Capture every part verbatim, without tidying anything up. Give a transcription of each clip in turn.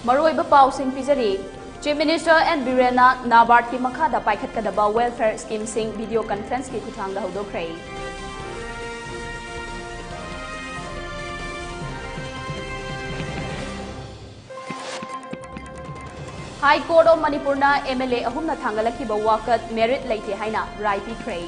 ꯃꯔꯨꯑꯣꯏꯕ ꯄꯥꯎꯁꯤꯡ ꯄꯤꯖꯔꯤ꯫ Chief Minister N ꯕꯤꯔꯦꯟꯅ NABARDꯀꯤ ꯃꯈꯥꯗ ꯄꯥꯏꯈꯠꯀꯗꯕ welfare schemeꯁꯤꯡ video conferenceꯀꯤ ꯈꯨꯠꯊꯥꯡꯗ ꯍꯧꯗꯣꯛꯈ꯭ꯔꯦ꯫ High Court of ꯃꯅꯤꯄꯨꯔꯅ MLA ꯑꯍꯨꯝꯅ ꯊꯥꯡꯒꯠꯂꯛꯈꯤꯕ ꯋꯥꯀꯠ merit ꯂꯩꯇꯦ ꯍꯥꯏꯅ ꯔꯥꯏ ꯄꯤꯈ꯭ꯔꯦ꯫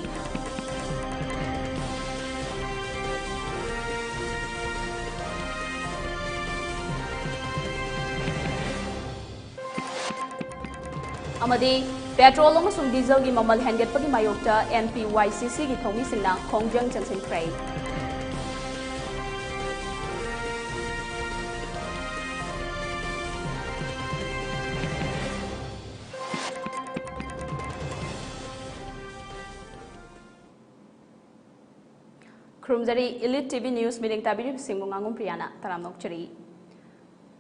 ꯑꯃꯗꯤ petrol ꯑꯃꯁꯨꯡ dieselꯒꯤ ꯃꯃꯜ ꯍꯦꯟꯒꯠꯄꯒꯤ ꯃꯥꯌꯣꯛꯇ NPYCCꯒꯤ ꯊꯧꯃꯤꯁꯤꯡꯅ ꯈꯣꯡꯖꯪ ꯆꯪꯁꯤꯟꯈ꯭ꯔꯦ꯫ ꯈꯨꯔꯨꯝꯖꯔꯤ, Elite TV News ꯃꯤꯠꯌꯦꯡ ꯇꯥꯕꯤꯔꯤꯕꯁꯤꯡꯕꯨ ꯉꯥꯉꯣꯝ ꯄ꯭ꯔꯤꯌꯥꯅ ꯇꯔꯥꯝꯅ ꯑꯣꯛꯆꯔꯤ꯫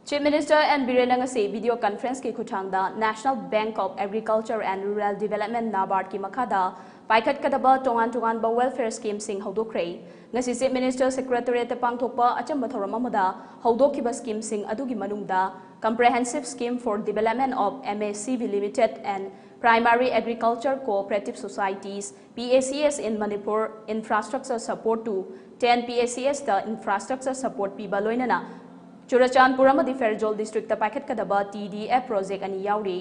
Chief Minister N ꯕꯤꯔꯦꯟꯅ ꯉꯁꯤ video conferenceꯀꯤ ꯈꯨꯠꯊꯥꯡꯗ National Bank of Agriculture and Rural Development, NABARDꯀꯤ ꯃꯈꯥꯗ ꯄꯥꯏꯈꯠꯀꯗꯕ ꯇꯣꯉꯥꯟ ꯇꯣꯉꯥꯟꯕ welfare schemeꯁꯤꯡ ꯍꯧꯗꯣꯛꯈ꯭ꯔꯦ꯫ ꯉꯁꯤ Chief Minister Secretariatꯇ ꯄꯥꯡꯊꯣꯛꯄ ꯑꯆꯝꯕ ꯊꯧꯔꯝ ꯑꯃꯗ ꯍꯧꯗꯣꯛꯈꯤꯕ schemeꯁꯤꯡ ꯑꯗꯨꯒꯤ ꯃꯅꯨꯡꯗ Comprehensive Scheme for Development of MACB Limited and Primary Agriculture Cooperative Societies, PACS in Manipur, infrastructure support to ten PACSꯇ infrastructure support ꯄꯤꯕ ꯂꯣꯏꯅꯅ ꯆꯨꯔꯆꯥꯟꯄꯨꯔ ꯑꯃꯗꯤ ꯐꯦꯔꯖꯣꯜ districtꯇ ꯄꯥꯏꯈꯠꯀꯗꯕ TDF project ꯑꯅꯤ ꯌꯥꯎꯔꯤ꯫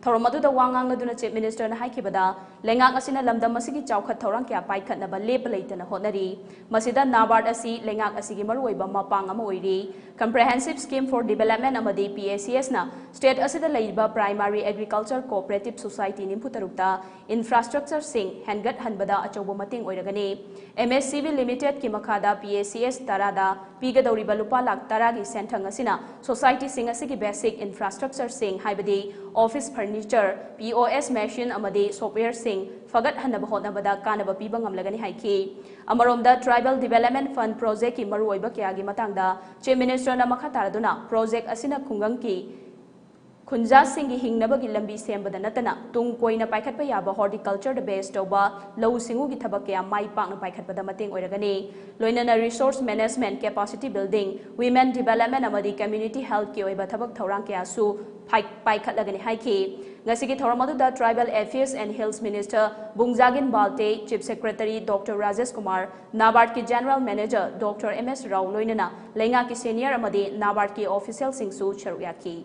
ꯊꯧꯔꯝ ꯑꯗꯨꯗ ꯋꯥ ꯉꯥꯡꯂꯗꯨꯅ Chief Ministerꯅ ꯍꯥꯏꯈꯤꯕꯗ, ꯂꯩꯉꯥꯛ ꯑꯁꯤꯅ ꯂꯝꯗꯝ ꯑꯁꯤꯒꯤ ꯆꯥꯎꯈꯠ ꯊꯧꯔꯥꯡ ꯀꯌꯥ ꯄꯥꯏꯈꯠꯅꯕ ꯂꯦꯞꯄ ꯂꯩꯇꯅ ꯍꯣꯠꯅꯔꯤ꯫ ꯃꯁꯤꯗ NABARD ꯑꯁꯤ ꯂꯩꯉꯥꯛ ꯑꯁꯤꯒꯤ ꯃꯔꯨꯑꯣꯏꯕ ꯃꯄꯥꯡ ꯑꯃ ꯑꯣꯏꯔꯤ꯫ Comprehensive Scheme for Development ꯑꯃꯗꯤ PACSꯅ state ꯑꯁꯤꯗ ꯂꯩꯔꯤꯕ Primary Agriculture Cooperative Society ꯅꯤꯐꯨ ꯇꯔꯨꯛꯇ infrastructureꯁꯤꯡ ꯍꯦꯟꯒꯠꯍꯟꯕꯗ ꯑꯆꯧꯕ ꯃꯇꯦꯡ ꯑꯣꯏꯔꯒꯅꯤ꯫ MACB Limitedꯀꯤ ꯃꯈꯥꯗ PACS ꯇꯔꯥꯗ ꯄꯤꯒꯗꯧꯔꯤꯕ ꯂꯨꯄꯥ ꯂꯥꯈ ꯇꯔꯥꯒꯤ ꯁꯦꯟꯊꯪ ꯑꯁꯤꯅ societyꯁꯤꯡ ꯑꯁꯤꯒꯤ basic infrastructureꯁꯤꯡ, ꯍꯥꯏꯕꯗꯤ office furniture, POS machine ꯑꯃꯗꯤ softwareꯁꯤꯡ ꯐꯒꯠꯍꯟꯅꯕ ꯍꯣꯠꯅꯕꯗ ꯀꯥꯟꯅꯕ ꯄꯤꯕ ꯉꯝꯂꯒꯅꯤ ꯍꯥꯏꯈꯤ꯫ ꯑꯃꯔꯣꯝꯗ, Tribal Development Fund projectꯀꯤ ꯃꯔꯨꯑꯣꯏꯕ ꯀꯌꯥꯒꯤ ꯃꯇꯥꯡꯗ Chief Ministerꯅ ꯃꯈꯥ ꯇꯥꯔꯗꯨꯅ project ꯑꯁꯤꯅ ꯈꯨꯡꯒꯪꯒꯤ ꯈꯨꯟꯖꯥꯁꯤꯡꯒꯤ ꯍꯤꯡꯅꯕꯒꯤ ꯂꯝꯕꯤ ꯁꯦꯝꯕꯗ ꯅꯠꯇꯅ ꯇꯨꯡ ꯀꯣꯏꯅ ꯄꯥꯏꯈꯠꯄ ꯌꯥꯕ horticulture-ꯗ base ꯇꯧꯕ ꯂꯧꯎ ꯁꯤꯡꯎꯒꯤ ꯊꯕꯛ ꯀꯌꯥ ꯃꯥꯏ ꯄꯥꯛꯅ ꯄꯥꯏꯈꯠꯄꯗ ꯃꯇꯦꯡ ꯑꯣꯏꯔꯒꯅꯤ꯫ ꯂꯣꯏꯅꯅ resource management, capacity building, women development ꯑꯃꯗꯤ community health-ꯀꯤ ꯑꯣꯏꯕ ꯊꯕꯛ ꯊꯧꯔꯥꯡ ꯀꯌꯥꯁꯨ ꯄꯥꯏ-, ꯄꯥꯏꯈꯠꯂꯒꯅꯤ ꯍꯥꯏꯈꯤ꯫ ꯉꯁꯤꯒꯤ ꯊꯧꯔꯝ ꯑꯗꯨꯗ Tribal Affairs and Hills Minister ꯕꯨꯡꯖꯥꯒꯤꯟ ꯕꯥꯜꯇꯦ, Chief Secretary Doctor Rajesh Kumar, NABARD-ꯀꯤ General Manager Doctor M S Rao ꯂꯣꯏꯅꯅ ꯂꯩꯉꯥꯛꯀꯤ senior ꯑꯃꯗꯤ NABARD-ꯀꯤ official-ꯁꯤꯡꯁꯨ ꯁꯔꯨꯛ ꯌꯥꯈꯤ꯫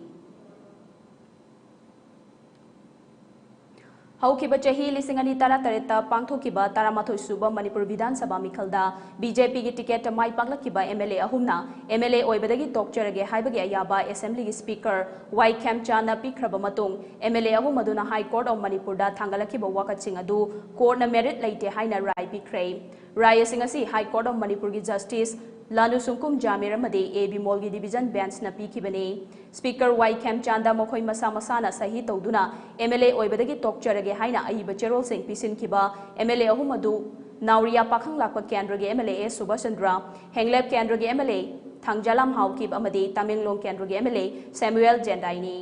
ꯍꯧꯈꯤꯕ ꯆꯍꯤ ꯂꯤꯁꯤꯡ ꯑꯅꯤ ꯇꯔꯥꯇꯔꯦꯠꯇ ꯄꯥꯡꯊꯣꯛꯈꯤꯕ ꯇꯔꯥꯃꯥꯊꯣꯏ ꯁꯨꯕ ꯃꯅꯤꯄꯨꯔ ꯕꯤꯙꯥꯟ ꯁꯚꯥ ꯃꯤꯈꯜꯗ ꯕꯤ ꯖꯦ ꯄꯤꯒꯤ ticket-ꯇ ꯃꯥꯏ ꯄꯥꯛꯂꯛꯈꯤꯕ ꯑꯦꯝ ꯑꯦꯜ ꯑꯦ ꯑꯍꯨꯝꯅ ꯑꯦꯝ ꯑꯦꯜ ꯑꯦ ꯑꯣꯏꯕꯗꯒꯤ ꯇꯣꯛꯆꯔꯒꯦ ꯍꯥꯏꯕꯒꯤ ꯑꯌꯥꯕ Assembly-ꯒꯤ Speaker ꯋꯥꯏ ꯈꯦꯝꯆꯥꯟꯗ ꯄꯤꯈ꯭ꯔꯕ ꯃꯇꯨꯡ, ꯑꯦꯝ ꯑꯦꯜ ꯑꯦ ꯑꯍꯨꯝ ꯑꯗꯨꯅ High Court of ꯃꯅꯤꯄꯨꯔꯗ ꯊꯥꯡꯒꯠꯂꯛꯈꯤꯕ ꯋꯥꯀꯠꯁꯤꯡ ꯑꯗꯨ court-ꯅ merit ꯂꯩꯇꯦ ꯍꯥꯏꯅ ꯔꯥꯏ ꯄꯤꯈ꯭ꯔꯦ꯫ ꯔꯥꯏ ꯑꯁꯤ ꯉꯁꯤ High Court of ꯃꯅꯤꯄꯨꯔꯒꯤ Justice ꯂꯥꯅꯨ ꯁꯨꯡꯀꯨꯝ ꯖꯥꯃꯤꯔ ꯑꯃꯗꯤ ꯑꯦ ꯕꯤꯃꯣꯜꯒꯤ division bench-ꯅ ꯄꯤꯈꯤꯕꯅꯤ꯫ Speaker ꯋꯥꯏ ꯈꯦꯝꯆꯥꯟꯗ ꯃꯈꯣꯏ ꯃꯁꯥ ꯃꯁꯥꯅ ꯁꯍꯤ ꯇꯧꯗꯨꯅ ꯑꯦꯝ ꯑꯦꯜ ꯑꯦ ꯑꯣꯏꯕꯗꯒꯤ ꯇꯣꯛꯆꯔꯒꯦ ꯍꯥꯏꯅ ꯑꯏꯕ ꯆꯦꯔꯣꯜꯁꯤꯡ ꯄꯤꯁꯤꯟꯈꯤꯕ ꯑꯦꯝ ꯑꯦꯜ ꯑꯦ ꯑꯍꯨꯝ ꯑꯗꯨ ꯅꯥꯎꯔꯤꯌꯥ ꯄꯥꯈꯪ ꯂꯥꯛꯄ ꯀꯦꯟꯗ꯭ꯔꯒꯤ ꯑꯦꯝ ꯑꯦꯜ ꯑꯦ ꯑꯦꯁ ꯁꯨꯕꯥꯁ ꯆꯟꯗ꯭ꯔ, ꯍꯦꯡꯂꯦꯞ ꯀꯦꯟꯗ꯭ꯔꯒꯤ M L A Thangjalam Haokip ꯑꯃꯗꯤ ꯇꯃꯦꯡꯂꯣꯡ ꯀꯦꯟꯗ꯭ꯔꯒꯤ ꯑꯦꯝ ꯑꯦꯜ ꯑꯦ ꯁꯦꯃꯨꯑꯦꯜ ꯖꯦꯟꯗꯥꯏꯅꯤ꯫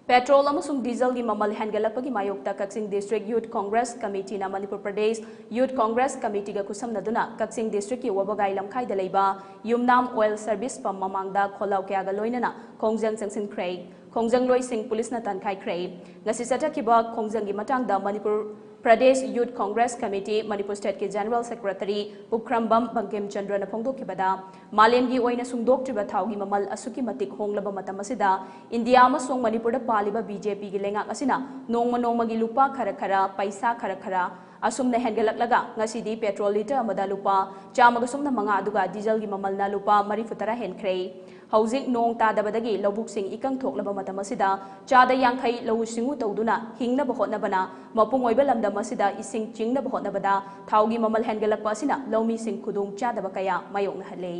Petrol ꯑꯃꯁꯨꯡ diesel-ꯒꯤ ꯃꯃꯜ ꯍꯦꯟꯒꯠꯂꯛꯄꯒꯤ ꯃꯥꯌꯣꯛꯇ ꯀꯛꯆꯤꯡ District Youth Congress Committee-ꯅ Manipur Pradesh Youth Congress Committee-ꯒ ꯈꯨꯠꯁꯝꯅꯗꯨꯅ ꯀꯛꯆꯤꯡ district-ꯀꯤ ꯋꯥꯕꯒꯥꯏ ꯂꯝꯈꯥꯏꯗ ꯂꯩꯕ ꯌꯨꯝꯅꯥꯝ oil service pump ꯃꯃꯥꯡꯗ ꯈꯣꯜꯂꯥꯎ ꯀꯌꯥꯒ ꯂꯣꯏꯅꯅ ꯈꯣꯡꯖꯪ ꯆꯪꯁꯤꯟꯈ꯭ꯔꯦ꯫ ꯈꯣꯡꯖꯪꯂꯣꯏꯁꯤꯡ ꯄꯨꯂꯤꯁꯅ ꯇꯥꯟꯈꯥꯏꯈ꯭ꯔꯦ꯫ ꯉꯁꯤ ꯆꯠꯊꯈꯤꯕ ꯈꯣꯡꯖꯪꯒꯤ ꯃꯇꯥꯡꯗ Manipur Pradesh Youth Congress Committee, Manipur state-ꯀꯤ General Secretary ꯄꯨꯈ꯭ꯔꯝꯕꯝ ꯕꯪꯀꯤꯝ ꯆꯟꯗ꯭ꯔꯅ ꯐꯣꯡꯗꯣꯛꯈꯤꯕꯗ, ꯃꯥꯂꯦꯝꯒꯤ ꯑꯣꯏꯅ ꯁꯨꯡꯗꯣꯛꯇ꯭ꯔꯤꯕ ꯊꯥꯎꯒꯤ ꯃꯃꯜ ꯑꯁꯨꯛꯀꯤ ꯃꯇꯤꯛ ꯍꯣꯡꯂꯕ ꯃꯇꯝ ꯑꯁꯤꯗ ꯏꯟꯗꯤꯌꯥ ꯑꯃꯁꯨꯡ ꯃꯅꯤꯄꯨꯔꯗ ꯄꯥꯜꯂꯤꯕ ꯕꯤ ꯖꯦ ꯄꯤꯒꯤ ꯂꯩꯉꯥꯛ ꯑꯁꯤꯅ ꯅꯣꯡꯃ ꯅꯣꯡꯃꯒꯤ ꯂꯨꯄꯥ ꯈꯔ ꯈꯔ, ꯄꯩꯁꯥ ꯈꯔ ꯈꯔ ꯑꯁꯨꯝꯅ ꯍꯦꯟꯒꯠꯂꯛꯂꯒ ꯉꯁꯤꯗꯤ petrol litre ꯑꯃꯗ ꯂꯨꯄꯥ ꯆꯥꯝꯃꯒ ꯁꯨꯞꯅ ꯃꯉꯥ ꯑꯗꯨꯒ diesel-ꯒꯤ ꯃꯃꯜꯅ ꯂꯨꯄꯥ ꯃꯔꯤꯐꯨ ꯇꯔꯥ ꯍꯦꯟꯈ꯭ꯔꯦ꯫ ꯍꯧꯖꯤꯛ ꯅꯣꯡ ꯇꯥꯗꯕꯗꯒꯤ ꯂꯧꯕꯨꯛꯁꯤꯡ ꯏꯀꯪ ꯊꯣꯛꯂꯕ ꯃꯇꯝ ꯑꯁꯤꯗ ꯆꯥꯗ ꯌꯥꯡꯈꯩ ꯂꯧꯎ ꯁꯤꯡꯎ ꯇꯧꯗꯨꯅ ꯍꯤꯡꯅꯕ ꯍꯣꯠꯅꯕꯅ ꯃꯄꯨꯡ ꯑꯣꯏꯕ ꯂꯝꯗꯝ ꯑꯁꯤꯗ ꯏꯁꯤꯡ ꯆꯤꯡꯅꯕ ꯍꯣꯠꯅꯕꯗ ꯊꯥꯎꯒꯤ ꯃꯃꯜ ꯍꯦꯟꯒꯠꯂꯛꯄ ꯑꯁꯤꯅ ꯂꯧꯃꯤꯁꯤꯡ ꯈꯨꯗꯣꯡ ꯆꯥꯗꯕ ꯀꯌꯥ ꯃꯥꯌꯣꯛꯅꯍꯜꯂꯦ꯫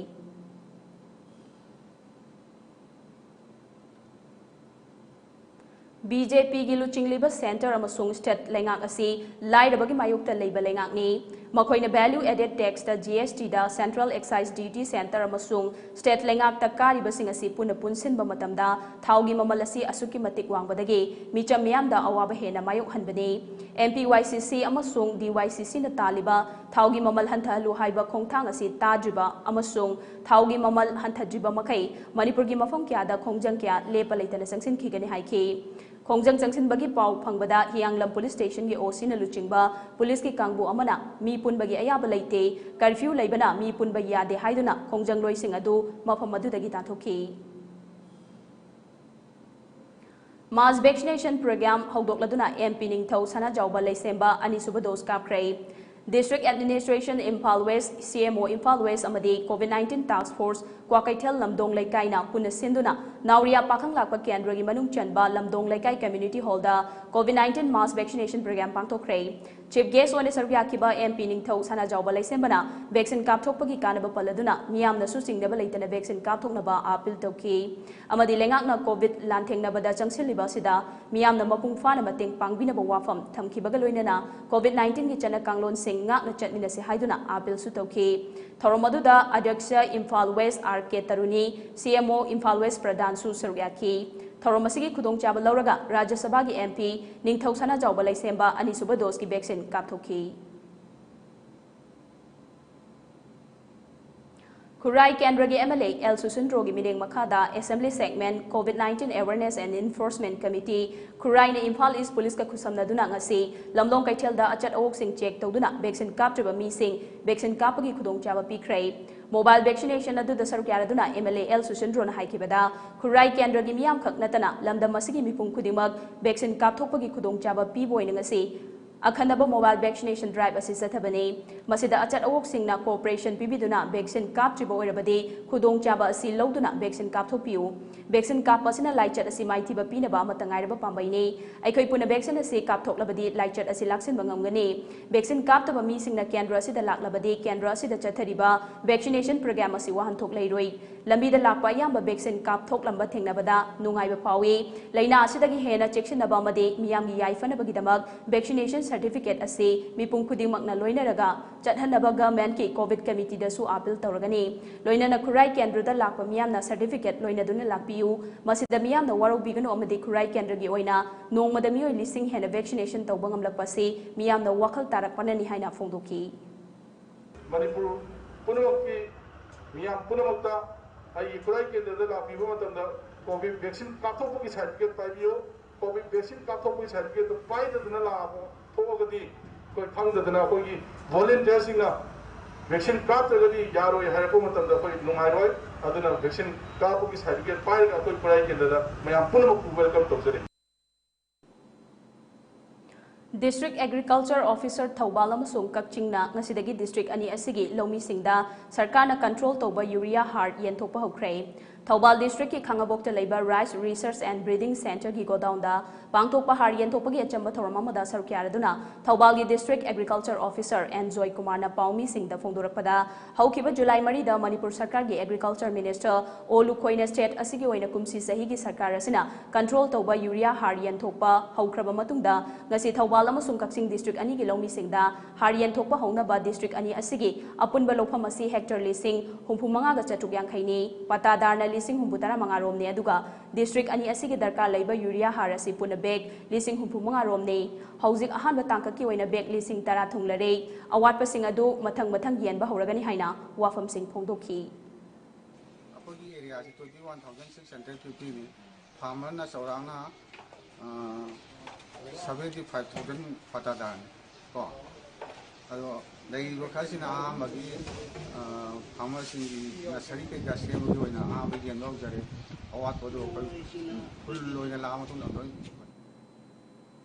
ꯕꯤ ꯖꯦ ꯄꯤꯒꯤ ꯂꯨꯆꯤꯡꯂꯤꯕ centre ꯑꯃꯁꯨꯡ state ꯂꯩꯉꯥꯛ ꯑꯁꯤ ꯂꯥꯏꯔꯕꯒꯤ ꯃꯥꯌꯣꯛꯇ ꯂꯩꯕ ꯂꯩꯉꯥꯛꯅꯤ꯫ ꯃꯈꯣꯏꯅ value added taxꯇ, G S Tꯗ, central excise duty centre ꯑꯃꯁꯨꯡ state ꯂꯩꯉꯥꯛꯇ ꯀꯥꯔꯤꯕꯁꯤꯡ ꯑꯁꯤ ꯄꯨꯟꯅ ꯄꯨꯟꯁꯤꯟꯕ ꯃꯇꯝꯗ ꯊꯥꯎꯒꯤ ꯃꯃꯜ ꯑꯁꯤ ꯑꯁꯨꯛꯀꯤ ꯃꯇꯤꯛ ꯋꯥꯡꯕꯗꯒꯤ ꯃꯤꯆꯝ ꯃꯤꯌꯥꯝꯗ ꯑꯋꯥꯕ ꯍꯦꯟꯅ ꯃꯥꯌꯣꯛꯍꯟꯕꯅꯤ꯫ M P Y C C ꯑꯃꯁꯨꯡ D Y C Cꯅ ꯇꯥꯜꯂꯤꯕ ꯊꯥꯎꯒꯤ ꯃꯃꯜ ꯍꯟꯊꯍꯜꯂꯨ ꯍꯥꯏꯕ ꯈꯣꯡꯊꯥꯡ ꯑꯁꯤ ꯇꯥꯗ꯭ꯔꯤꯕ ꯑꯃꯁꯨꯡ ꯊꯥꯎꯒꯤ ꯃꯃꯜ ꯍꯟꯊꯗ꯭ꯔꯤꯕ ꯃꯈꯩ ꯃꯅꯤꯄꯨꯔꯒꯤ ꯃꯐꯝ ꯀꯌꯥꯗ ꯈꯣꯡꯖꯪ ꯀꯌꯥ ꯂꯦꯞꯄ ꯂꯩꯇꯅ ꯆꯪꯁꯤꯟꯈꯤꯒꯅꯤ ꯍꯥꯏꯈꯤ꯫ ꯈꯣꯡꯖꯪ ꯆꯪꯁꯤꯟꯕꯒꯤ ꯄꯥꯎ ꯐꯪꯕꯗ ꯍꯤꯌꯥꯡꯂꯝ police stationꯒꯤ O Cꯅ ꯂꯨꯆꯤꯡꯕ policeꯀꯤ ꯀꯥꯡꯕꯨ ꯑꯃꯅ ꯃꯤ ꯄꯨꯟꯕꯒꯤ ꯑꯌꯥꯕ ꯂꯩꯇꯦ, curfew ꯂꯩꯕꯅ ꯃꯤ ꯄꯨꯟꯕ ꯌꯥꯗꯦ ꯍꯥꯏꯗꯨꯅ ꯈꯣꯡꯖꯪꯂꯣꯏꯁꯤꯡ ꯑꯗꯨ ꯃꯐꯝ ꯑꯗꯨꯗꯒꯤ ꯇꯥꯟꯊꯣꯛꯈꯤ꯫ Mass vaccination program ꯍꯧꯗꯣꯛꯂꯗꯨꯅ M P ꯅꯤꯡꯊꯧ ꯁꯅꯥꯖꯥꯎꯕ ꯂꯩꯁꯦꯝꯕ ꯑꯅꯤꯁꯨꯕ dose ꯀꯥꯞꯈ꯭ꯔꯦ꯫ District Administration Imphal West, C M O Imphal West ꯑꯃꯗꯤ COVID nineteen Task Force Kwakeithel ꯂꯝꯗꯣꯡ ꯂꯩꯀꯥꯏꯅ ꯄꯨꯟꯅ ꯁꯤꯟꯗꯨꯅ ꯅꯥꯎꯔꯤꯌꯥ ꯄꯥꯈꯪ ꯂꯥꯛꯄ ꯀꯦꯟꯗ꯭ꯔꯒꯤ ꯃꯅꯨꯡ ꯆꯟꯕ ꯂꯝꯗꯣꯡ ꯂꯩꯀꯥꯏ community hallꯗ COVID nineteen mass vaccination program ꯄꯥꯡꯊꯣꯛꯈ꯭ꯔꯦ꯫ Chief guest ꯑꯣꯏꯅ ꯁꯔꯨꯛ ꯌꯥꯈꯤꯕ M P ꯅꯤꯡꯊꯧ ꯁꯅꯥꯖꯥꯎꯕ ꯂꯩꯁꯦꯝꯕꯅ vaccine ꯀꯥꯞꯊꯣꯛꯄꯒꯤ ꯀꯥꯟꯅꯕ ꯄꯜꯂꯗꯨꯅ ꯃꯤꯌꯥꯝꯅꯁꯨ ꯆꯤꯡꯅꯕ ꯂꯩꯇꯅ vaccine ꯀꯥꯞꯊꯣꯛꯅꯕ appeal ꯇꯧꯈꯤ ꯑꯃꯗꯤ ꯂꯩꯉꯥꯛꯅ COVID ꯂꯥꯟꯊꯦꯡꯅꯕꯗ ꯆꯪꯁꯤꯜꯂꯤꯕ ꯑꯁꯤꯗ ꯃꯤꯌꯥꯝꯅ ꯃꯄꯨꯡ ꯐꯥꯅ ꯃꯇꯦꯡ ꯄꯥꯡꯕꯤꯅꯕ ꯋꯥꯐꯝ ꯊꯝꯈꯤꯕꯒ ꯂꯣꯏꯅꯅ COVID nineteenꯒꯤ ꯆꯠꯅ ꯀꯥꯡꯂꯣꯟꯁꯤꯡ ꯉꯥꯛꯅ ꯆꯠꯃꯤꯟꯅꯁꯤ ꯍꯥꯏꯗꯨꯅ appealꯁꯨ ꯇꯧꯈꯤ꯫ ꯊꯧꯔꯝ ꯑꯗꯨꯗ ꯑꯗ꯭ꯌꯛꯁ Imphal west R K Taruni, C M O Imphal west ꯄ꯭ꯔꯙꯥꯟꯁꯨ ꯁꯔꯨꯛ ꯌꯥꯈꯤ꯫ ꯊꯧꯔꯝ ꯑꯁꯤꯒꯤ ꯈꯨꯗꯣꯡꯆꯥꯕ ꯂꯧꯔꯒ ꯔꯥꯖ꯭ꯌ ꯁꯚꯥꯒꯤ M P ꯅꯤꯡꯊꯧ ꯁꯅꯥꯖꯥꯎꯕ ꯂꯩꯁꯦꯝꯕ ꯑꯅꯤꯁꯨꯕ doseꯀꯤ vaccine ꯀꯥꯞꯊꯣꯛꯈꯤ꯫ ꯈꯨꯔꯥꯏ ꯀꯦꯟꯗ꯭ꯔꯒꯤ M L A L ꯁꯨꯁꯤꯟꯗ꯭ꯔꯣꯒꯤ ꯃꯤꯠꯌꯦꯡ ꯃꯈꯥꯗ Assembly Segment COVID nineteen Awareness and Enforcement Committee, ꯈꯨꯔꯥꯏꯅ Imphal ꯏꯁ ꯄꯨꯂꯤꯁꯀ ꯈꯨꯠꯁꯝꯅꯗꯨꯅ ꯉꯁꯤ ꯂꯝꯂꯣꯡ ꯀꯩꯊꯦꯜꯗ ꯑꯆꯠ ꯑꯋꯣꯛꯁꯤꯡ check ꯇꯧꯗꯨꯅ vaccine ꯀꯥꯞꯇ꯭ꯔꯤꯕ ꯃꯤꯁꯤꯡ vaccine ꯀꯥꯞꯄꯒꯤ ꯈꯨꯗꯣꯡꯆꯥꯕ ꯄꯤꯈ꯭ꯔꯦ꯫ Mobile vaccination ꯑꯗꯨꯗ ꯁꯔꯨꯛ ꯌꯥꯔꯗꯨꯅ M L A L ꯁꯨꯁꯤꯟꯗ꯭ꯔꯣꯅ ꯍꯥꯏꯈꯤꯕꯗ, ꯈꯨꯔꯥꯏ ꯀꯦꯟꯗ꯭ꯔꯒꯤ ꯃꯤꯌꯥꯝꯈꯛ ꯅꯠꯇꯅ ꯂꯝꯗꯝ ꯑꯁꯤꯒꯤ ꯃꯤꯄꯨꯝ ꯈꯨꯗꯤꯡꯃꯛ vaccine ꯀꯥꯞꯊꯣꯛꯄꯒꯤ ꯈꯨꯗꯣꯡꯆꯥꯕ ꯄꯤꯕ ꯑꯣꯏꯅ ꯉꯁꯤ ꯑꯈꯟꯅꯕ mobile vaccination drive ꯑꯁꯤ ꯆꯠꯊꯕꯅꯤ꯫ ꯃꯁꯤꯗ ꯑꯆꯠ ꯑꯋꯣꯛꯁꯤꯡꯅ cooperation ꯄꯤꯕꯤꯗꯨꯅ vaccine ꯀꯥꯞꯇ꯭ꯔꯤꯕ ꯑꯣꯏꯔꯕꯗꯤ ꯈꯨꯗꯣꯡꯆꯥꯕ ꯑꯁꯤ ꯂꯧꯗꯨꯅ vaccine ꯀꯥꯞꯊꯣꯛꯄꯤꯌꯨ꯫ Vaccine ꯀꯥꯞꯄ ꯑꯁꯤꯅ ꯂꯥꯏꯆꯠ ꯑꯁꯤ ꯃꯥꯏꯊꯤꯕ ꯄꯤꯅꯕ ꯑꯃꯠꯇ ꯉꯥꯏꯔꯕ ꯄꯥꯝꯕꯩꯅꯤ꯫ ꯑꯩꯈꯣꯏ ꯄꯨꯟꯅ vaccine ꯑꯁꯤ ꯀꯥꯞꯊꯣꯛꯂꯕꯗꯤ ꯂꯥꯏꯆꯠ ꯑꯁꯤ ꯂꯥꯛꯁꯤꯟꯕ ꯉꯝꯒꯅꯤ꯫ Vaccine ꯀꯥꯞꯇꯕ ꯃꯤꯁꯤꯡꯅ ꯀꯦꯟꯗ꯭ꯔ ꯑꯁꯤꯗ ꯂꯥꯛꯂꯕꯗꯤ ꯀꯦꯟꯗ꯭ꯔ ꯑꯁꯤꯗ ꯆꯠꯊꯔꯤꯕ vaccination program ꯑꯁꯤ ꯋꯥꯍꯟꯊꯣꯛ ꯂꯩꯔꯣꯏ꯫ ꯂꯝꯕꯤꯗ ꯂꯥꯛꯄ ꯑꯌꯥꯝꯕ vaccine ꯀꯥꯞꯊꯣꯛꯂꯝꯕ ꯊꯦꯡꯅꯕꯗ ꯅꯨꯡꯉꯥꯏꯕ ꯐꯥꯎꯏ꯫ ꯂꯥꯏꯅꯥ ꯑꯁꯤꯗꯒꯤ ꯍꯦꯟꯅ ꯆꯦꯛꯁꯤꯟꯅꯕ ꯑꯃꯗꯤ ꯃꯤꯌꯥꯝꯒꯤ ꯌꯥꯏꯐꯅꯕꯒꯤꯗꯃꯛ vaccination certificate ꯑꯁꯤ ꯃꯤꯄꯨꯝ ꯈꯨꯗꯤꯡꯃꯛꯅ ꯂꯣꯏꯅꯔꯒ ꯆꯠꯍꯟꯅꯕ government ꯀꯤ COVID committee ꯗꯁꯨ appeal ꯇꯧꯔꯒꯅꯤ꯫ ꯂꯣꯏꯅꯅ ꯈꯨꯔꯥꯏ ꯀꯦꯟꯗ꯭ꯔꯗ ꯂꯥꯛꯄ ꯃꯤꯌꯥꯝꯅ certificate ꯂꯣꯏꯅꯗꯨꯅ ꯂꯥꯛꯄꯤꯌꯨ꯫ ꯃꯁꯤꯗ ꯃꯤꯌꯥꯝꯅ ꯋꯥꯔꯧꯕꯤꯒꯅꯨ ꯑꯃꯗꯤ ꯈꯨꯔꯥꯏ ꯀꯦꯟꯗ꯭ꯔꯒꯤ ꯑꯣꯏꯅ ꯅꯣꯡꯃꯗ ꯃꯤꯑꯣꯏ ꯂꯤꯁꯤꯡ ꯍꯦꯟꯅ vaccination ꯇꯧꯕ ꯉꯝꯂꯛꯄ ꯑꯁꯤ ꯃꯤꯌꯥꯝꯅ ꯋꯥꯈꯜ ꯇꯥꯔꯛꯄꯅꯅꯤ ꯍꯥꯏꯅ ꯐꯣꯡꯗꯣꯛꯈꯤ꯫ ꯃꯅꯤꯄꯨꯔ ꯄꯨꯝꯅꯃꯛꯀꯤ ꯃꯤꯌꯥꯝ ꯄꯨꯝꯅꯃꯛꯇ ꯑꯩꯒꯤ ꯈꯨꯔꯥꯏ ꯀꯦꯟꯗ꯭ꯔꯗ ꯂꯥꯛꯄꯤꯕ ꯃꯇꯝꯗ COVID vaccine ꯀꯥꯞꯊꯣꯛꯄꯒꯤ certificate ꯄꯥꯏꯕꯤꯌꯨ꯫ COVID vaccine ꯀꯥꯞꯊꯣꯛꯄꯒꯤ certificate ꯇꯨ ꯄꯥꯏꯗꯗꯨꯅ ꯂꯥꯛꯄ ꯊꯣꯛꯑꯒꯗꯤ ꯑꯩꯈꯣꯏ ꯈꯪꯗꯗꯅ ꯑꯩꯈꯣꯏꯒꯤ volunteer ꯁꯤꯡꯅ vaccine ꯀꯥꯞꯇ꯭ꯔꯒꯗꯤ ꯌꯥꯔꯣꯏ ꯍꯥꯏꯔꯛꯄ ꯃꯇꯝꯗ ꯑꯩꯈꯣꯏ ꯅꯨꯡꯉꯥꯏꯔꯣꯏ꯫ ꯑꯗꯨꯅ vaccine ꯀꯥꯞꯄꯒꯤ certificate ꯄꯥꯏꯔꯒ ꯑꯩꯈꯣꯏ ꯈꯨꯔꯥꯏ ꯀꯦꯟꯗ꯭ꯔꯗ ꯃꯌꯥꯝ ꯄꯨꯝꯅꯃꯛꯄꯨ welcome ꯇꯧꯖꯔꯤ꯫ District Agriculture Officer ꯊꯧꯕꯥꯜ ꯑꯃꯁꯨꯡ ꯀꯛꯆꯤꯡꯅ ꯉꯁꯤꯗꯒꯤ district ꯑꯅꯤ ꯑꯁꯤꯒꯤ ꯂꯧꯃꯤꯁꯤꯡꯗ ꯁꯔꯀꯥꯔꯅ control ꯇꯧꯕ urea ꯍꯥꯔ ꯌꯦꯟꯊꯣꯛꯄ ꯍꯧꯈ꯭ꯔꯦ꯫ ꯊꯧꯕꯥꯜ district ꯀꯤ ꯈꯥꯉꯕꯣꯛꯇ ꯂꯩꯕ Rice Research and Breeding Center ꯒꯤ godown ꯗ ꯄꯥꯡꯊꯣꯛꯄ ꯍꯥꯔ ꯌꯦꯟꯊꯣꯛꯄꯒꯤ ꯑꯆꯝꯕ ꯊꯧꯔꯝ ꯑꯃꯗ ꯁꯔꯨꯛ ꯌꯥꯔꯗꯨꯅ ꯊꯧꯕꯥꯜꯒꯤ District Agriculture Officer ꯑꯦꯟ ꯖꯣꯏ ꯀꯨꯃꯥꯔꯅ ꯄꯥꯎꯃꯤꯁꯤꯡꯗ ꯐꯣꯡꯗꯣꯔꯛꯄꯗ, ꯍꯧꯈꯤꯕ ꯖꯨꯂꯥꯏ ꯃꯔꯤꯗ ꯃꯅꯤꯄꯨꯔ ꯁꯔꯀꯥꯔꯒꯤ Agriculture Minister ꯑꯣ ꯂꯨꯈꯣꯏꯅ state ꯑꯁꯤꯒꯤ ꯑꯣꯏꯅ ꯀꯨꯝꯁꯤ ꯆꯍꯤꯒꯤ ꯁꯔꯀꯥꯔ ꯑꯁꯤꯅ control ꯇꯧꯕ urea ꯍꯥꯔ ꯌꯦꯟꯊꯣꯛꯄ ꯍꯧꯈ꯭ꯔꯕ ꯃꯇꯨꯡꯗ, ꯉꯁꯤ ꯊꯧꯕꯥꯜ ꯑꯃꯁꯨꯡ ꯀꯛꯆꯤꯡ district ꯑꯅꯤꯒꯤ ꯂꯧꯃꯤꯁꯤꯡꯗ ꯍꯥꯔ ꯌꯦꯟꯊꯣꯛꯄ ꯍꯧꯅꯕ district ꯑꯅꯤ ꯑꯁꯤꯒꯤ ꯑꯄꯨꯟꯕ ꯂꯧꯐꯝ ꯑꯁꯤ hectare ꯂꯤꯁꯤꯡ ꯍꯨꯝꯐꯨ ꯃꯉꯥꯒ ꯆꯥꯇ꯭ꯔꯨꯛ ꯌꯥꯡꯈꯩꯅꯤ꯫ ꯄꯇꯥꯗꯥꯔꯅ ꯂꯤꯁꯤꯡ ꯍꯨꯝꯐꯨ ꯇꯔꯥ ꯃꯉꯥ ꯔꯣꯝꯅꯤ, ꯑꯗꯨꯒ district ꯑꯅꯤ ꯑꯁꯤꯒꯤ ꯗꯔꯀꯥꯔ ꯂꯩꯕ urea ꯍꯥꯔ ꯑꯁꯤ ꯄꯨꯟꯅ bag ꯂꯤꯁꯤꯡ ꯍꯨꯝꯐꯨ ꯃꯉꯥ ꯔꯣꯝꯅꯤ꯫ ꯍꯧꯖꯤꯛ ꯑꯍꯥꯟꯕ ꯇꯥꯡꯀꯛꯀꯤ ꯑꯣꯏꯅ bag ꯂꯤꯁꯤꯡ ꯇꯔꯥ ꯊꯨꯡꯂꯔꯦ꯫ ꯑꯋꯥꯠꯄꯁꯤꯡ ꯑꯗꯨ ꯃꯊꯪ ꯃꯊꯪ ꯌꯦꯟꯕ ꯍꯧꯔꯒꯅꯤ ꯍꯥꯏꯅ ꯋꯥꯐꯝꯁꯤꯡ ꯐꯣꯡꯗꯣꯛꯈꯤ꯫ ꯑꯩꯈꯣꯏꯒꯤ ꯑꯦꯔꯤꯌꯥꯁꯤ twenty one thousand six hundred fifty ꯅꯤ꯫ Farmer ꯅ ꯆꯥꯎꯔꯥꯛꯅ seventy five thousand ꯄꯇꯥꯗꯥꯔꯅꯤ ꯀꯣ꯫ ꯑꯗꯣ ꯂꯩꯔꯤꯕ ꯈꯔꯁꯤꯅ ꯑꯍꯥꯟꯕꯒꯤ farmer ꯁꯤꯡꯒꯤ nursery ꯀꯩꯀꯥ ꯁꯦꯝꯕꯒꯤ ꯑꯣꯏꯅ ꯑꯍꯥꯟꯕ ꯌꯦꯟꯕ ꯍꯧꯖꯔꯦ꯫ ꯑꯋꯥꯠꯄꯗꯣ ꯑꯩꯈꯣꯏ full ꯑꯣꯏꯅ ꯂꯥꯛꯑ ꯃꯇꯨꯡꯗ ꯂꯣꯏ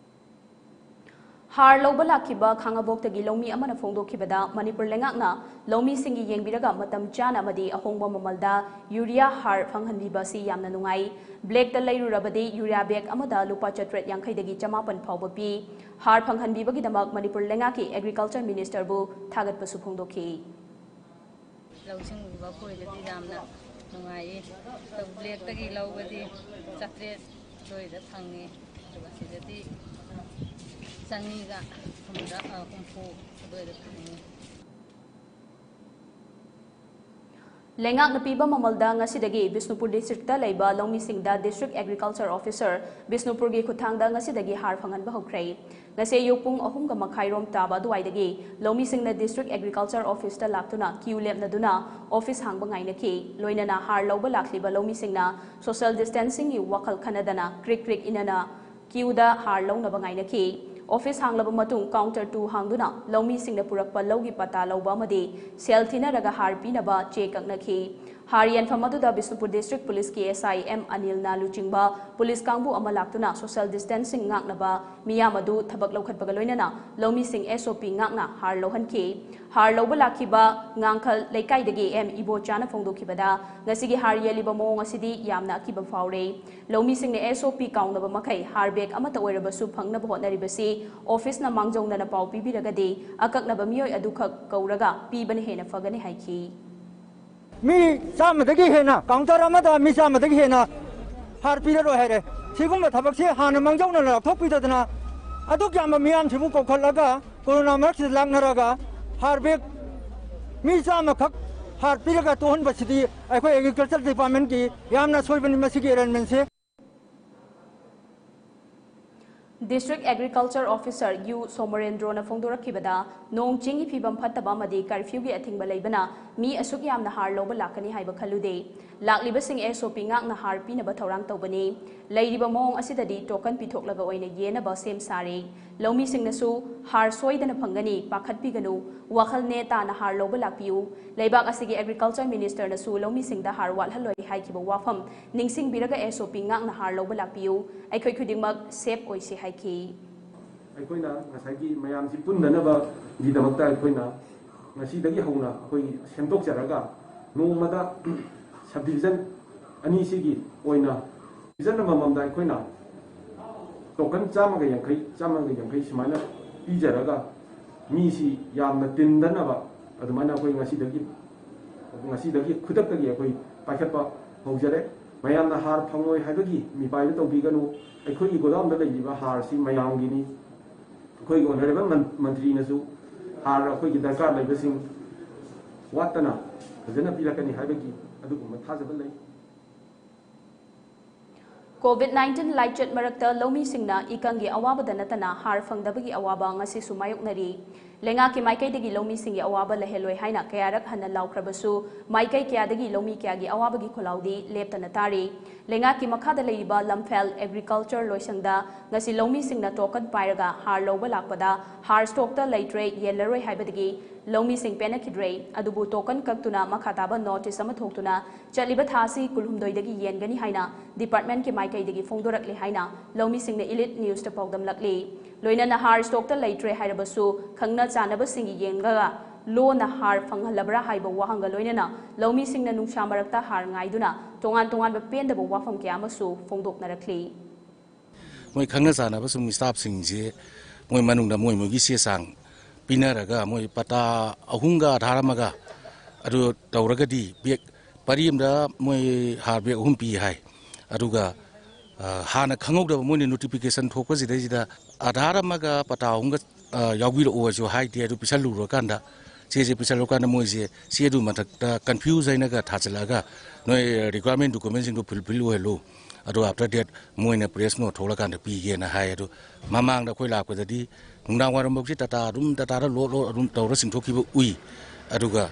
ꯍꯥꯔ ꯂꯧꯕ ꯂꯥꯛꯈꯤꯕ ꯈꯥꯉꯕꯣꯛꯇꯒꯤ ꯂꯧꯃꯤ ꯑꯃꯅ ꯐꯣꯡꯗꯣꯛꯈꯤꯕꯗ, ꯃꯅꯤꯄꯨꯔ ꯂꯩꯉꯥꯛꯅ ꯂꯧꯃꯤꯁꯤꯡꯒꯤ ꯌꯦꯡꯕꯤꯔꯒ ꯃꯇꯝ ꯆꯥꯅ ꯑꯃꯗꯤ ꯑꯍꯣꯡꯕ ꯃꯃꯜꯗ ꯌꯨꯔꯤꯌꯥ ꯍꯥꯔ ꯐꯪꯍꯟꯕꯤꯕ ꯑꯁꯤ ꯌꯥꯝꯅ ꯅꯨꯡꯉꯥꯏ꯫ ꯕ꯭ꯂꯦꯛꯇ ꯂꯩꯔꯨꯔꯕꯗꯤ ꯌꯨꯔꯤꯌꯥ ꯕꯦꯒ ꯑꯃꯗ ꯂꯨꯄꯥ ꯆꯥꯇ꯭ꯔꯦꯠ ꯌꯥꯡꯈꯩꯗꯒꯤ ꯆꯃꯥꯄꯟ ꯐꯥꯎꯕ ꯄꯤ꯫ ꯍꯥꯔ ꯐꯪꯍꯟꯕꯤꯕꯒꯤꯗꯃꯛ ꯃꯅꯤꯄꯨꯔ ꯂꯩꯉꯥꯛꯀꯤ ꯑꯦꯒ꯭ꯔꯤꯀꯜꯆꯔ ꯃꯤꯅꯤꯁꯇꯔꯕꯨ ꯊꯥꯒꯠꯄꯁꯨ ꯐꯣꯡꯗꯣꯛꯈꯤ꯫ ꯂꯧꯁꯤꯡ ꯎꯕ ꯑꯩꯈꯣꯏꯗꯗꯤ ꯌꯥꯝꯅ ꯅꯨꯡꯉꯥꯏꯌꯦ꯫ ꯕ꯭ꯂꯦꯛꯇꯒꯤ ꯂꯧꯕꯗꯤ ꯆꯥꯇ꯭ꯔꯦꯠ ꯑꯗꯨꯋꯥꯏꯗ ꯐꯪꯉꯦ, ꯑꯗꯨꯒ ꯁꯤꯗꯗꯤ ꯆꯅꯤꯒ ꯍꯨꯝꯗ꯭ꯔꯥ, ꯑ, ꯍꯨꯝꯐꯨ ꯑꯗꯨꯋꯥꯏꯗ ꯐꯪꯉꯦ꯫ ꯂꯩꯉꯥꯛꯅ ꯄꯤꯕ ꯃꯃꯜꯗ ꯉꯁꯤꯗꯒꯤ ꯕꯤꯁꯅꯨꯄꯨꯔ ꯗꯤꯁꯇ꯭ꯔꯤꯛꯇ ꯂꯩꯕ ꯂꯧꯃꯤꯁꯤꯡꯗ ꯗꯤꯁꯇ꯭ꯔꯤꯛ ꯑꯦꯒ꯭ꯔꯤꯀꯜꯆꯔ ꯑꯣꯐꯤꯁꯔ ꯕꯤꯁꯅꯨꯄꯨꯔꯒꯤ ꯈꯨꯠꯊꯥꯡꯗ ꯉꯁꯤꯗꯒꯤ ꯍꯥꯔ ꯐꯪꯍꯟꯕ ꯍꯧꯈ꯭ꯔꯦ꯫ ꯉꯁꯤ ꯑꯌꯨꯛ ꯄꯨꯡ ꯑꯍꯨꯝꯒ ꯃꯈꯥꯏꯔꯣꯝ ꯇꯥꯕ ꯑꯗꯨꯋꯥꯏꯗꯒꯤ ꯂꯧꯃꯤꯁꯤꯡꯅ ꯗꯤꯁꯇ꯭ꯔꯤꯛ ꯑꯦꯒ꯭ꯔꯤꯀꯜꯆꯔ ꯑꯣꯐꯤꯁꯇ ꯂꯥꯛꯇꯨꯅ ꯀ꯭ꯌꯨ ꯂꯦꯞꯅꯗꯨꯅ ꯑꯣꯐꯤꯁ ꯍꯥꯡꯕ ꯉꯥꯏꯅꯈꯤ꯫ ꯂꯣꯏꯅꯅ ꯍꯥꯔ ꯂꯧꯕ ꯂꯥꯛꯂꯤꯕ ꯂꯧꯃꯤꯁꯤꯡꯅ ꯁꯣꯁꯤꯌꯦꯜ ꯗꯤꯁꯇꯦꯟꯁꯤꯡꯒꯤ ꯋꯥꯈꯜ ꯈꯟꯅꯗꯅ ꯀ꯭ꯔꯤꯛ ꯀ꯭ꯔꯤꯛ ꯏꯟꯅꯅ ꯀ꯭ꯌꯨꯗ ꯍꯥꯔ ꯂꯧꯅꯕ ꯉꯥꯏꯅꯈꯤ꯫ ꯑꯣꯐꯤꯁ ꯍꯥꯡꯂꯕ ꯃꯇꯨꯡ ꯀꯥꯎꯟꯇꯔ ꯇꯨ ꯍꯥꯡꯗꯨꯅ ꯂꯧꯃꯤꯁꯤꯡꯅ ꯄꯨꯔꯛꯄ ꯂꯧꯒꯤ ꯄꯇꯥ ꯂꯧꯕ ꯑꯃꯗꯤ ꯁꯦꯜ ꯊꯤꯅꯔꯒ ꯍꯥꯔ ꯄꯤꯅꯕ ꯆꯦ ꯀꯛꯅꯈꯤ꯫ ꯍꯥꯔ ꯌꯦꯟꯐꯝ ꯑꯗꯨꯗ ꯕꯤꯁꯅꯨꯄꯨꯔ ꯗꯤꯁꯇ꯭ꯔꯤꯛ ꯄꯨꯂꯤꯁꯀꯤ ꯑꯦꯁ ꯑꯥꯏ ꯑꯦꯝ ꯑꯅꯤꯜꯅ ꯂꯨꯆꯤꯡꯕ ꯄꯨꯂꯤꯁ ꯀꯥꯡꯕꯨ ꯑꯃ ꯂꯥꯛꯇꯨꯅ ꯁꯣꯁꯤꯌꯦꯜ ꯗꯤꯁꯇꯦꯟꯁꯤꯡ ꯉꯥꯛꯅꯕ ꯃꯤꯌꯥꯝ ꯑꯗꯨ ꯊꯕꯛ ꯂꯧꯈꯠꯄꯒ ꯂꯣꯏꯅꯅ ꯂꯧꯃꯤꯁꯤꯡ ꯑꯦꯁ ꯑꯣ ꯄꯤ ꯉꯥꯛꯅ ꯍꯥꯔ ꯂꯧꯍꯟꯈꯤ꯫ ꯍꯥꯔ ꯂꯧꯕ ꯂꯥꯛꯈꯤꯕ ꯉꯥꯡꯈꯜ ꯂꯩꯀꯥꯏꯗꯒꯤ ꯑꯦꯝ ꯏꯕꯣꯆꯥꯅ ꯐꯣꯡꯗꯣꯛꯈꯤꯕꯗ, ꯉꯁꯤꯒꯤ ꯍꯥꯔ ꯌꯦꯜꯂꯤꯕ ꯃꯑꯣꯡ ꯑꯁꯤꯗꯤ ꯌꯥꯝꯅ ꯑꯀꯤꯕ ꯐꯥꯎꯔꯦ꯫ ꯂꯧꯃꯤꯁꯤꯡꯅ ꯑꯦꯁ ꯑꯣ ꯄꯤ ꯀꯥꯎꯅꯕ ꯃꯈꯩ ꯍꯥꯔ ꯕꯦꯒ ꯑꯃꯠꯇ ꯑꯣꯏꯔꯕꯁꯨ ꯐꯪꯅꯕ ꯍꯣꯠꯅꯔꯤꯕꯁꯤ ꯑꯣꯐꯤꯁꯅ ꯃꯥꯡꯖꯧꯅꯅ ꯄꯥꯎ ꯄꯤꯕꯤꯔꯒꯗꯤ ꯑꯀꯛꯅꯕ ꯃꯤꯑꯣꯏ ꯑꯗꯨꯈꯛ ꯀꯧꯔꯒ ꯄꯤꯕꯅ ꯍꯦꯟꯅ ꯐꯒꯅꯤ ꯍꯥꯏꯈꯤ꯫ ꯃꯤ ꯆꯥꯝꯃꯗꯒꯤ ꯍꯦꯟꯅ, ꯀꯥꯎꯟꯇꯔ ꯑꯃꯗ ꯃꯤ ꯆꯥꯝꯃꯗꯒꯤ ꯍꯦꯟꯅ ꯍꯥꯔ ꯄꯤꯔꯔꯣꯏ ꯍꯥꯏꯔꯦ꯫ ꯁꯤꯒꯨꯝꯕ ꯊꯕꯛꯁꯤ ꯍꯥꯟꯅ ꯃꯥꯡꯖꯧꯅꯅ ꯂꯥꯎꯊꯣꯛꯄꯤꯗꯗꯅ ꯑꯗꯨꯛ ꯌꯥꯝꯕ ꯃꯤꯌꯥꯝꯁꯤꯕꯨ ꯀꯧꯈꯠꯂꯒ ꯀꯣꯔꯣꯅꯥ ꯃꯔꯛꯁꯤꯗ ꯂꯥꯛꯅꯔꯒ ꯍꯥꯔ ꯕꯦꯒ ꯃꯤ ꯆꯥꯝꯃꯈꯛ ꯍꯥꯔ ꯄꯤꯔꯒ ꯇꯣꯛꯍꯟꯕꯁꯤꯗꯤ ꯑꯩꯈꯣꯏ ꯑꯦꯒ꯭ꯔꯤꯀꯜꯆꯔ ꯗꯤꯄꯥꯔꯠꯃꯦꯟꯒꯤ ꯌꯥꯝꯅ ꯁꯣꯏꯕꯅꯤ ꯃꯁꯤꯒꯤ ꯑꯦꯔꯦꯟꯖꯃꯦꯟꯁꯦ꯫ ꯗꯤꯁꯇ꯭ꯔꯤꯛ ꯑꯦꯒ꯭ꯔꯤꯀꯜꯆꯔ ꯑꯣꯐꯤꯁꯔ ꯌꯨ ꯁꯣꯃꯣꯔꯦꯟꯗ꯭ꯔꯣꯅ ꯐꯣꯡꯗꯣꯔꯛꯈꯤꯕꯗ, ꯅꯣꯡ ꯆꯤꯡꯒꯤ ꯐꯤꯕꯝ ꯐꯠꯇꯕ ꯑꯃꯗꯤ ꯀꯔꯐ꯭ꯌꯨꯒꯤ ꯑꯊꯤꯡꯕ ꯂꯩꯕꯅ ꯃꯤ ꯑꯁꯨꯛ ꯌꯥꯝꯅ ꯍꯥꯔ ꯂꯧꯕ ꯂꯥꯛꯀꯅꯤ ꯍꯥꯏꯕ ꯈꯜꯂꯨꯗꯦ꯫ ꯂꯥꯛꯂꯤꯕꯁꯤꯡ ꯑꯦꯁ ꯑꯣ ꯄꯤ ꯉꯥꯛꯅ ꯍꯥꯔ ꯄꯤꯅꯕ ꯊꯧꯔꯥꯡ ꯇꯧꯕꯅꯤ꯫ ꯂꯩꯔꯤꯕ ꯃꯑꯣꯡ ꯑꯁꯤꯗꯗꯤ ꯇꯣꯀꯟ ꯄꯤꯊꯣꯛꯂꯒ ꯑꯣꯏꯅ ꯌꯦꯟꯅꯕ ꯁꯦꯝ ꯁꯥꯔꯦ꯫ ꯂꯧꯃꯤꯁꯤꯡꯅꯁꯨ ꯍꯥꯔ ꯁꯣꯏꯗꯅ ꯐꯪꯒꯅꯤ, ꯄꯥꯈꯠꯄꯤꯒꯅꯨ, ꯋꯥꯈꯜ ꯅꯦ ꯇꯥꯅ ꯍꯥꯔ ꯂꯧꯕ ꯂꯥꯛꯄꯤꯌꯨ꯫ ꯂꯩꯕꯥꯛ ꯑꯁꯤꯒꯤ ꯑꯦꯒ꯭ꯔꯤꯀꯜꯆꯔ ꯃꯤꯅꯤꯁꯇꯔꯅꯁꯨ ꯂꯧꯃꯤꯁꯤꯡꯗ ꯍꯥꯔ ꯋꯥꯠꯍꯜꯂꯣꯏ ꯍꯥꯏꯈꯤꯕ ꯋꯥꯐꯝ ꯅꯤꯡꯁꯤꯡꯕꯤꯔꯒ ꯑꯦꯁ ꯑꯣ ꯄꯤ ꯉꯥꯛꯅ ꯍꯥꯔ ꯂꯧꯕ ꯂꯥꯛꯄꯤꯌꯨ꯫ ꯑꯩꯈꯣꯏ ꯈꯨꯗꯤꯡꯃꯛ ꯁꯦꯐ ꯑꯣꯏꯁꯤ ꯍꯥꯏꯈꯤ꯫ ꯑꯩꯈꯣꯏꯅ ꯉꯁꯥꯏꯒꯤ ꯃꯌꯥꯝꯁꯤ ꯄꯨꯟꯅꯅꯕꯒꯤꯗꯃꯛꯇ ꯑꯩꯈꯣꯏꯅ ꯉꯁꯤꯗꯒꯤ ꯍꯧꯅ ꯑꯩꯈꯣꯏ ꯁꯦꯝꯗꯣꯛꯆꯔꯒ ꯅꯣꯡꯃꯗ ꯁꯕ ꯗꯤꯕꯤꯖꯟ ꯑꯅꯤꯁꯤꯒꯤ ꯑꯣꯏꯅ ꯗꯤꯕꯤꯖꯟ ꯑꯃꯃꯝꯗ ꯑꯩꯈꯣꯏꯅ ꯇꯣꯀꯟ ꯆꯥꯝꯃꯒ ꯌꯥꯡꯈꯩ, ꯆꯥꯝꯃꯒ ꯌꯥꯡꯈꯩ ꯁꯨꯃꯥꯏꯅ ꯄꯤꯖꯔꯒ ꯃꯤꯁꯤ ꯌꯥꯝꯅ ꯇꯤꯟꯗꯅꯕ ꯑꯗꯨꯃꯥꯏꯅ ꯑꯩꯈꯣꯏ ꯉꯁꯤꯗꯒꯤ, ꯉꯁꯤꯗꯒꯤ ꯈꯨꯗꯛꯇꯒꯤ ꯑꯩꯈꯣꯏ ꯄꯥꯏꯈꯠꯄ ꯍꯧꯖꯔꯦ꯫ ꯃꯌꯥꯝꯅ ꯍꯥꯔ ꯐꯪꯉꯣꯏ ꯍꯥꯏꯕꯒꯤ ꯃꯤꯄꯥꯏꯗ ꯇꯧꯕꯤꯒꯅꯨ꯫ ꯑꯩꯈꯣꯏꯒꯤ ꯒꯣꯗꯥꯎꯟꯗ ꯂꯩꯔꯤꯕ ꯍꯥꯔꯁꯤ ꯃꯌꯥꯝꯒꯤꯅꯤ꯫ ꯑꯩꯈꯣꯏꯒꯤ ꯑꯣꯅꯔꯦꯕꯜ ꯃꯟ-, ꯃꯟꯇ꯭ꯔꯤꯅꯁꯨ ꯍꯥꯔ ꯑꯩꯈꯣꯏꯒꯤ ꯗꯔꯀꯥꯔ ꯂꯩꯕꯁꯤꯡ ꯋꯥꯠꯇꯅ ꯐꯖꯅ ꯄꯤꯔꯛꯀꯅꯤ ꯍꯥꯏꯕꯒꯤ ꯑꯗꯨꯒꯨꯝꯕ ꯊꯥꯖꯕ ꯂꯩ꯫ ꯀꯣꯚꯤꯗ ꯅꯥꯏꯟꯇꯤꯟ ꯂꯥꯏꯆꯠ ꯃꯔꯛꯇ ꯂꯧꯃꯤꯁꯤꯡꯅ ꯏꯀꯪꯒꯤ ꯑꯋꯥꯕꯗ ꯅꯠꯇꯅ ꯍꯥꯔ ꯐꯪꯗꯕꯒꯤ ꯑꯋꯥꯕ ꯉꯁꯤꯁꯨ ꯃꯥꯌꯣꯛꯅꯔꯤ꯫ ꯂꯩꯉꯥꯛꯀꯤ ꯃꯥꯏꯀꯩꯗꯒꯤ ꯂꯧꯃꯤꯁꯤꯡꯒꯤ ꯑꯋꯥꯕ ꯂꯩꯍꯜꯂꯣꯏ ꯍꯥꯏꯅ ꯀꯌꯥꯔꯛ ꯍꯟꯅ ꯂꯥꯎꯈ꯭ꯔꯕꯁꯨ, ꯃꯥꯏꯀꯩ ꯀꯌꯥꯗꯒꯤ ꯂꯧꯃꯤ ꯀꯌꯥꯒꯤ ꯑꯋꯥꯕꯒꯤ ꯈꯣꯜꯂꯥꯎꯗꯤ ꯂꯦꯞꯇꯅ ꯇꯥꯔꯤ꯫ ꯂꯩꯉꯥꯛꯀꯤ ꯃꯈꯥꯗ ꯂꯩꯔꯤꯕ ꯂꯝꯐꯦꯜ ꯑꯦꯒ꯭ꯔꯤꯀꯜꯆꯔ ꯂꯣꯏꯁꯪꯗ ꯉꯁꯤ ꯂꯧꯃꯤꯁꯤꯡꯅ ꯇꯣꯀꯟ ꯄꯥꯏꯔꯒ ꯍꯥꯔ ꯂꯧꯕ ꯂꯥꯛꯄꯗ ꯍꯥꯔ ꯁ꯭ꯇꯣꯛꯇ ꯂꯩꯇ꯭ꯔꯦ, ꯌꯦꯜꯂꯔꯣꯏ ꯍꯥꯏꯕꯗꯒꯤ ꯂꯧꯃꯤꯁꯤꯡ ꯄꯦꯟꯅꯈꯤꯗ꯭ꯔꯦ꯫ ꯑꯗꯨꯕꯨ ꯇꯣꯀꯟ ꯀꯛꯇꯨꯅ ꯃꯈꯥ ꯇꯥꯕ ꯅꯣꯇꯤꯁ ꯑꯃ ꯊꯣꯛꯇꯨꯅ ꯆꯠꯂꯤꯕ ꯊꯥꯁꯤ ꯀꯨꯟꯍꯨꯝꯗꯣꯏꯗꯒꯤ ꯌꯦꯟꯒꯅꯤ ꯍꯥꯏꯅ ꯗꯤꯄꯥꯔꯠꯃꯦꯟꯠꯀꯤ ꯃꯥꯏꯀꯩꯗꯒꯤ ꯐꯣꯡꯗꯣꯔꯛꯂꯦ ꯍꯥꯏꯅ ꯂꯧꯃꯤꯁꯤꯡꯅ ꯏꯂꯤꯠ ꯅ꯭ꯌꯨꯁꯇ ꯄꯥꯎꯗꯝꯂꯛꯂꯤ꯫ ꯂꯣꯏꯅꯅ ꯍꯥꯔ ꯁ꯭ꯇꯣꯛꯇ ꯂꯩꯇ꯭ꯔꯦ ꯍꯥꯏꯔꯕꯁꯨ ꯈꯪꯅ ꯆꯥꯟꯅꯕꯁꯤꯡꯒꯤ ꯌꯦꯡꯂꯒ ꯂꯣꯟꯅ ꯍꯥꯔ ꯐꯪꯍꯜꯂꯕ꯭ꯔꯥ ꯍꯥꯏꯕ ꯋꯥꯍꯪꯒ ꯂꯣꯏꯅꯅ ꯂꯧꯃꯤꯁꯤꯡꯅ ꯅꯨꯡꯁꯥ ꯃꯔꯛꯇ ꯍꯥꯔ ꯉꯥꯏꯗꯨꯅ ꯇꯣꯉꯥꯟ ꯇꯣꯉꯥꯟꯕ ꯄꯦꯟꯗꯕ ꯋꯥꯐꯝ ꯀꯌꯥ ꯑꯃꯁꯨ ꯐꯣꯡꯗꯣꯛꯅꯔꯛꯂꯤ꯫ ꯃꯣꯏ ꯈꯪꯅ ꯆꯥꯟꯅꯕ ꯁꯨꯝ ꯁ꯭ꯇꯥꯐꯁꯤꯡꯁꯦ ꯃꯣꯏ ꯃꯅꯨꯡꯗ ꯃꯣꯏ ꯃꯣꯏꯒꯤ ꯆꯦ ꯆꯥꯡ ꯄꯤꯅꯔꯒ ꯃꯣꯏ ꯄꯇꯥ ꯑꯍꯨꯝꯒ ꯑꯙꯥꯔ ꯑꯃꯒ ꯑꯗꯨ ꯇꯧꯔꯒꯗꯤ ꯕꯦꯒ ꯄꯔꯤ ꯑꯃꯗ ꯃꯣꯏ ꯍꯥꯔ ꯕꯦꯒ ꯑꯍꯨꯝ ꯄꯤ ꯍꯥꯏ꯫ ꯑꯗꯨꯒ ꯍꯥꯟꯅ ꯈꯪꯍꯧꯗꯕ ꯃꯣꯏꯅ ꯅꯣꯇꯤꯐꯤꯀꯦꯁꯟ ꯊꯣꯛꯄꯁꯤꯗꯩꯁꯤꯗ ꯑꯙꯥꯔ ꯑꯃꯒ ꯄꯇꯥ ꯑꯍꯨꯝꯒ ꯌꯥꯎꯕꯤꯔꯛꯑꯣꯁꯨ ꯍꯥꯏꯗꯦ꯫ ꯑꯗꯨ ꯄꯤꯁꯜꯂꯨꯔꯀꯥꯟꯗ, ꯆꯦꯁꯦ ꯄꯤꯁꯜꯂꯨꯔꯀꯥꯟꯗ ꯃꯣꯏꯁꯦ ꯆꯦꯗꯨ ꯃꯊꯛꯇ ꯀꯟꯐ꯭ꯌꯨꯁ ꯍꯥꯏꯅꯒ ꯊꯥꯖꯤꯜꯂꯛꯑꯒ ꯅꯣꯏ ꯔꯤꯀ꯭ꯋꯥꯏꯔꯃꯦꯟ ꯗꯣꯀꯨꯃꯦꯟꯁꯤꯡꯗꯣ ꯐꯨꯜꯐꯤꯜ ꯑꯣꯏꯍꯜꯂꯨ, ꯑꯗꯣ ꯑꯥꯐꯇꯔ ꯗꯦꯠ ꯃꯣꯏꯅ ꯄ꯭ꯔꯦꯁ ꯅꯣꯠ ꯊꯣꯛꯂꯀꯥꯟꯗ ꯄꯤꯒꯦꯅ ꯍꯥꯏ꯫ ꯑꯗꯣ ꯃꯃꯥꯡꯗ ꯑꯩꯈꯣꯏ ꯂꯥꯛꯄꯗꯗꯤ ꯅꯨꯡꯗꯥꯡ ꯋꯥꯏꯔꯝꯐꯥꯎꯁꯤ ꯇꯥꯇꯥ ꯑꯗꯨꯝ ꯇꯥꯇꯥꯗ ꯂꯣꯗ ꯂꯣꯗ ꯑꯗꯨꯝ ꯇꯧꯔ ꯆꯤꯡꯊꯣꯛꯈꯤꯕ ꯎꯏ꯫ ꯑꯗꯨꯒ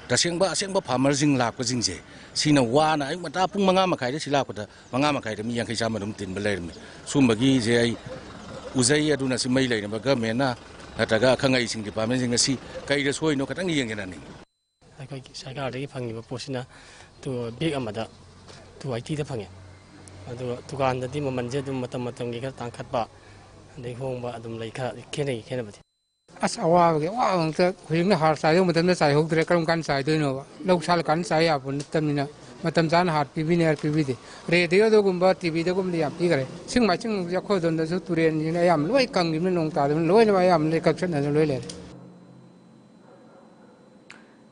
ꯇꯁꯦꯡꯕ ꯑꯁꯦꯡꯕ ꯐꯥꯔꯃꯔꯁꯤꯡ ꯂꯥꯛꯄꯁꯤꯡꯁꯦ ꯁꯤꯅ ꯋꯥꯅ ꯑꯌꯨꯛ ꯉꯟꯇꯥ ꯄꯨꯡ ꯃꯉꯥ ꯃꯈꯥꯏꯗ ꯁꯤ ꯂꯥꯛꯄꯗ ꯃꯉꯥ ꯃꯈꯥꯏꯗ ꯃꯤ ꯌꯥꯡꯈꯩ ꯆꯥꯝꯃ ꯑꯗꯨꯝ ꯇꯤꯟꯕ ꯂꯩꯔꯝꯃꯤ꯫ ꯁꯨꯝꯕꯒꯤꯁꯦ ꯑꯩ ꯎꯖꯩ꯫ ꯑꯗꯨꯅ ꯁꯤ ꯃꯩ ꯂꯩꯅꯕ ꯒꯃꯦꯟꯅ ꯅꯠꯇ꯭ꯔꯒ ꯑꯈꯪ ꯑꯍꯩꯁꯤꯡ ꯗꯤꯄꯥꯔꯠꯃꯦꯟꯁꯤꯡꯅ ꯁꯤ ꯀꯩꯗ ꯁꯣꯏꯅꯣ ꯈꯤꯇꯪ ꯌꯦꯡꯖꯔꯅꯤ꯫ ꯑꯩꯈꯣꯏꯒꯤ ꯁꯔꯀꯥꯔꯗꯒꯤ ꯐꯪꯉꯤꯕ ꯄꯣꯠꯁꯤꯅ ꯇꯨ ꯕꯦꯒ ꯑꯃꯗ ꯇꯨ ꯑꯩꯠꯇꯤꯗ ꯐꯪꯉꯦ꯫ ꯑꯗꯨꯒ ꯗꯨꯀꯥꯟꯗꯗꯤ ꯃꯃꯜꯁꯦ ꯑꯗꯨꯝ ꯃꯇꯝ ꯃꯇꯝꯒꯤ ꯈꯔ ꯇꯥꯡꯈꯠꯄ, ꯑꯗꯩ ꯍꯣꯡꯕ ꯑꯗꯨꯝ ꯂꯩ, ꯈꯔ ꯈꯦꯠꯅꯩ ꯈꯦꯠꯅꯕꯗꯤ꯫ ꯑꯁ, ꯑꯋꯥꯕꯒꯤ ꯑꯋꯥꯕ ꯉꯥꯛꯇ꯫ ꯍꯧꯖꯤꯛꯅ ꯍꯥꯔ ꯆꯥꯏꯗꯧ ꯃꯇꯝꯗ ꯆꯥꯏꯍꯧꯗ꯭ꯔꯦ, ꯀꯔꯝ ꯀꯥꯟꯗ ꯆꯥꯏꯗꯣꯏꯅꯣꯕ? ꯂꯧ ꯁꯥꯠꯂꯀꯥꯟꯗ ꯆꯥꯏ ꯌꯥꯄꯣꯠ ꯅꯠꯇꯕꯅꯤꯅ, ꯃꯇꯝ ꯆꯥꯅ ꯍꯥꯔ ꯄꯤꯕꯤꯅꯤ ꯍꯥꯏꯔ ꯄꯤꯕꯤꯗꯦ꯫ ꯔꯦꯗꯤꯑꯣꯗꯒꯨꯝꯕ, ꯇꯤꯚꯤꯗꯒꯨꯝꯕꯗꯤ ꯌꯥꯝ ꯄꯤꯈꯔꯦ꯫ ꯏꯁꯤꯡ ꯃꯥꯏꯁꯤꯡꯁꯦ ꯑꯩꯈꯣꯏ ꯑꯗꯣꯝꯗꯁꯨ ꯇꯨꯔꯦꯟꯁꯤꯅ ꯑꯌꯥꯝꯕ ꯂꯣꯏ ꯀꯪꯈꯤꯕꯅ, ꯅꯣꯡ ꯇꯥꯗꯕꯅ ꯂꯣꯏꯅꯃꯛ ꯑꯌꯥꯝꯕ ꯂꯣꯏ ꯀꯛꯊꯠꯅꯗꯅ ꯂꯣꯏ ꯂꯩꯔꯦ꯫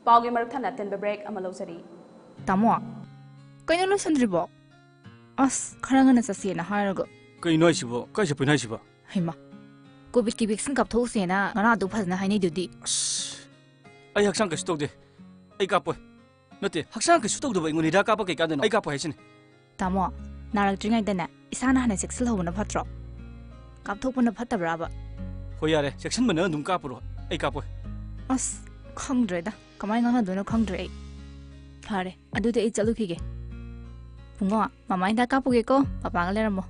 ꯄꯥꯎꯒꯤ ꯃꯔꯛ ꯊꯠꯅ ꯑꯇꯦꯟꯕ ꯕ꯭ꯔꯦꯛ ꯑꯃ ꯂꯧꯖꯔꯤ꯫ ꯇꯥꯃꯣ, ꯀꯩꯅꯣ ꯂꯣꯏꯁꯟꯗ꯭ꯔꯤꯕꯣ? ꯑꯁ, ꯈꯔ ꯉꯟꯅ ꯆꯠꯁꯦꯅ ꯍꯥꯏꯔꯒ꯫ ꯀꯩꯅꯣ ꯍꯥꯏꯁꯤꯕꯣ? ꯀꯥꯏ ꯆꯠꯄꯩꯅꯣ ꯍꯥꯏꯁꯤꯕꯣ? ꯍꯩꯃ, ꯀꯣꯚꯤꯗꯀꯤ ꯚꯦꯛꯁꯤꯟ ꯀꯥꯞꯊꯣꯛꯎꯁꯦꯅ ꯉꯔꯥꯡ ꯑꯗꯨ ꯐꯖꯅ ꯍꯥꯏꯅꯩꯗꯨꯗꯤ꯫ ꯑꯁ, ꯑꯩ ꯍꯛꯆꯥꯡ ꯀꯩꯁꯨ ꯇꯧꯗꯦ꯫ ꯑꯩ ꯀꯥꯞꯄꯣꯏ꯫ ꯅꯠꯇꯦ, ꯍꯛꯆꯥꯡ ꯀꯩꯁꯨ ꯇꯧꯗꯕ ꯑꯩꯉꯣꯟꯗ ꯍꯤꯗꯥꯛ ꯀꯥꯞꯄ ꯀꯩ ꯀꯥꯟꯗꯅꯣ? ꯑꯩ ꯀꯥꯞꯄꯣꯏ ꯍꯥꯏꯁꯤꯅꯤ꯫ ꯇꯥꯃꯣ, ꯅꯥꯔꯛꯇ꯭ꯔꯤꯉꯩꯗꯅꯦ ꯏꯁꯥꯅ ꯍꯥꯟꯅ ꯆꯦꯛꯁꯤꯜꯍꯧꯕꯅ ꯐꯠꯇ꯭ꯔꯣ? ꯀꯥꯞꯊꯣꯛꯄꯅ ꯐꯠꯇꯕ꯭ꯔꯥꯕ? ꯍꯣꯏ, ꯌꯥꯔꯦ, ꯆꯦꯛꯁꯤꯟꯕꯅ ꯑꯗꯨꯝ ꯀꯥꯞꯄꯨꯔꯣ꯫ ꯑꯩ ꯀꯥꯞꯄꯣꯏ꯫ ꯑꯁ, ꯈꯪꯗ꯭ꯔꯦꯗ, ꯀꯃꯥꯏꯅ ꯉꯥꯡꯅꯗꯣꯏꯅꯣ ꯈꯪꯗ꯭ꯔꯦ ꯑꯩ꯫ ꯐꯔꯦ, ꯑꯗꯨꯗꯤ ꯑꯩ ꯆꯠꯂꯨꯈꯤꯒꯦ꯫ ꯕꯨꯡꯉꯣ, ꯃꯃꯥ ꯍꯤꯗꯥꯛ ꯀꯥꯞꯄꯨꯒꯦꯀꯣ, ꯄꯄꯥꯒ ꯂꯩꯔꯝꯃꯣ꯫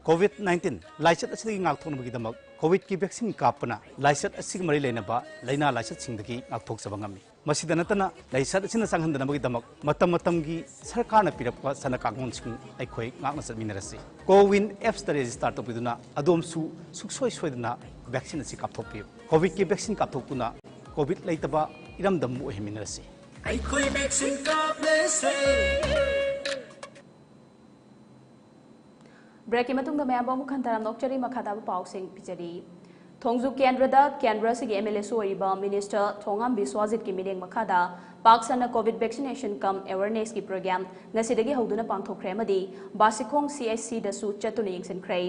ꯀꯣꯚꯤꯗ ꯅꯥꯏꯟꯇꯤꯟ ꯂꯥꯏꯆꯠ ꯑꯁꯤꯗꯒꯤ ꯉꯥꯛꯊꯣꯛꯅꯕꯒꯤꯗꯃꯛ ꯀꯣꯚꯤꯗꯀꯤ ꯚꯦꯛꯁꯤꯟ ꯀꯥꯞꯄꯅ ꯂꯥꯏꯆꯠ ꯑꯁꯤꯒ ꯃꯔꯤ ꯂꯩꯅꯕ ꯂꯥꯏꯅꯥ ꯂꯥꯏꯆꯠꯁꯤꯡꯗꯒꯤ ꯉꯥꯛꯊꯣꯛꯆꯕ ꯉꯝꯃꯤ꯫ ꯃꯁꯤꯗ ꯅꯠꯇꯅ ꯂꯥꯏꯆꯠ ꯑꯁꯤꯅ ꯆꯪꯍꯟꯗꯅꯕꯒꯤꯗꯃꯛ ꯃꯇꯝ ꯃꯇꯝꯒꯤ ꯁꯔꯀꯥꯔꯅ ꯄꯤꯔꯛꯄ ꯆꯠꯅ ꯀꯥꯡꯂꯣꯟꯁꯤꯡ ꯑꯩꯈꯣꯏ ꯉꯥꯛꯅ ꯆꯠꯃꯤꯟꯅꯔꯁꯤ꯫ ꯀꯣꯋꯤꯟ ꯑꯦꯞꯁꯇ ꯔꯦꯖꯤꯁꯇꯥꯔ ꯇꯧꯕꯤꯗꯨꯅ ꯑꯗꯣꯝꯁꯨ ꯁꯨꯡꯁꯣꯏ ꯁꯣꯏꯗꯅ ꯚꯦꯛꯁꯤꯟ ꯑꯁꯤ ꯀꯥꯞꯊꯣꯛꯄꯤꯌꯨ꯫ ꯀꯣꯚꯤꯗꯀꯤ ꯚꯦꯛꯁꯤꯟ ꯀꯥꯞꯊꯣꯛꯇꯨꯅ ꯀꯣꯚꯤꯗ ꯂꯩꯇꯕ ꯏꯔꯝꯗꯝ ꯑꯃ ꯑꯣꯏꯍꯟꯃꯤꯟꯅꯔꯁꯤ꯫ ꯑꯩꯈꯣꯏ ꯚꯦꯛꯁꯤꯟ ꯀꯥꯞꯂꯁꯦ꯫ ꯕ꯭ꯔꯦꯛꯀꯤ ꯃꯇꯨꯡꯗ ꯃꯌꯥꯝꯕꯨ ꯑꯃꯨꯛ ꯍꯟꯊꯅ ꯅꯣꯛꯆꯔꯤ꯫ ꯃꯈꯥ ꯇꯥꯕ ꯄꯥꯎꯁꯤꯡ ꯄꯤꯖꯔꯤ꯫ ꯊꯣꯡꯖꯨ ꯀꯦꯟꯗ꯭ꯔꯗ ꯀꯦꯟꯗ꯭ꯔ ꯑꯁꯤꯒꯤ ꯑꯦꯝ ꯑꯦꯜ ꯑꯦꯁꯨ ꯑꯣꯏꯔꯤꯕ ꯃꯤꯅꯤꯁꯇꯔ ꯊꯣꯉꯥꯝ ꯕꯤꯁ꯭ꯋꯥꯖꯤꯠꯀꯤ ꯃꯤꯠꯌꯦꯡ ꯃꯈꯥꯗ ꯄꯥꯛ ꯁꯟꯅ ꯀꯣꯚꯤꯗ ꯚꯦꯛꯁꯤꯅꯦꯁꯟ ꯀꯝ ꯑꯦꯋꯥꯔꯅꯦꯁꯀꯤ ꯄ꯭ꯔꯣꯒ꯭ꯔꯥꯝ ꯉꯁꯤꯗꯒꯤ ꯍꯧꯗꯨꯅ ꯄꯥꯡꯊꯣꯛꯈ꯭ꯔꯦ ꯑꯃꯗꯤ ꯕꯥꯁꯤꯈꯣꯡ ꯁꯤ ꯑꯩꯆ ꯁꯤꯗꯁꯨ ꯆꯠꯇꯨꯅ ꯌꯦꯡꯁꯤꯟꯈ꯭ꯔꯦ꯫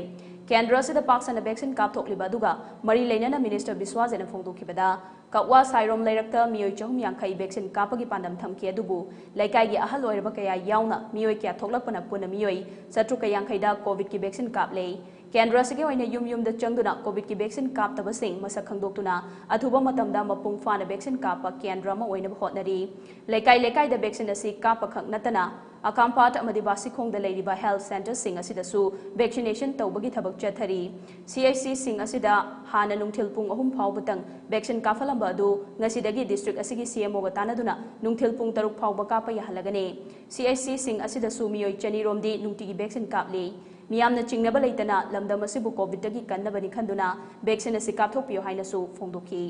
ꯀꯦꯟꯗ꯭ꯔ ꯑꯁꯤꯗ ꯄꯥꯛ ꯁꯟꯅ ꯚꯦꯛꯁꯤꯟ ꯀꯥꯞꯊꯣꯛꯂꯤꯕ ꯑꯗꯨꯒ ꯃꯔꯤ ꯂꯩꯅꯅ ꯃꯤꯅꯤꯁꯇꯔ ꯕꯤꯁ꯭ꯋꯥꯖꯤꯠꯅ ꯐꯣꯡꯗꯣꯛꯈꯤꯕꯗ ꯀꯛꯋꯥ ꯁꯥꯏꯔꯣꯝ ꯂꯩꯔꯛꯇ ꯃꯤꯑꯣꯏ ꯆꯍꯨꯝ ꯌꯥꯡꯈꯩ ꯚꯦꯛꯁꯤꯟ ꯀꯥꯞꯄꯒꯤ ꯄꯥꯟꯗꯝ ꯊꯝꯈꯤ, ꯑꯗꯨꯕꯨ ꯂꯩꯀꯥꯏꯒꯤ ꯑꯍꯜ ꯑꯣꯏꯔꯕ ꯀꯌꯥ ꯌꯥꯎꯅ ꯃꯤꯑꯣꯏ ꯀꯌꯥ ꯊꯣꯛꯂꯛꯄꯅ ꯄꯨꯟꯅ ꯃꯤꯑꯣꯏ ꯆꯥꯇ꯭ꯔꯨꯛꯀ ꯌꯥꯡꯈꯩꯗ ꯀꯣꯚꯤꯗꯀꯤ ꯚꯦꯛꯁꯤꯟ ꯀꯥꯞꯂꯦ꯫ ꯀꯦꯟꯗ꯭ꯔ ꯑꯁꯤꯒꯤ ꯑꯣꯏꯅ ꯌꯨꯝ ꯌꯨꯝꯗ ꯆꯪꯗꯨꯅ ꯀꯣꯚꯤꯗꯀꯤ ꯚꯦꯛꯁꯤꯟ ꯀꯥꯞꯇꯕꯁꯤꯡ ꯃꯁꯛ ꯈꯪꯗꯣꯛꯇꯨꯅ ꯑꯊꯨꯕ ꯃꯇꯝꯗ ꯃꯄꯨꯡ ꯐꯥꯅ ꯚꯦꯛꯁꯤꯟ ꯀꯥꯞꯄ ꯀꯦꯟꯗ꯭ꯔ ꯑꯃ ꯑꯣꯏꯅꯕ ꯍꯣꯠꯅꯔꯤ꯫ ꯂꯩꯀꯥꯏ ꯂꯩꯀꯥꯏꯗ ꯚꯦꯛꯁꯤꯟ ꯑꯁꯤ ꯀꯥꯞꯄꯈꯛ ꯅꯠꯇꯅ ꯑꯀꯥꯝꯄꯥꯠ ꯑꯃꯗꯤ ꯕꯥꯁꯤꯈꯣꯡꯗ ꯂꯩꯔꯤꯕ ꯍꯦꯜꯊ ꯁꯦꯟꯇꯔꯁꯤꯡ ꯑꯁꯤꯗꯁꯨ ꯚꯦꯛꯁꯤꯅꯦꯁꯟ ꯇꯧꯕꯒꯤ ꯊꯕꯛ ꯆꯠꯊꯔꯤ꯫ ꯁꯤ ꯑꯩꯆ ꯁꯤꯁꯤꯡ ꯑꯁꯤꯗ ꯍꯥꯟꯅ ꯅꯨꯡꯊꯤꯜ ꯄꯨꯡ ꯑꯍꯨꯝ ꯐꯥꯎꯕꯇꯪ ꯚꯦꯛꯁꯤꯟ ꯀꯥꯞꯍꯜꯂꯝꯕ ꯑꯗꯨ ꯉꯁꯤꯗꯒꯤ ꯗꯤꯁꯇ꯭ꯔꯤꯛ ꯑꯁꯤꯒꯤ ꯁꯤ ꯑꯦꯝ ꯑꯣꯒ ꯇꯥꯟꯅꯗꯨꯅ ꯅꯨꯡꯊꯤꯜ ꯄꯨꯡ ꯇꯔꯨꯛ ꯐꯥꯎꯕ ꯀꯥꯞꯄ ꯌꯥꯍꯜꯂꯒꯅꯤ꯫ ꯁꯤ ꯑꯩꯆ ꯁꯤꯁꯤꯡ ꯑꯁꯤꯗꯁꯨ ꯃꯤꯑꯣꯏ ꯆꯅꯤ ꯔꯣꯝꯗꯤ ꯅꯨꯡꯇꯤꯒꯤ ꯚꯦꯛꯁꯤꯟ ꯀꯥꯞꯂꯤ꯫ ꯃꯤꯌꯥꯝꯅ ꯆꯤꯡꯅꯕ ꯂꯩꯇꯅ ꯂꯝꯗꯝ ꯑꯁꯤꯕꯨ ꯀꯣꯚꯤꯗꯇꯒꯤ ꯀꯟꯅꯕꯅꯤ ꯈꯟꯗꯨꯅ ꯚꯦꯛꯁꯤꯟ ꯑꯁꯤ ꯀꯥꯞꯊꯣꯛꯄꯤꯌꯨ ꯍꯥꯏꯅꯁꯨ ꯐꯣꯡꯗꯣꯛꯈꯤ꯫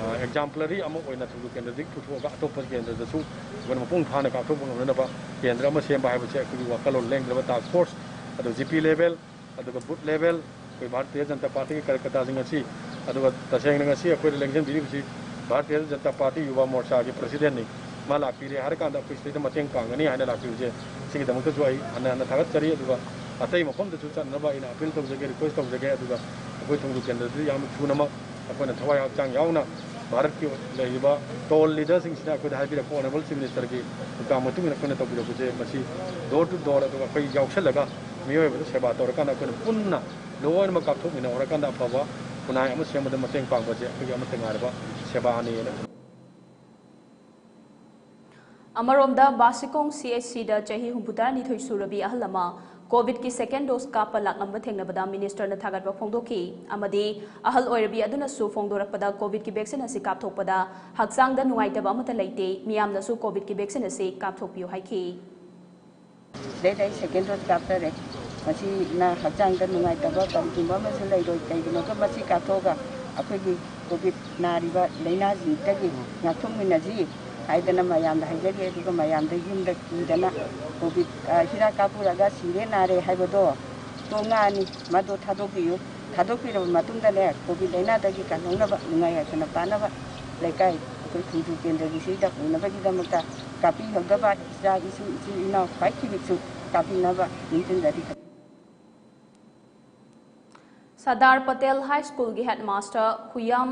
ꯑꯦꯛꯖꯥꯝꯄꯂꯔꯤ ꯑꯃ ꯑꯣꯏꯅ ꯊꯧꯖꯨ ꯀꯦꯟꯗ꯭ꯔꯗꯒꯤ ꯄꯨꯊꯣꯛꯑꯒ ꯑꯇꯣꯞꯄ ꯀꯦꯟꯗ꯭ꯔꯗꯁꯨ ꯑꯩꯈꯣꯏꯅ ꯃꯄꯨꯡ ꯐꯥꯅ ꯀꯥꯞꯊꯣꯛꯄ ꯉꯝꯅꯅꯕ ꯀꯦꯟꯗ꯭ꯔ ꯑꯃ ꯁꯦꯝꯕ ꯍꯥꯏꯕꯁꯦ ꯑꯩꯈꯣꯏꯒꯤ ꯋꯥꯈꯜꯂꯣꯟ ꯂꯦꯡꯗ꯭ꯔꯕ ꯇꯥꯁꯛ ꯐꯣꯔꯁ, ꯑꯗꯨꯒ ꯕꯨꯊ ꯂꯦꯚꯦꯜ, ꯑꯗꯨꯒ ꯚꯥꯔꯇꯤꯌ ꯖꯅꯇꯥ ꯄꯥꯔꯇꯤꯒꯤ ꯀꯥꯔꯌꯀꯔꯇꯥꯁꯤꯡ ꯑꯁꯤ, ꯑꯗꯨꯒ ꯇꯁꯦꯡꯅ ꯉꯁꯤ ꯑꯩꯈꯣꯏꯗ ꯂꯦꯡꯁꯤꯟꯕꯤꯔꯤꯕꯁꯤ ꯚꯥꯔꯇꯤꯌ ꯖꯅꯇꯥ ꯄꯥꯔꯇꯤ ꯌꯨꯕꯥ ꯃꯣꯔꯆꯥꯒꯤ ꯄ꯭ꯔꯁꯤꯗꯦꯟꯅꯤ꯫ ꯃꯥ ꯂꯥꯛꯄꯤꯔꯦ ꯍꯥꯏꯔꯀꯥꯟꯗ ꯑꯩꯈꯣꯏ ꯁꯤꯗꯩꯗ ꯃꯇꯦꯡ ꯄꯥꯡꯒꯅꯤ ꯍꯥꯏꯅ ꯂꯥꯛꯄꯤꯕꯁꯦ, ꯁꯤꯒꯤꯗꯃꯛꯇꯁꯨ ꯑꯩ ꯍꯟꯅ ꯍꯟꯅ ꯊꯥꯒꯠꯆꯔꯤ꯫ ꯑꯗꯨꯒ ꯑꯇꯩ ꯃꯐꯝꯗꯁꯨ ꯆꯠꯅꯕ ꯑꯩꯅ ꯑꯄꯤꯜ ꯇꯧꯖꯒꯦ, ꯔꯤꯀ꯭ꯋꯦꯁ ꯇꯧꯖꯒꯦ꯫ ꯑꯗꯨꯒ ꯑꯩꯈꯣꯏ ꯊꯣꯡꯖꯨ ꯀꯦꯟꯗ꯭ꯔꯗꯁꯨ ꯌꯥꯝꯅ ꯊꯨꯅꯃꯛ ꯑꯩꯈꯣꯏꯅ ꯊꯋꯥꯏ ꯍꯛꯆꯥꯡ ꯌꯥꯎꯅ ꯚꯥꯔꯠꯀꯤ ꯂꯩꯔꯤꯕ ꯇꯣꯜ ꯂꯤꯗꯔꯁꯤꯡꯁꯤꯅ ꯑꯩꯈꯣꯏꯗ ꯍꯥꯏꯕꯤꯔꯛꯄ ꯑꯣꯅꯔꯦꯕꯜ ꯆꯤꯐ ꯃꯤꯅꯤꯁꯇꯔꯒꯤ ꯄꯥꯎꯇꯥꯛ ꯃꯇꯨꯡ ꯏꯟꯅ ꯑꯩꯈꯣꯏꯅ ꯇꯧꯕꯤꯔꯛꯄꯁꯦ, ꯃꯁꯤ ꯗꯣꯔ ꯇꯨ ꯗꯣꯔ, ꯑꯗꯨꯒ ꯑꯩꯈꯣꯏ ꯌꯥꯎꯁꯜꯂꯒ ꯃꯤꯑꯣꯏꯕꯗ ꯁꯦꯕꯥ ꯇꯧꯔꯀꯥꯟꯗ ꯑꯩꯈꯣꯏꯅ ꯄꯨꯟꯅ ꯂꯣꯏꯅꯃꯛ ꯀꯥꯞꯊꯣꯛꯃꯤꯟꯅꯍꯧꯔꯀꯥꯟꯗ ꯑꯐꯕ ꯈꯨꯟꯅꯥꯏ ꯑꯃ ꯁꯦꯝꯕꯗ ꯃꯇꯦꯡ ꯄꯥꯡꯕꯁꯦ ꯑꯩꯈꯣꯏꯒꯤ ꯑꯃꯠꯇ ꯉꯥꯏꯔꯕ ꯁꯦꯕꯥꯅꯦꯅ ꯑꯃꯔꯣꯝꯗ ꯕꯥꯁꯤꯀꯣꯡ ꯁꯤ ꯑꯩꯆ ꯁꯤꯗ ꯆꯍꯤ ꯍꯨꯝꯐꯨꯇꯔꯥꯅꯤꯊꯣꯏ ꯁꯨꯔꯕꯤ ꯑꯍꯜ ꯑꯃ ꯀꯣꯚꯤꯗꯀꯤ ꯁꯦꯀꯦꯟ ꯗꯣꯁ ꯀꯥꯞꯄ ꯂꯥꯛꯂꯝꯕ ꯊꯦꯡꯅꯕꯗ ꯃꯤꯅꯤꯁꯇꯔꯅ ꯊꯥꯒꯠꯄ ꯐꯣꯡꯗꯣꯛꯈꯤ꯫ ꯑꯃꯗꯤ ꯑꯍꯜ ꯑꯣꯏꯔꯕꯤ ꯑꯗꯨꯅꯁꯨ ꯐꯣꯡꯗꯣꯔꯛꯄꯗ ꯀꯣꯚꯤꯗꯀꯤ ꯚꯦꯛꯁꯤꯟ ꯑꯁꯤ ꯀꯥꯞꯊꯣꯛꯄꯗ ꯍꯛꯆꯥꯡꯗ ꯅꯨꯡꯉꯥꯏꯇꯕ ꯑꯃꯠꯇ ꯂꯩꯇꯦ, ꯃꯤꯌꯥꯝꯅꯁꯨ ꯀꯣꯚꯤꯗꯀꯤ ꯚꯦꯛꯁꯤꯟ ꯑꯁꯤ ꯀꯥꯞꯊꯣꯛꯄꯤꯌꯨ ꯍꯥꯏꯈꯤ꯫ ꯁꯤꯗꯩꯗ ꯑꯩ ꯁꯦꯀꯦꯟ ꯗꯣꯁ ꯀꯥꯞꯆꯔꯦ꯫ ꯃꯁꯤꯅ ꯍꯛꯆꯥꯡꯗ ꯅꯨꯡꯉꯥꯏꯇꯕ ꯀꯔꯤꯒꯨꯝꯕ ꯑꯃꯁꯨ ꯂꯩꯔꯣꯏ꯫ ꯀꯩꯒꯤꯅꯣꯗ ꯃꯁꯤ ꯀꯥꯞꯊꯣꯛꯑꯒ ꯑꯩꯈꯣꯏꯒꯤ ꯀꯣꯚꯤꯗ ꯅꯥꯔꯤꯕ ꯂꯥꯏꯅꯥꯁꯤꯡꯗꯒꯤ ꯉꯥꯛꯊꯣꯛꯃꯤꯟꯅꯁꯤ ꯍꯥꯏꯗꯅ ꯃꯌꯥꯝꯗ ꯍꯥꯏꯖꯔꯤ꯫ ꯑꯗꯨꯒ ꯃꯌꯥꯝꯗ ꯌꯨꯝꯗ ꯀꯤꯗꯅ ꯀꯣꯚꯤꯗ ꯍꯤꯗꯥꯛ ꯀꯥꯞꯄꯨꯔꯒ ꯁꯤꯔꯦ ꯅꯥꯔꯦ ꯍꯥꯏꯕꯗꯣ ꯇꯣꯛꯅꯅꯤ꯫ ꯃꯗꯨ ꯊꯥꯗꯣꯛꯄꯤꯌꯨ꯫ ꯊꯥꯗꯣꯛꯄꯤꯔꯕ ꯃꯇꯨꯡꯗꯅꯦ ꯀꯣꯚꯤꯗ ꯂꯥꯏꯅꯥꯗꯒꯤ ꯀꯟꯍꯧꯅꯕ, ꯅꯨꯡꯉꯥꯏ ꯌꯥꯏꯐꯅ ꯄꯥꯟꯅꯕ ꯂꯩꯀꯥꯏ ꯑꯩꯈꯣꯏ ꯊꯣꯡꯖꯨ ꯀꯦꯟꯗ꯭ꯔꯒꯤꯁꯤꯗ ꯑꯣꯏꯅꯕꯒꯤꯗꯃꯛꯇ ꯀꯥꯞꯄꯤꯍꯧꯗꯕ ꯏꯆꯥ ꯏꯁꯨ ꯏꯆꯤꯜ ꯏꯅꯥꯎ ꯈ꯭ꯋꯥꯏ ꯊꯤꯕꯤꯛꯁꯨ ꯀꯥꯞꯄꯤꯅꯕ ꯅꯤꯡꯁꯤꯡꯖꯔꯤ꯫ ꯁꯔꯗꯥꯔ ꯄꯇꯦꯜ ꯍꯥꯏ ꯁ꯭ꯀꯨꯜꯒꯤ ꯍꯦꯗꯃꯥꯁꯇꯔ ꯍꯨꯌꯥꯝ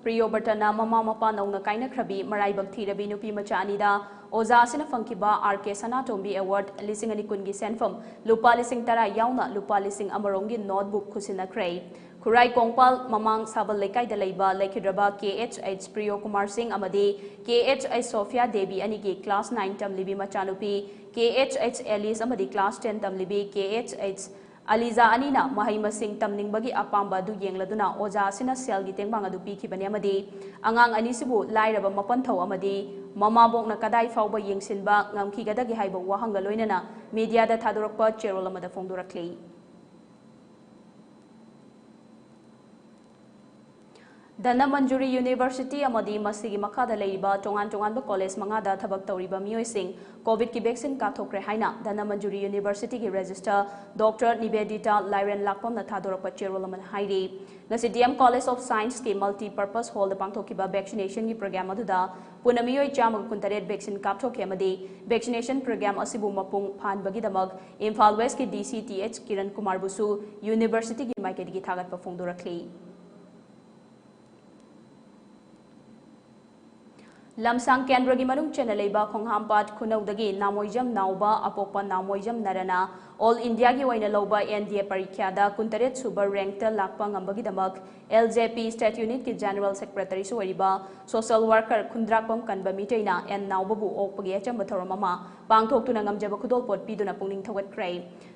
ꯄ꯭ꯔꯤꯌꯣꯕ꯭ꯔꯇꯅ ꯃꯃꯥ ꯃꯄꯥ ꯅꯧꯅ ꯀꯥꯏꯅꯈ꯭ꯔꯕꯤ ꯃꯔꯥꯏꯕꯛ ꯊꯤꯔꯕꯤ ꯅꯨꯄꯤ ꯃꯆꯥ ꯑꯅꯤꯗ ꯑꯣꯖꯥ ꯑꯁꯤꯅ ꯐꯪꯈꯤꯕ ꯑꯥꯔ ꯀꯦ ꯁꯅꯥꯇꯣꯝꯕꯤ ꯑꯦꯋꯥꯔꯗ ꯂꯤꯁꯤꯡ ꯑꯅꯤ ꯀꯨꯟꯒꯤ ꯁꯦꯟꯐꯝ ꯂꯨꯄꯥ ꯂꯤꯁꯤꯡ ꯇꯔꯥ ꯌꯥꯎꯅ ꯂꯨꯄꯥ ꯂꯤꯁꯤꯡ ꯑꯃꯔꯣꯝꯒꯤ ꯅꯣꯠꯕꯨꯛ ꯈꯨꯠꯁꯤꯟꯅꯈ꯭ꯔꯦ꯫ ꯈꯨꯔꯥꯏ ꯀꯣꯡꯄꯥꯜ ꯃꯃꯥꯡ ꯁꯥꯕꯜ ꯂꯩꯀꯥꯏꯗ ꯂꯩꯕ ꯂꯩꯈꯤꯗ꯭ꯔꯕ ꯀꯦ ꯑꯩꯆ ꯑꯩꯆ ꯄ꯭ꯔꯤꯌꯣ ꯀꯨꯃꯥꯔ ꯁꯤꯡ ꯑꯃꯗꯤ ꯀꯦ ꯑꯩꯆ ꯑꯩꯆ ꯁꯣꯐꯤꯌꯥ ꯗꯦꯕꯤ ꯑꯅꯤꯒꯤ ꯀ꯭ꯂꯥꯁ ꯅꯥꯏꯟ ꯇꯝꯂꯤꯕꯤ ꯃꯆꯥꯅꯨꯄꯤ ꯀꯦ ꯑꯩꯆ ꯑꯩꯆ ꯑꯦꯂꯤꯁ ꯑꯃꯗꯤ ꯀ꯭ꯂꯥꯁ ꯇꯦꯟ ꯇꯝꯂꯤꯕꯤ ꯀꯦ ꯑꯩꯆ ꯑꯩꯆ ꯑꯂꯤꯖꯥ ꯑꯅꯤꯅ ꯃꯍꯩ ꯃꯁꯤꯡ ꯇꯝꯅꯤꯡꯕꯒꯤ ꯑꯄꯥꯝꯕ ꯑꯗꯨ ꯌꯦꯡꯂꯗꯨꯅ ꯑꯣꯖꯥ ꯑꯁꯤꯅ ꯁꯦꯜꯒꯤ ꯇꯦꯡꯕꯥꯡ ꯑꯗꯨ ꯄꯤꯈꯤꯕꯅꯤ ꯑꯃꯗꯤ ꯑꯉꯥꯡ ꯑꯅꯤꯁꯤꯕꯨ ꯂꯥꯏꯔꯕ ꯃꯄꯟꯊꯧ ꯑꯃꯗꯤ ꯃꯃꯥꯕꯣꯛꯅ ꯀꯗꯥꯏ ꯐꯥꯎꯕ ꯌꯦꯡꯁꯤꯟꯕ ꯉꯝꯈꯤꯒꯗꯒꯦ ꯍꯥꯏꯕ ꯋꯥꯍꯪꯒ ꯂꯣꯏꯅꯅ ꯃꯤꯗꯤꯌꯥꯗ ꯊꯥꯗꯣꯔꯛꯄ ꯆꯦꯔꯣꯜ ꯑꯃꯗ ꯐꯣꯡꯗꯣꯔꯛꯂꯤ꯫ ꯙꯅꯃꯟꯖꯨꯔꯤ ꯌꯨꯅꯤꯚꯔꯁꯤꯇꯤ ꯑꯃꯗꯤ ꯃꯁꯤꯒꯤ ꯃꯈꯥꯗ ꯂꯩꯔꯤꯕ ꯇꯣꯉꯥꯟ ꯇꯣꯉꯥꯟꯕ ꯀꯣꯂꯦꯖ ꯃꯉꯥꯗ ꯊꯕꯛ ꯇꯧꯔꯤꯕ ꯃꯤꯑꯣꯏꯁꯤꯡ ꯀꯣꯚꯤꯗꯀꯤ ꯚꯦꯛꯁꯤꯟ ꯀꯥꯞꯊꯣꯛꯈ꯭ꯔꯦ ꯍꯥꯏꯅ ꯙꯅꯃꯟꯖꯨꯔꯤ ꯌꯨꯅꯤꯚꯔꯁꯤꯇꯤꯒꯤ ꯔꯦꯖꯤꯁꯇ꯭ꯔꯥꯔ ꯗꯣꯛꯇꯔ ꯅꯤꯕꯦꯗꯤꯇꯥ ꯂꯥꯏꯔꯦꯟ ꯂꯥꯛꯄꯝꯅ ꯊꯥꯗꯣꯔꯛꯄ ꯆꯦꯔꯣꯜ ꯑꯃꯅ ꯍꯥꯏꯔꯤ꯫ ꯉꯁꯤ ꯗꯤ ꯑꯦꯝ ꯀꯣꯂꯦꯖ ꯑꯣꯐ ꯁꯥꯏꯟꯁꯀꯤ ꯃꯜꯇꯤ ꯄꯔꯄꯁ ꯍꯣꯜꯗ ꯄꯥꯡꯊꯣꯛꯈꯤꯕ ꯚꯦꯛꯁꯤꯅꯦꯁꯟꯒꯤ ꯄ꯭ꯔꯣꯒ꯭ꯔꯥꯝ ꯑꯗꯨꯗ ꯄꯨꯟꯅ ꯃꯤꯑꯣꯏ ꯆꯥꯝꯃꯒ ꯀꯨꯟꯇꯔꯦꯠ ꯚꯦꯛꯁꯤꯟ ꯀꯥꯞꯊꯣꯛꯈꯤ ꯑꯃꯗꯤ ꯚꯦꯛꯁꯤꯅꯦꯁꯟ ꯄ꯭ꯔꯣꯒ꯭ꯔꯥꯝ ꯑꯁꯤꯕꯨ ꯃꯄꯨꯡ ꯐꯥꯍꯟꯕꯒꯤꯗꯃꯛ ꯏꯝꯐꯥꯜ ꯋꯦꯁꯀꯤ ꯗꯤ ꯁꯤ ꯇꯤ ꯑꯩꯆ ꯀꯤꯔꯟ ꯀꯨꯃꯥꯔꯕꯨꯁꯨ ꯌꯨꯅꯤꯚꯔꯁꯤꯇꯤꯒꯤ ꯃꯥꯏꯀꯩꯗꯒꯤ ꯊꯥꯒꯠꯄ ꯐꯣꯡꯗꯣꯔꯛꯂꯤ꯫ ꯂꯝꯁꯥꯡ ꯀꯦꯟꯗ꯭ꯔꯒꯤ ꯃꯅꯨꯡ ꯆꯟꯅ ꯂꯩꯕ ꯈꯣꯡꯍꯥꯝꯄꯥꯠ ꯈꯨꯅꯧꯗꯒꯤ ꯅꯥꯃꯣꯏꯖꯝ ꯅꯥꯎꯕ ꯑꯄꯣꯛꯄ ꯅꯥꯃꯣꯏꯖꯝ ꯅꯔꯅ ꯑꯣꯜ ꯏꯟꯗꯤꯌꯥꯒꯤ ꯑꯣꯏꯅ ꯂꯧꯕ ꯑꯦꯟ ꯗꯤ ꯑꯦ ꯄꯔꯤꯈ꯭ꯌꯥꯗ ꯀꯨꯟꯇꯔꯦꯠ ꯁꯨꯕ ꯔꯦꯡꯛꯇ ꯂꯥꯛꯄ ꯉꯝꯕꯒꯤꯗꯃꯛ ꯑꯦꯜ ꯖꯦ ꯄꯤ ꯁ꯭ꯇꯦꯠ ꯌꯨꯅꯤꯠꯀꯤ ꯖꯦꯅꯔꯦꯜ ꯁꯦꯀ꯭ꯔꯦꯇꯔꯤꯁꯨ ꯑꯣꯏꯔꯤꯕ ꯁꯣꯁꯦꯜ ꯋꯥꯔꯀꯔ ꯈꯨꯟꯗ꯭ꯔꯥꯛꯄꯝ ꯀꯟꯕ ꯃꯤꯇꯩꯅ ꯑꯦꯟ ꯅꯥꯎꯕꯕꯨ ꯑꯣꯛꯄꯒꯤ ꯑꯆꯝꯕ ꯊꯧꯔꯝ ꯑꯃ ꯄꯥꯡꯊꯣꯛꯇꯨꯅ ꯉꯝꯖꯕ ꯈꯨꯗꯣꯜꯄꯣꯠ ꯄꯤꯗꯨꯅ ꯄꯨꯛꯅꯤꯡ ꯊꯧꯒꯠꯈ꯭ꯔꯦ꯫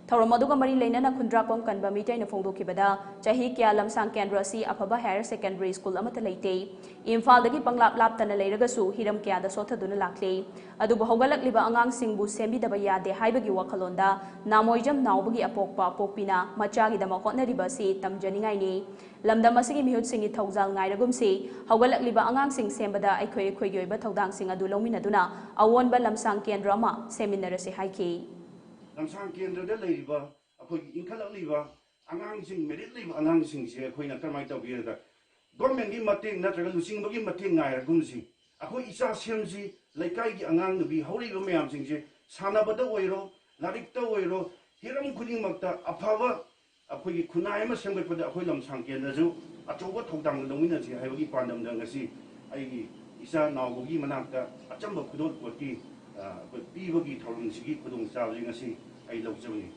ꯊꯧꯔꯝ ꯑꯗꯨꯒ ꯃꯔꯤ ꯂꯩꯅꯅ ꯈꯨꯟꯗ꯭ꯔꯥꯛꯄꯝ ꯀꯟꯕ ꯃꯤꯇꯩꯅ ꯐꯣꯡꯗꯣꯛꯈꯤꯕꯗ, ꯆꯍꯤ ꯀꯌꯥ ꯂꯝꯁꯥꯡ ꯀꯦꯟꯗ꯭ꯔ ꯑꯁꯤ ꯑꯐꯕ ꯍꯥꯌꯔ ꯁꯦꯀꯦꯟꯗꯔꯤ ꯁ꯭ꯀꯨꯜ ꯑꯃꯠꯇ ꯂꯩꯇꯦ꯫ ꯏꯝꯐꯥꯜꯗꯒꯤ ꯄꯪꯂꯥꯞ ꯂꯥꯞꯇꯅ ꯂꯩꯔꯒꯁꯨ ꯍꯤꯔꯝ ꯀꯌꯥꯗ ꯁꯣꯠꯊꯗꯨꯅ ꯂꯥꯛꯂꯤ꯫ ꯑꯗꯨꯕꯨ ꯍꯧꯒꯠꯂꯛꯂꯤꯕ ꯑꯉꯥꯡꯁꯤꯡꯕꯨ ꯁꯦꯝꯕꯤꯗꯕ ꯌꯥꯗꯦ ꯍꯥꯏꯕꯒꯤ ꯋꯥꯈꯜꯂꯣꯟꯗ ꯅꯥꯃꯣꯏꯖꯝ ꯅꯥꯎꯕꯒꯤ ꯑꯄꯣꯛꯄ ꯑꯄꯣꯛꯄꯤꯅ ꯃꯆꯥꯒꯤꯗꯃꯛ ꯍꯣꯠꯅꯔꯤꯕ ꯑꯁꯤ ꯇꯝꯖꯅꯤꯡꯉꯥꯏꯅꯤ꯫ ꯂꯝꯗꯝ ꯑꯁꯤꯒꯤ ꯃꯤꯍꯨꯠꯁꯤꯡꯒꯤ ꯊꯧꯖꯥꯜ ꯉꯥꯏꯔꯒꯨꯝꯁꯤ꯫ ꯍꯧꯒꯠꯂꯛꯂꯤꯕ ꯑꯉꯥꯡꯁꯤꯡ ꯁꯦꯝꯕꯗ ꯑꯩꯈꯣꯏ ꯑꯩꯈꯣꯏꯒꯤ ꯑꯣꯏꯕ ꯊꯧꯗꯥꯡꯁꯤꯡ ꯑꯗꯨ ꯂꯧꯃꯤꯟꯅꯗꯨꯅ ꯑꯑꯣꯟꯕ ꯂꯝꯁꯥꯡ ꯀꯦꯟꯗ꯭ꯔ ꯑꯃ ꯁꯦꯝꯃꯤꯟꯅꯔꯁꯤ ꯍꯥꯏꯈꯤ꯫ ꯂꯝꯁꯥꯡ ꯀꯦꯟꯗ꯭ꯔꯗ ꯂꯩꯔꯤꯕ ꯑꯩꯈꯣꯏꯒꯤ ꯏꯟꯈꯠꯂꯛꯂꯤꯕ ꯑꯉꯥꯡꯁꯤꯡ, ꯃꯦꯔꯤꯠ ꯂꯩꯕ ꯑꯉꯥꯡꯁꯤꯡꯁꯦ ꯑꯩꯈꯣꯏꯅ ꯀꯔꯝꯍꯥꯏꯅ ꯇꯧꯒꯦ ꯍꯥꯏꯔꯒ, ꯒꯣꯔꯃꯦꯟꯒꯤ ꯃꯇꯦꯡ ꯅꯠꯇ꯭ꯔꯒ ꯂꯨꯆꯤꯡꯕꯒꯤ ꯃꯇꯦꯡ ꯉꯥꯏꯔꯒꯨꯝꯁꯤ꯫ ꯑꯩꯈꯣꯏ ꯏꯆꯥ ꯁꯦꯝꯁꯤ, ꯂꯩꯀꯥꯏꯒꯤ ꯑꯉꯥꯡ ꯅꯨꯄꯤ ꯍꯧꯔꯛꯏꯕ ꯃꯌꯥꯝꯁꯤꯡꯁꯦ ꯁꯥꯟꯅꯕꯗ ꯑꯣꯏꯔꯣ, ꯂꯥꯏꯔꯤꯛꯇ ꯑꯣꯏꯔꯣ, ꯍꯤꯔꯝ ꯈꯨꯗꯤꯡꯃꯛꯇ ꯑꯐꯕ ꯑꯩꯈꯣꯏꯒꯤ ꯈꯨꯟꯅꯥꯏ ꯑꯃ ꯁꯦꯝꯒꯠꯄꯗ ꯑꯩꯈꯣꯏ ꯂꯝꯁꯥꯡ ꯀꯦꯟꯗ꯭ꯔꯁꯨ ꯑꯆꯧꯕ ꯊꯧꯗꯥꯡ ꯂꯧꯃꯤꯟꯅꯁꯤ ꯍꯥꯏꯕꯒꯤ ꯄꯥꯟꯗꯝꯗ ꯉꯁꯤ ꯑꯩꯒꯤ ꯏꯆꯥ ꯅꯥꯎꯕꯒꯤ ꯃꯅꯥꯛꯇ ꯑꯆꯝꯕ ꯈꯨꯗꯣꯜꯄꯣꯠꯀꯤ, ꯑ, ꯑꯩꯈꯣꯏ ꯄꯤꯕꯒꯤ ꯊꯧꯔꯝꯁꯤꯒꯤ ꯈꯨꯗꯣꯡꯆꯥꯕꯁꯤ ꯉꯁꯤ ꯑꯩ ꯂꯧꯖꯕꯅꯤ꯫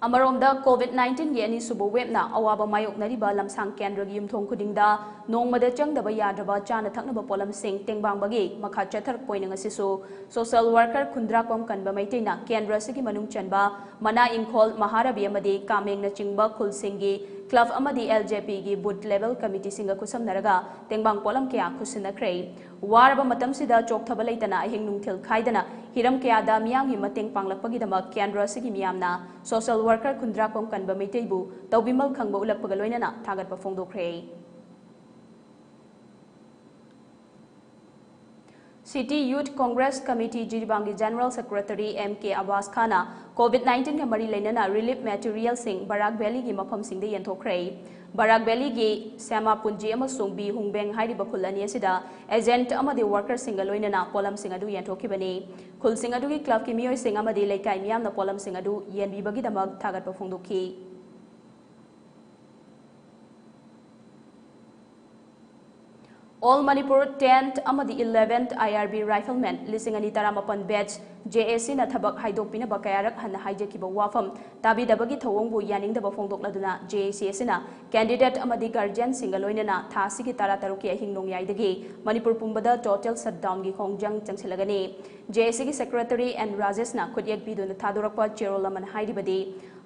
ꯑꯃꯔꯣꯝꯗ, COVID nineteen ꯒꯤ ꯑꯅꯤꯁꯨꯕ ꯋꯦꯕꯅ ꯑꯋꯥꯕ ꯃꯥꯌꯣꯛꯅꯔꯤꯕ ꯂꯝꯁꯥꯡ ꯀꯦꯟꯗ꯭ꯔꯒꯤ ꯌꯨꯝꯊꯣꯡ ꯈꯨꯗꯤꯡꯗ ꯅꯣꯡꯃꯗ ꯆꯪꯗꯕ ꯌꯥꯗ꯭ꯔꯕ ꯆꯥꯅ ꯊꯛꯅꯕ ꯄꯣꯠꯂꯝꯁꯤꯡ ꯇꯦꯡꯕꯥꯡꯕꯒꯤ ꯃꯈꯥ ꯆꯠꯊꯔꯛꯄ ꯑꯣꯏꯅ ꯉꯁꯤꯁꯨ social worker ꯈꯨꯟꯗ꯭ꯔꯥꯛꯄꯝ ꯀꯟꯕ ꯃꯩꯇꯩꯅ ꯀꯦꯟꯗ꯭ꯔ ꯑꯁꯤꯒꯤ ꯃꯅꯨꯡ ꯆꯟꯕ ꯃꯅꯥ ꯏꯪꯈꯣꯜ, ꯃꯍꯥꯔꯥꯕꯤ ꯑꯃꯗꯤ ꯀꯥꯃꯦꯡꯅꯆꯤꯡꯕ ꯈꯨꯜꯁꯤꯡꯒꯤ club ꯑꯃꯗꯤ L J P ꯒꯤ booth level committee ꯁꯤꯡꯒ ꯈꯨꯠꯁꯝꯅꯔꯒ ꯇꯦꯡꯕꯥꯡ ꯄꯣꯠꯂꯝ ꯀꯌꯥ ꯈꯨꯠꯁꯤꯟꯅꯈ꯭ꯔꯦ꯫ ꯋꯥꯔꯕ ꯃꯇꯝꯁꯤꯗ ꯆꯣꯛꯊꯕ ꯂꯩꯇꯅ ꯑꯍꯤꯡ ꯅꯨꯡꯊꯤꯜ ꯈꯥꯏꯗꯅ ꯍꯤꯔꯝ ꯀꯌꯥꯗ ꯃꯤꯌꯥꯝꯒꯤ ꯃꯇꯦꯡ ꯄꯥꯡꯂꯛꯄꯒꯤꯗꯃꯛ ꯀꯦꯟꯗ꯭ꯔ ꯑꯁꯤꯒꯤ ꯃꯤꯌꯥꯝꯅ social worker ꯈꯨꯟꯗ꯭ꯔꯥꯛꯄꯝ ꯀꯟꯕ ꯃꯩꯇꯩꯕꯨ ꯇꯧꯕꯤꯃꯜ ꯈꯪꯕ ꯎꯠꯂꯛꯄꯒ ꯂꯣꯏꯅꯅ ꯊꯥꯒꯠꯄ ꯐꯣꯡꯗꯣꯛꯈ꯭ꯔꯦ꯫ City Youth Congress Committee ꯖꯤꯔꯤꯕꯥꯝꯒꯤ General Secretary M K ꯑꯕꯥꯁ ꯈꯥꯟꯅ COVID nineteen ꯒ ꯃꯔꯤ ꯂꯩꯅꯅ relief material ꯁꯤꯡ ꯕꯔꯥꯛ Valley ꯒꯤ ꯃꯐꯝꯁꯤꯡꯗ ꯌꯦꯟꯊꯣꯛꯈ꯭ꯔꯦ꯫ ꯕꯔꯥꯛ Valley ꯒꯤ ꯁ꯭ꯌꯥꯃꯥ ꯄꯨꯟꯖꯤ ꯑꯃꯁꯨꯡ ꯕꯤ ꯍꯨꯡꯕꯦꯡ ꯍꯥꯏꯔꯤꯕ ꯈꯨꯜ ꯑꯅꯤ ꯑꯁꯤꯗ agent ꯑꯃꯗꯤ worker ꯁꯤꯡꯒ ꯂꯣꯏꯅꯅ ꯄꯣꯠꯂꯝꯁꯤꯡ ꯑꯗꯨ ꯌꯦꯟꯊꯣꯛꯈꯤꯕꯅꯤ꯫ ꯈꯨꯜꯁꯤꯡ ꯑꯗꯨꯒꯤ club ꯀꯤ ꯃꯤꯑꯣꯏꯁꯤꯡ ꯑꯃꯗꯤ ꯂꯩꯀꯥꯏ ꯃꯤꯌꯥꯝꯅ ꯄꯣꯠꯂꯝꯁꯤꯡ ꯑꯗꯨ ꯌꯦꯟꯕꯤꯕꯒꯤꯗꯃꯛ ꯊꯥꯒꯠꯄ ꯐꯣꯡꯗꯣꯛꯈꯤ꯫ All Manipur tenth ꯑꯃꯗꯤ eleventh I R B Riflemen ꯂꯤꯁꯤꯡ ꯑꯅꯤ ꯇꯔꯥꯃꯥꯄꯟ batch J A C ꯅ ꯊꯕꯛ ꯍꯥꯏꯗꯣꯛꯄꯤꯅꯕ ꯀꯌꯥꯔꯛ ꯍꯟꯅ ꯍꯥꯏꯖꯈꯤꯕ ꯋꯥꯐꯝ ꯇꯥꯕꯤꯗꯕꯒꯤ ꯊꯧꯑꯣꯡꯕꯨ ꯌꯥꯅꯤꯡꯗꯕ ꯐꯣꯡꯗꯣꯛꯂꯗꯨꯅ J A C ꯑꯁꯤꯅ candidate ꯑꯃꯗꯤ guardian ꯁꯤꯡꯒ ꯂꯣꯏꯅꯅ ꯊꯥ ꯑꯁꯤꯒꯤ ꯇꯔꯥꯇꯔꯨꯛꯀꯤ ꯑꯍꯤꯡ ꯅꯣꯡꯌꯥꯏꯗꯒꯤ ꯃꯅꯤꯄꯨꯔ ꯄꯨꯝꯕꯗ total shutdown ꯒꯤ ꯈꯣꯡꯖꯪ ꯆꯪꯁꯤꯜꯂꯒꯅꯤ꯫ J A C ꯒꯤ Secretary N ꯔꯥꯖꯦꯁꯅ ꯈꯨꯠꯌꯦꯛ ꯄꯤꯗꯨꯅ ꯊꯥꯗꯣꯔꯛꯄ ꯆꯦꯔꯣꯜ ꯑꯃꯅ ꯍꯥꯏꯔꯤꯕꯗꯤ,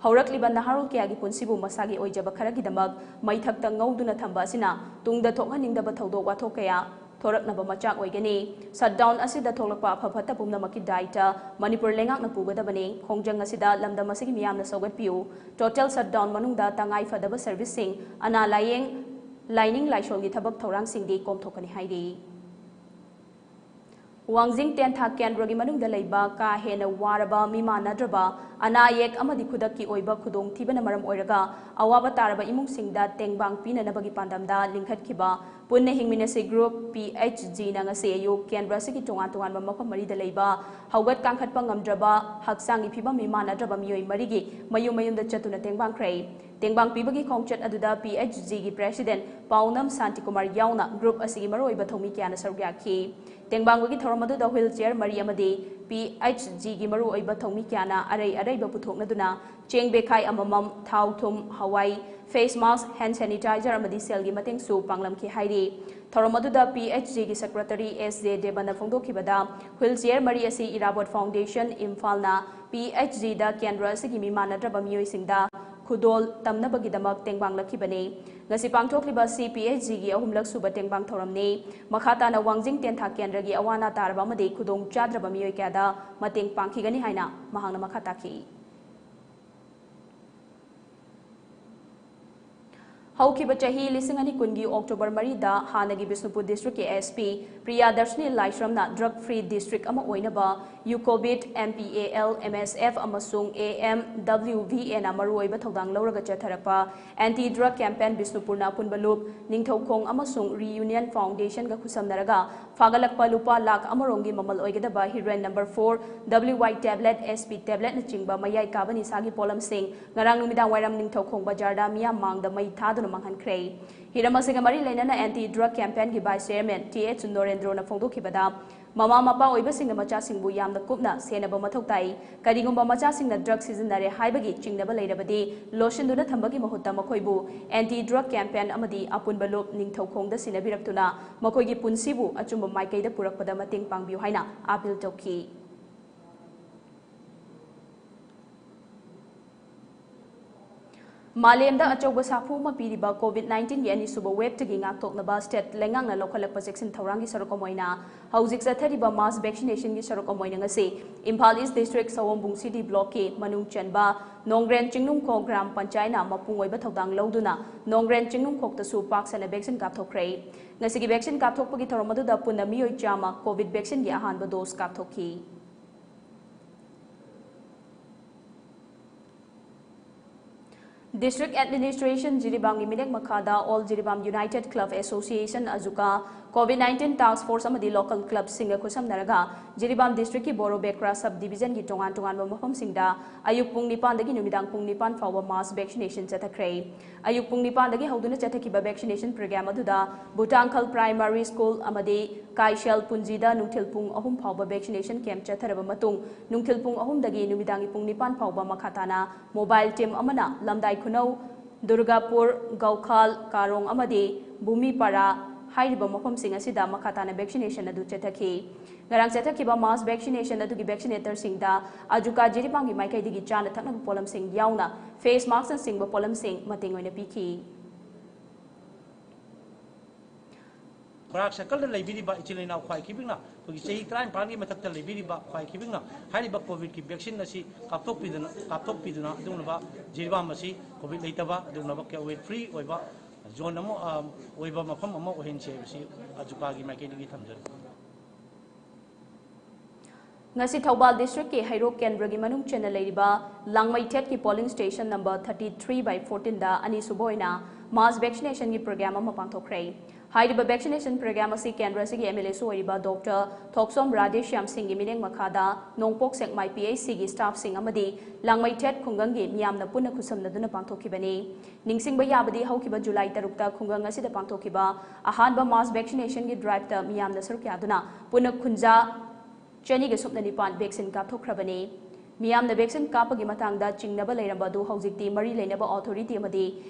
ꯍꯧꯔꯛꯂꯤꯕ ꯅꯍꯥꯔꯣꯜ ꯀꯌꯥꯒꯤ ꯄꯨꯟꯁꯤꯕꯨ ꯃꯁꯥꯒꯤ ꯑꯣꯏꯖꯕ ꯈꯔꯒꯤꯗꯃꯛ ꯃꯩꯊꯛꯇ ꯉꯧꯗꯨꯅ ꯊꯝꯕ ꯑꯁꯤꯅ ꯇꯨꯡꯗ ꯊꯣꯛꯍꯟꯅꯤꯡꯗꯕ ꯊꯧꯗꯣꯛ ꯋꯥꯊꯣꯛ ꯀꯌꯥ ꯊꯣꯔꯛꯅꯕ ꯃꯆꯥꯛ ꯑꯣꯏꯒꯅꯤ꯫ Shutdown ꯑꯁꯤꯗ ꯊꯣꯛꯂꯛꯄ ꯑꯐ ꯐꯠꯇ ꯄꯨꯝꯅꯃꯛꯀꯤ ꯗꯥꯏꯇ ꯃꯅꯤꯄꯨꯔ ꯂꯩꯉꯥꯛꯅ ꯄꯨꯒꯗꯕꯅꯤ꯫ ꯈꯣꯡꯖꯪ ꯑꯁꯤꯗ ꯂꯝꯗꯝ ꯑꯁꯤꯒꯤ ꯃꯤꯌꯥꯝꯅ ꯁꯧꯒꯠꯄꯤꯌꯨ꯫ Total shutdown ꯃꯅꯨꯡꯗ ꯇꯉꯥꯏ ꯐꯗꯕ service ꯁꯤꯡ, ꯑꯅꯥ ꯂꯥꯌꯦꯡ, ꯂꯥꯏꯅꯤꯡ ꯂꯥꯏꯁꯣꯜꯒꯤ ꯊꯕꯛ ꯊꯧꯔꯥꯡꯁꯤꯡꯗꯤ ꯀꯣꯝꯊꯣꯛꯀꯅꯤ ꯍꯥꯏꯔꯤ꯫ ꯋꯥꯡꯖꯤꯡ ꯇꯦꯟꯊꯥ ꯀꯦꯟꯗ꯭ꯔꯒꯤ ꯃꯅꯨꯡꯗ ꯂꯩꯕ ꯀꯥ ꯍꯦꯟꯅ ꯋꯥꯔꯕ, ꯃꯤꯃꯥꯟꯅꯗ꯭ꯔꯕ, ꯑꯅꯥ ꯑꯌꯦꯛ ꯑꯃꯗꯤ ꯈꯨꯗꯛꯀꯤ ꯑꯣꯏꯕ ꯈꯨꯗꯣꯡꯊꯤꯕꯅ ꯃꯔꯝ ꯑꯣꯏꯔꯒ ꯑꯋꯥꯕ ꯇꯥꯔꯕ ꯏꯃꯨꯡꯁꯤꯡꯗ ꯇꯦꯡꯕꯥꯡ ꯄꯤꯅꯅꯕꯒꯤ ꯄꯥꯟꯗꯝꯗ ꯂꯤꯡꯈꯠꯈꯤꯕ ꯄꯨꯟꯅ ꯍꯤꯡꯃꯤꯟꯅꯁꯤ group, P H G ꯅ ꯉꯁꯤ ꯑꯌꯨꯛ ꯀꯦꯟꯗ꯭ꯔ ꯑꯁꯤꯒꯤ ꯇꯣꯉꯥꯟ ꯇꯣꯉꯥꯟꯕ ꯃꯐꯝ ꯃꯔꯤꯗ ꯂꯩꯕ ꯍꯧꯒꯠ ꯀꯥꯡꯈꯠꯄ ꯉꯝꯗ꯭ꯔꯕ, ꯍꯛꯆꯥꯡꯒꯤ ꯐꯤꯕꯝ ꯃꯤꯃꯥꯟꯅꯗ꯭ꯔꯕ ꯃꯤꯑꯣꯏ ꯃꯔꯤꯒꯤ ꯃꯌꯨꯝ ꯃꯌꯨꯝꯗ ꯆꯠꯇꯨꯅ ꯇꯦꯡꯕꯥꯡꯈ꯭ꯔꯦ꯫ ꯇꯦꯡꯕꯥꯡ ꯄꯤꯕꯒꯤ ꯈꯣꯡꯆꯠ ꯑꯗꯨꯗ ꯄꯤ ꯑꯩꯆ ꯖꯤꯒꯤ ꯄ꯭ꯔꯦꯁꯤꯗꯦꯟꯠ ꯄꯥꯎꯅꯝ ꯁꯥꯟꯇꯤꯀꯨꯃꯥꯔ ꯌꯥꯎꯅ ꯒ꯭ꯔꯨꯞ ꯑꯁꯤꯒꯤ ꯃꯔꯨꯑꯣꯏꯕ ꯊꯧꯃꯤ ꯀꯌꯥꯅ ꯁꯔꯨꯛ ꯌꯥꯈꯤ꯫ ꯇꯦꯡꯕꯥꯡꯕꯒꯤ ꯊꯧꯔꯝ ꯑꯗꯨꯗ ꯍ꯭ꯋꯤꯜ ꯆꯦꯌꯔ ꯃꯔꯤ ꯑꯃꯗꯤ ꯄꯤ ꯑꯩꯆ ꯖꯤꯒꯤ ꯃꯔꯨꯑꯣꯏꯕ ꯊꯧꯃꯤ ꯀꯌꯥꯅ ꯑꯔꯩ ꯑꯔꯩꯕ ꯄꯨꯊꯣꯛꯅꯗꯨꯅ ꯆꯦꯡ ꯕꯦꯈꯥꯏ ꯑꯃꯃꯝ, ꯊꯥꯎ, ꯊꯨꯝ, ꯍꯋꯥꯏ, ꯐꯦꯁ ꯃꯥꯁꯛ, ꯍꯦꯟ ꯁꯦꯅꯤꯇꯥꯏꯖꯔ ꯑꯃꯗꯤ ꯁꯦꯜꯒꯤ ꯃꯇꯦꯡꯁꯨ ꯄꯥꯡꯂꯝꯈꯤ ꯍꯥꯏꯔꯤ꯫ ꯊꯧꯔꯝ ꯑꯗꯨꯗ ꯄꯤ ꯑꯩꯆ ꯖꯤꯒꯤ ꯁꯦꯀ꯭ꯔꯦꯇꯔꯤ ꯑꯦꯁ ꯖꯦ ꯗꯦꯕꯟꯅ ꯐꯣꯡꯗꯣꯛꯈꯤꯕꯗ, ꯍ꯭ꯋꯤꯜ ꯆꯦꯌꯔ ꯃꯔꯤ ꯑꯁꯤ ꯏꯔꯥꯕꯣꯠ ꯐꯥꯎꯟꯗꯦꯁꯟ, ꯏꯝꯐꯥꯜꯅ ꯄꯤ ꯑꯩꯆ ꯖꯤꯗ ꯀꯦꯟꯗ꯭ꯔ ꯑꯁꯤꯒꯤ ꯃꯤꯃꯥꯟꯅꯗ꯭ꯔꯕ ꯃꯤꯑꯣꯏꯁꯤꯡꯗ ꯈꯨꯗꯣꯜ ꯇꯝꯅꯕꯒꯤꯗꯃꯛ ꯇꯦꯡꯕꯥꯡꯂꯛꯈꯤꯕꯅꯤ꯫ ꯉꯁꯤ ꯄꯥꯡꯊꯣꯛꯂꯤꯕ ꯑꯁꯤ ꯄꯤ ꯑꯩꯆ ꯖꯤꯒꯤ ꯑꯍꯨꯝꯂꯛ ꯁꯨꯕ ꯇꯦꯡꯕꯥꯡ ꯊꯧꯔꯝꯅꯤ꯫ ꯃꯈꯥ ꯇꯥꯅ ꯋꯥꯡꯖꯤꯡ ꯇꯦꯟꯊꯥ ꯀꯦꯟꯗ꯭ꯔꯒꯤ ꯑꯋꯥ ꯑꯅꯥ ꯇꯥꯔꯕ ꯑꯃꯗꯤ ꯈꯨꯗꯣꯡ ꯆꯥꯗ꯭ꯔꯕ ꯃꯤꯑꯣꯏ ꯀꯌꯥꯗ ꯃꯇꯦꯡ ꯄꯥꯡꯈꯤꯒꯅꯤ ꯍꯥꯏꯅ ꯃꯍꯥꯛꯅ ꯃꯈꯥ ꯇꯥꯈꯤ꯫ ꯍꯧꯈꯤꯕ ꯆꯍꯤ ꯂꯤꯁꯤꯡ ꯑꯅꯤ ꯀꯨꯟꯒꯤ ꯑꯣꯛꯇꯣꯕꯔ ꯃꯔꯤꯗ ꯍꯥꯟꯅꯒꯤ ꯕꯤꯁꯅꯨꯄꯨꯔ ꯗꯤꯁꯇ꯭ꯔꯤꯛꯀꯤ ꯑꯦꯁ ꯄꯤ ꯄ꯭ꯔꯤꯌꯥꯗꯔꯁꯤꯅꯤ ꯂꯥꯏꯁ꯭ꯔꯝꯅ ꯗ꯭ꯔꯒ ꯐ꯭ꯔꯤ ꯗꯤꯁꯇ꯭ꯔꯤꯛ ꯑꯃ ꯑꯣꯏꯅꯕ ꯌꯨꯀꯣꯕꯤꯠ, M P A L, M S F ꯑꯃꯁꯨꯡ ꯑꯦ ꯑꯦꯝ ꯗꯕ꯭ꯂꯤꯎ ꯚꯤ ꯑꯦꯅ ꯃꯔꯨꯑꯣꯏꯕ ꯊꯧꯗꯥꯡ ꯂꯧꯔꯒ ꯆꯠꯊꯔꯛꯄ ꯑꯦꯟꯇꯤ ꯗ꯭ꯔꯒ ꯀꯦꯝꯄꯦꯟ ꯕꯤꯁꯅꯨꯄꯨꯔꯅ ꯑꯄꯨꯟꯕ ꯂꯨꯞ, ꯅꯤꯡꯊꯧꯈꯣꯡ ꯑꯃꯁꯨꯡ ꯔꯤꯌꯨꯅꯤꯌꯟ ꯐꯥꯎꯟꯗꯦꯁꯟꯒ ꯈꯨꯠꯁꯝꯅꯔꯒ ꯐꯥꯒꯠꯂꯛꯄ ꯂꯨꯄꯥ ꯂꯥꯈ ꯑꯃꯔꯣꯝꯒꯤ ꯃꯃꯜ ꯑꯣꯏꯒꯗꯕ ꯍꯤꯔꯣꯏꯟ ꯅꯝꯕꯔ ꯐꯣꯔ ꯗꯕ꯭ꯂꯤꯎ ꯋꯥꯏ ꯇꯦꯕ꯭ꯂꯦꯠ, ꯑꯦꯁ ꯄꯤ ꯇꯦꯕ꯭ꯂꯦꯠꯅꯆꯤꯡꯕ ꯃꯌꯥꯏ ꯀꯥꯕ ꯅꯤꯁꯥꯒꯤ ꯄꯣꯠꯂꯝꯁꯤꯡ ꯉꯔꯥꯡ ꯅꯨꯃꯤꯗꯥꯡ ꯋꯥꯏꯔꯝ ꯅꯤꯡꯊꯧꯈꯣꯡ ꯕꯖꯥꯔꯗ ꯃꯤꯌꯥꯝ ꯃꯥꯡꯗ ꯃꯩ ꯊꯥꯗꯨꯅ ꯃꯥꯡꯍꯟꯈ꯭ꯔꯦ꯫ ꯍꯤꯔꯝ ꯑꯁꯤꯒ ꯃꯔꯤ ꯂꯩꯅꯅ ꯑꯦꯟꯇꯤ ꯗ꯭ꯔꯒ ꯀꯦꯝꯄꯦꯟꯒꯤ ꯚꯥꯏꯁ ꯆꯦꯌꯔꯃꯦꯟ ꯇꯤ ꯑꯦꯆ ꯅꯣꯔꯦꯟꯗ꯭ꯔꯣꯅ ꯐꯣꯡꯗꯣꯛꯈꯤꯕꯗ, ꯃꯃꯥ ꯃꯄꯥ ꯑꯣꯏꯕꯁꯤꯡꯅ ꯃꯆꯥꯁꯤꯡꯕꯨ ꯌꯥꯝꯅ ꯀꯨꯞꯅ ꯁꯦꯟꯅꯕ ꯃꯊꯧ ꯇꯥꯏ꯫ ꯀꯔꯤꯒꯨꯝꯕ ꯃꯆꯥꯁꯤꯡꯅ ꯗ꯭ꯔꯒ ꯁꯤꯖꯤꯟꯅꯔꯦ ꯍꯥꯏꯕꯒꯤ ꯆꯤꯡꯅꯕ ꯂꯩꯔꯕꯗꯤ, ꯂꯣꯠꯁꯤꯟꯗꯨꯅ ꯊꯝꯕꯒꯤ ꯃꯍꯨꯠꯇ ꯃꯈꯣꯏꯕꯨ ꯑꯦꯟꯇꯤ ꯗ꯭ꯔꯒ ꯀꯦꯝꯄꯦꯟ ꯑꯃꯗꯤ ꯑꯄꯨꯟꯕ ꯂꯨꯞ, ꯅꯤꯡꯊꯧꯈꯣꯡꯗ ꯁꯤꯟꯅꯕꯤꯔꯛꯇꯨꯅ ꯃꯈꯣꯏꯒꯤ ꯄꯨꯟꯁꯤꯕꯨ ꯑꯆꯨꯝꯕ ꯃꯥꯏꯀꯩꯗ ꯄꯨꯔꯛꯄꯗ ꯃꯇꯦꯡ ꯄꯥꯡꯕꯤꯌꯨ ꯍꯥꯏꯅ ꯑꯥꯄꯤꯜ ꯇꯧꯈꯤ꯫ ꯃꯥꯂꯦꯝꯗ ꯑꯆꯧꯕ ꯁꯥꯐꯨ ꯑꯃ ꯄꯤꯔꯤꯕ ꯀꯣꯚꯤꯗ ꯅꯥꯏꯟꯇꯤꯟꯒꯤ ꯑꯅꯤꯁꯨꯕ ꯋꯦꯕꯇꯒꯤ ꯉꯥꯛꯊꯣꯛꯅꯕ ꯁ꯭ꯇꯦꯠ ꯂꯩꯉꯥꯛꯅ ꯂꯧꯈꯠꯂꯛꯄ ꯆꯦꯛꯁꯤꯟ ꯊꯧꯔꯥꯡꯒꯤ ꯁꯔꯨꯛ ꯑꯃ ꯑꯣꯏꯅ ꯍꯧꯖꯤꯛ ꯆꯠꯊꯔꯤꯕ ꯃꯥꯁ ꯚꯦꯛꯁꯤꯅꯦꯁꯟꯒꯤ ꯁꯔꯨꯛ ꯑꯃ ꯑꯣꯏꯅ ꯉꯁꯤ ꯏꯝꯐꯥꯜ ꯏꯁ ꯗꯤꯁꯇ꯭ꯔꯤꯛ ꯁꯑꯣꯝꯕꯨꯡ ꯁꯤꯇꯤ ꯕ꯭ꯂꯣꯛꯀꯤ ꯃꯅꯨꯡ ꯆꯟꯕ ꯅꯣꯡꯒ꯭ꯔꯦꯟ ꯆꯤꯡꯅꯨꯡꯈꯣꯛ ꯒ꯭ꯔꯥꯝ ꯄꯟꯆꯥꯌꯠꯅ ꯃꯄꯨꯡ ꯑꯣꯏꯕ ꯊꯧꯗꯥꯡ ꯂꯧꯗꯨꯅ ꯅꯣꯡꯒ꯭ꯔꯦꯟ ꯆꯤꯡꯅꯨꯡꯈꯣꯛꯇꯁꯨ ꯄꯥꯛ ꯁꯟꯅ ꯚꯦꯛꯁꯤꯟ ꯀꯥꯞꯊꯣꯛꯈ꯭ꯔꯦ꯫ ꯉꯁꯤꯒꯤ ꯚꯦꯛꯁꯤꯟ ꯀꯥꯞꯊꯣꯛꯄꯒꯤ ꯊꯧꯔꯝ ꯑꯗꯨꯗ ꯄꯨꯟꯅ ꯃꯤꯑꯣꯏ ꯆꯥꯝꯃ ꯀꯣꯚꯤꯗ ꯚꯦꯛꯁꯤꯟꯒꯤ ꯑꯍꯥꯟꯕ ꯗꯣꯁ ꯀꯥꯞꯊꯣꯛꯈꯤ꯫ ꯗꯤꯁꯇ꯭ꯔꯤꯛ ꯑꯦꯗꯃꯤꯅꯤꯁꯇ꯭ꯔꯦꯁꯟ ꯖꯤꯔꯤꯕꯥꯝꯒꯤ ꯃꯤꯔꯦꯞ ꯃꯈꯥꯗ all Jiribam united club association, ꯑꯖꯨꯀꯥ, COVID nineteen task force ꯑꯃꯗꯤ local clubꯁꯤꯡꯒ ꯈꯨꯠꯁꯝꯅꯔꯒ ꯖꯤꯔꯤꯕꯥꯝ districtꯀꯤ ꯕꯣꯔꯣ ꯕꯦꯀ꯭ꯔꯥ sub divisionꯒꯤ ꯇꯣꯉꯥꯟ ꯇꯣꯉꯥꯟꯕ ꯃꯐꯝꯁꯤꯡꯗ ꯑꯌꯨꯛ ꯄꯨꯡ ꯅꯤꯄꯥꯟꯗꯒꯤ ꯅꯨꯃꯤꯗꯥꯡ ꯄꯨꯡ ꯅꯤꯄꯥꯟ ꯐꯥꯎꯕ mass vaccination ꯆꯠꯊꯈ꯭ꯔꯦ꯫ ꯑꯌꯨꯛ ꯄꯨꯡ ꯅꯤꯄꯥꯟꯗꯒꯤ ꯍꯧꯗꯨꯅ ꯆꯠꯊꯈꯤꯕ vaccination program ꯑꯗꯨꯗ ꯕꯨꯇꯥꯡꯈꯜ primary school ꯑꯃꯗꯤ ꯀꯥꯏꯁꯦꯜ ꯄꯨꯟꯖꯤꯗ ꯅꯨꯡꯊꯤꯜ ꯄꯨꯡ ꯑꯍꯨꯝ ꯐꯥꯎꯕ vaccination camp ꯆꯠꯊꯔꯕ ꯃꯇꯨꯡ, ꯅꯨꯡꯊꯤꯜ ꯄꯨꯡ ꯑꯍꯨꯝꯗꯒꯤ ꯅꯨꯃꯤꯗꯥꯡꯒꯤ ꯄꯨꯡ ꯅꯤꯄꯥꯟ ꯐꯥꯎꯕ ꯃꯈꯥ ꯇꯥꯅ mobile team ꯑꯃꯅ ꯂꯝꯗꯥꯏ ꯈꯨꯅꯧ, ꯗꯨꯔꯒꯥꯄꯨꯔ, ꯒꯧꯈꯥꯜ, ꯀꯥꯔꯣꯡ ꯑꯃꯗꯤ ꯚꯨꯃꯤꯄꯥꯔꯥ ꯍꯥꯏꯔꯤꯕ ꯃꯐꯝꯁꯤꯡ ꯑꯁꯤꯗ ꯃꯈꯥ ꯇꯥꯅ vaccination ꯑꯗꯨ ꯆꯠꯊꯈꯤ꯫ ꯉꯔꯥꯡ ꯆꯠꯊꯈꯤꯕ mass vaccinationꯗ ꯑꯗꯨꯒꯤ vaccinatorꯁꯤꯡꯗ ꯑꯖꯨꯀꯥ ꯖꯤꯔꯤꯕꯥꯝꯒꯤ ꯃꯥꯏꯀꯩꯗꯒꯤ ꯆꯥꯅ ꯊꯛꯅꯕ ꯄꯣꯠꯂꯝꯁꯤꯡ ꯌꯥꯎꯅ face maskꯅꯆꯤꯡꯕ ꯄꯣꯠꯂꯝꯁꯤꯡ ꯃꯇꯦꯡ ꯑꯣꯏꯅ ꯄꯤꯈꯤ꯫ ꯕꯔꯥꯛ circleꯗ ꯂꯩꯕꯤꯔꯤꯕ ꯏꯆꯤꯜ ꯏꯅꯥꯎ ꯈ꯭ꯋꯥꯏ ꯈꯤꯕꯤꯛꯅ ꯑꯩꯈꯣꯏꯒꯤ ꯆꯍꯤ ꯇꯔꯥꯅꯤꯄꯥꯟꯒꯤ ꯃꯊꯛꯇ ꯂꯩꯕꯤꯔꯤꯕ ꯈ꯭ꯋꯥꯏ ꯈꯤꯕꯤꯛꯅ ꯍꯥꯏꯔꯤꯕ COVID vaccine ꯑꯁꯤ ꯀꯥꯞꯊꯣꯛꯄꯤꯗꯨꯅ ꯀꯥꯞꯊꯣꯛꯄꯤꯗꯨꯅ ꯑꯗꯨꯒꯨꯝꯂꯕ ꯖꯤꯔꯤꯕꯥꯝ ꯑꯁꯤ COVID ꯂꯩꯇꯕ ꯑꯗꯨꯒꯨꯝꯂꯕ COVID free ꯑꯣꯏꯕ zone ꯑꯃ ꯑꯣꯏꯕ ꯃꯐꯝ ꯑꯃ ꯑꯣꯏꯍꯟꯁꯤ ꯍꯥꯏꯕꯁꯤ ꯑꯖꯨꯀꯥꯒꯤ ꯃꯥꯏꯀꯩꯗꯒꯤ ꯊꯝꯖꯔꯤ꯫ ꯉꯁꯤ ꯊꯧꯕꯥꯜ districtꯀꯤ ꯍꯩꯔꯣꯛ ꯀꯦꯟꯗ꯭ꯔꯒꯤ ꯃꯅꯨꯡ ꯆꯟꯅ ꯂꯩꯔꯤꯕ ꯂꯥꯡꯃꯩꯊꯦꯠꯀꯤ polling station number thirty three by fourteenꯗ ꯑꯅꯤꯁꯨꯕ ꯑꯣꯏꯅ mass vaccinationꯒꯤ program ꯑꯃ ꯄꯥꯡꯊꯣꯛꯈ꯭ꯔꯦ꯫ ꯍꯥꯏꯔꯤꯕ vaccination program ꯑꯁꯤ ꯀꯦꯟꯗ꯭ꯔ ꯑꯁꯤꯒꯤ MLAꯁꯨ ꯑꯣꯏꯔꯤꯕ Doctor ꯊꯣꯛꯁꯣꯝ ꯔꯥꯙꯦꯁ꯭ꯌꯥꯝ ꯁꯤꯡꯒꯤ ꯃꯤꯠꯌꯦꯡ ꯃꯈꯥꯗ ꯅꯣꯡꯄꯣꯛ ꯁꯦꯛꯃꯥꯏ PHCꯒꯤ staffꯁꯤꯡ ꯑꯃꯗꯤ ꯂꯥꯡꯃꯩꯊꯦꯠ ꯈꯨꯡꯒꯪꯒꯤ ꯃꯤꯌꯥꯝꯅ ꯄꯨꯟꯅ ꯈꯨꯠꯁꯝꯅꯗꯨꯅ ꯄꯥꯡꯊꯣꯛꯈꯤꯕꯅꯤ꯫ ꯅꯤꯡꯁꯤꯡꯕ ꯌꯥꯕꯗꯤ ꯍꯧꯈꯤꯕ July ꯇꯔꯨꯛꯇ ꯈꯨꯡꯒꯪ ꯑꯁꯤꯗ ꯄꯥꯡꯊꯣꯛꯈꯤꯕ ꯑꯍꯥꯟꯕ mass vaccinationꯒꯤ driveꯇ ꯃꯤꯌꯥꯝꯅ ꯁꯔꯨꯛ ꯌꯥꯗꯨꯅ ꯄꯨꯟꯅ ꯈꯨꯟꯖꯥ ꯆꯅꯤꯒ ꯁꯨꯞꯅ ꯅꯤꯄꯥꯟ vaccine ꯀꯥꯞꯊꯣꯛꯈ꯭ꯔꯕꯅꯤ꯫ ꯃꯤꯌꯥꯝꯅ vaccine ꯀꯥꯞꯄꯒꯤ ꯃꯇꯥꯡꯗ ꯆꯤꯡꯅꯕ ꯂꯩꯔꯝꯕ ꯑꯗꯨ ꯍꯧꯖꯤꯛꯇꯤ ꯃꯔꯤ ꯂꯩꯅꯕ authority ꯑꯃꯗꯤ